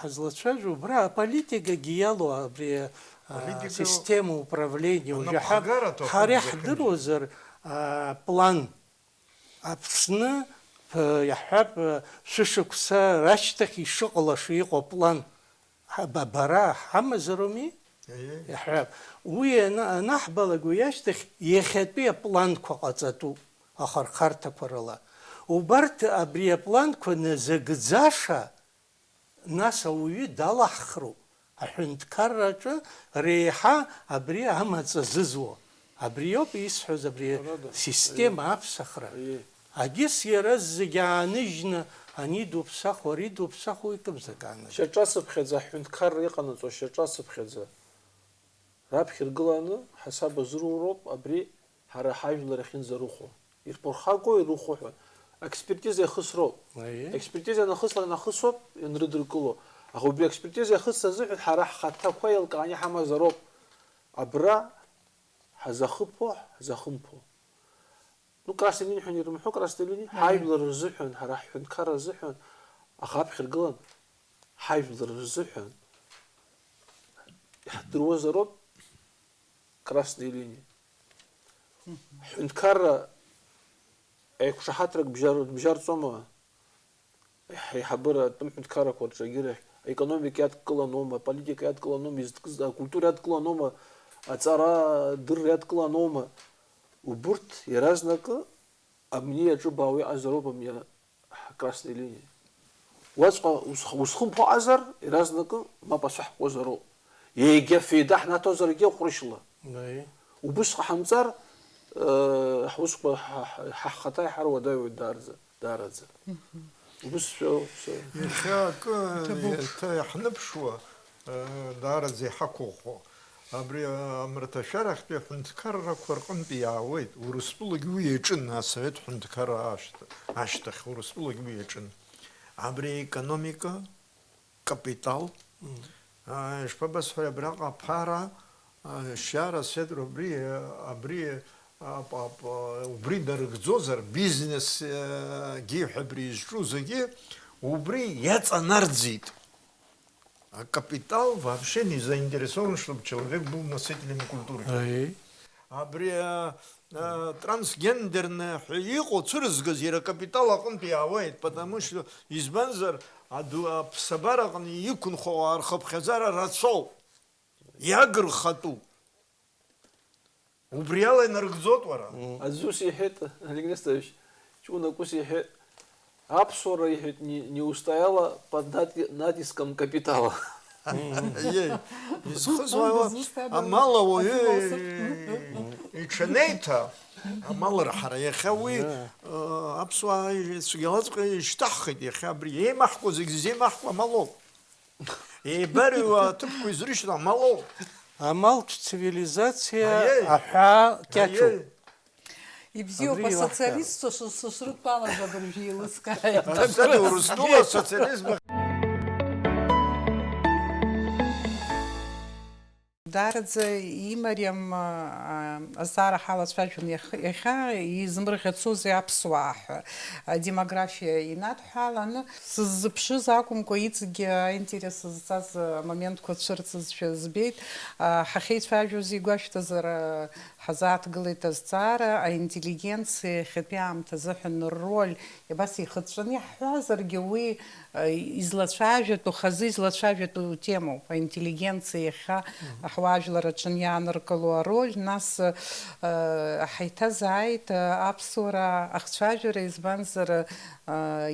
Ҳазлацәажәо убра аполитикагьы иалоу абри, а, Политика система управления, уажәы ҳа-, анапхгара аҭахуп ҳара зегьы. Иаҳдыруазар, а, план Аԥсны, п-, иаҳҳәап, а, шәышықәса рашьҭахь ишыҟалаша иҟоу аплан ҳа-, ба-, бара ҳамазароуми? Аиеи. Иаҳҳәап, уи ана-, анаҳбалак, уи ашьҭахь иахьатәи апланқәа ҟаҵатәуп, ахырхарҭақәа рыла. Убарҭ абри апланқәа назыгӡаша, нас ауаҩы далаҳхроуп аҳәынҭқарраҿы реиҳа абри амаҵ азызуа. Абриоуп исҳәаз, абри Ҳәарада, система аиеи. Аԥсахра. Аиеи. Агьыс иара зегь ааныжьны, ани дуԥсахуа, ари дуԥсахуа, икымзакааныз. Шьаҿацыԥхьаӡа аҳәынҭқарра иҟанаҵо, шьаҿацыԥхьаӡа. Раԥхьа иргыланы ҳасаб азыруроуп абри ҳара ҳажәлар иахьынӡарыхәо. Ирԥырхагоу ирыхәо ҳәа. Аекспертиза иахысроуп. Аиеи. Аекспертиза ианахысла, ианахысуп, ианрыдыркыло. Аха убри аекспертиза иахысыз азыҳәан ҳара ҳхаҭақәа еилкааны иҳамазароуп. Абра ҳазахыԥо, ҳзахымԥо. Ну, красный линия ҳәа ирымҳәо, красный линия, Аиеи. Ҳажәлар рзыҳәан, ҳара ҳҳәынҭқарра рзыҳәан, аха аԥхьа иргылан, ҳажәлар рзыҳәан иаҳдыруазароуп красные линии. Ҳҳәынҭқарра еиқәшаҳаҭрак бжьар-, бжьарҵома? Ҳаиҳабыра атәым ҳәынҭқаррақәа рҿы егьырахь аекономика иадкыланоума, аполитика иадкыланоума, изкыз-, акультура иадкыланоума, аҵара адырра иадкыланоума? Убырҭ иаразнакы абни аҿы баауа иҟазароуп абни а-, ҳ-, красная линиа. Уаҵәҟьа ус-, узхымԥо аҟазар, иаразнакы мап ацәаҳкуазароуп. Егьа феида ҳнаҭозаргьы ҟәрышьла. Аиеи. Убыс ҟаҳамҵар, э, ҳусқәа ҳа-, ҳа-, ҳа ҳхаҭа иҳаруадаҩуеит даараӡа. Даараӡа. Мгм. Убыс шәоуп, шәоуп. Иахьа акы, Ҭабуп. Еиҭа иаҳныԥшуа, э, даараӡа иҳақәыӷәӷәо. Абри, э, амраҭашәарахьтәи аҳәынҭқаррақәа рҟынтә иаауеит. Урыстәылагьы уи иаҿын, асовет ҳәынҭқарра ашьҭ-, ашьҭахь, Урыстәылагьы уи иаҿын. Абри аекономика, капитал. Мгм. А, ишԥабасҳәари, абраҟа аԥара, а, шьара, седра, убри, а, абри, а, ап-, ап-, а, убри нарыгӡозар, бизнес, а, гьы ҳәа абри изҿу зегьы, убри иаҵанарӡит. А капитал вообще не заинтересован, чтобы человек был носителем культуры. Аиеи. Абри, а, а, трансгендерная ҳәа иҟоу цәырызгаз иара акапитал аҟынтә иаауеит, потому что, избанзар, аду-, аԥсабараҟны иқәынхо ауаа рхыԥхьаӡара рацәоуп, иагырхатәуп. Убриала инарыгӡоит уара. Аӡә ус иҳәеит, Олег Несторыч, ҷкәынак ус иҳәеит, Аԥсуара, иҳәеит, не, не устояла под нати-, натиском капитала. Иеи, изхыз уаҩы, Дызусҭада? Амал ауаҩы Афилософ. Иҽанеиҭа, амал рҳара. Иахьа уи, э, аԥсуаа цәгьалаҵәҟьа ишьҭаҳхит, иахьа абри еимаҳкуа зегь зеимаҳкуа амалоуп. Еибарыҩуа аҭыԥқәа изрышьҭоу амалоуп. Амалтә цивилизациа Аиеи. Аҳәаа кьаҿуп. Аиеи. Ибзиоуп, абри асоциалистцәа ш-, сышрыдтәалаз абыржәы еилыскааит. Ҳазҭада Урыстәыла асоциализм. Даараӡа имариам, а, азҵаара ҳалацәажәон иах-, иахьа измырӷьацозеи аԥсуаа ҳәа, а, демографиа инадҳәаланы. Сыззыԥшыз акәымкәа, иҵегьы аинтерес зҵаз амоментқәа цәырҵызшәа збеит. А, ҳахьеицәажәоз игәашәҭазар, а, Ҳазааҭгылеит азҵаара, аинтеллигенциа иахьатәи аамҭа азыҳәан рроль, абас ихыҵәҵәаны иаҳҳәазаргьы, уи, э, излацәажәатәу, хазы излацәажәатәу темоуп, аинтеллигенциа иахьа ҳуаажәлар аҿы иааныркыло ароль, нас, э, ҳаиҭазааит, э, аԥсуара ахцәажәара, избанзар, э,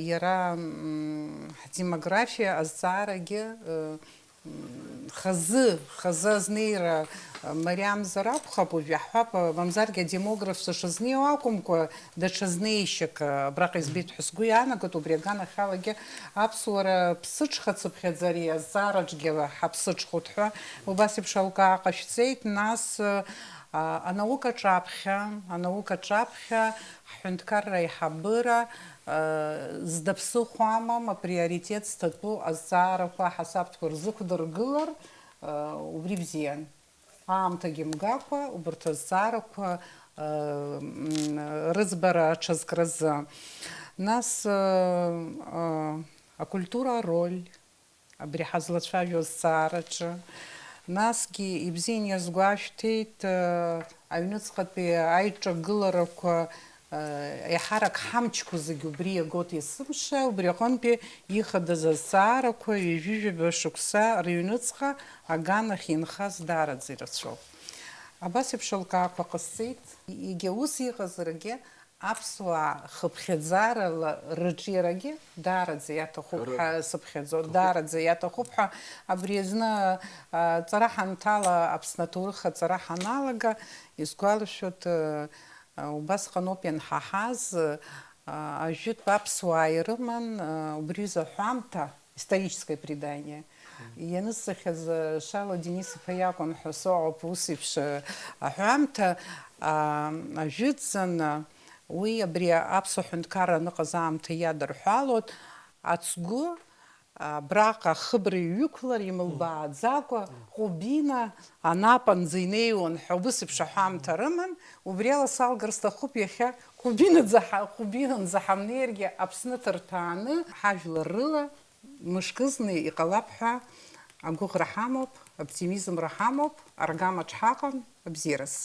иара, м, ҳдемографиа азҵаарагьы, э, Хазы, хазы азнеира мариамзар акәхап, уажә иаҳҳәап, мамзаргьы адемограф сышазнеиуа акәымкәа, даҽа знеишьак абраҟа избеит ҳәа сгәы иаанагоит, убри аганахьалагьы аԥсуара ԥсыҽхацыԥхьаӡа ари азҵаараҿгьы ҳаԥсыҽхоит ҳәа убас еиԥш алкаа ҟашәҵеит, нас, а, анаука аҿаԥхьа, анаука аҿаԥхьа ҳҳәынҭқарра аиҳабыра, Зда ԥсыхәа амам, априоритет зҭатәу азҵаарақәа аҳасабтәқәа рзықәдыргылар, убри бзиан. Аамҭагьы мгакәа, убарҭ азҵаарақәа, м, рыӡбара аҽазкразы. Нас, акультура ароль, абри ҳазлацәажәо азҵаараҿы. Насгьы ибзиан иазгәашәҭеит, э, аҩныҵҟатәи аиҿагыларақәа, э, еиҳарак ҳамчқәа зегьы убри иагоит есымша, убри аҟынтәи ихадаз азҵаарақәа ҩажәижәаба шықәса рыҩныҵҟа аганахь инхаз даараӡа ирацәоуп. Абас еиԥш алкаақәа ҟасҵеит, егьа ус иҟазаргьы, Аԥсуаа хыԥхьаӡарала рыҿиарагьы даараӡа иаҭахуп ҳәа сыԥхьаӡоит, даараӡа иаҭахуп ҳәа, абри азны, а, аҵара ҳанҭала, Аԥсны аҭоурых аҵара ҳаналага, исгәалашәоит, а, убасҟаноуп ианҳаҳаз, а, ажәытә аԥсуаа ирыман, а, убри аҩыза аҳәамҭа, историческое предание. Ианысҵахьаз, э, Шала Денис-иԥа иакәын ҳәа соуп, ус еиԥш, э, аҳәамҭа, а, ажәытәӡаны уи абри аԥсуа ҳәынҭқарра аныҟаз аамҭа иадырҳәалоит, ацгәы, абраҟа ахыбра иҩықәлар имылбааӡакәа, Ҟәыбина анапанӡа инеиуан ҳәа убыс еиԥш аҳәамҭа рыман, убри ала салгар сҭахуп иахьа Ҟәыбинаӡа ҳа-, Ҟәыбинанӡа ҳамнеиргьы Аԥсны ҭырҭәааны ҳажәлар рыла Мышкызны иҟалап ҳәа агәыӷра ҳамоуп, оптимизмра ҳамоуп, аргамаҿ ҳаҟан, абзиараз.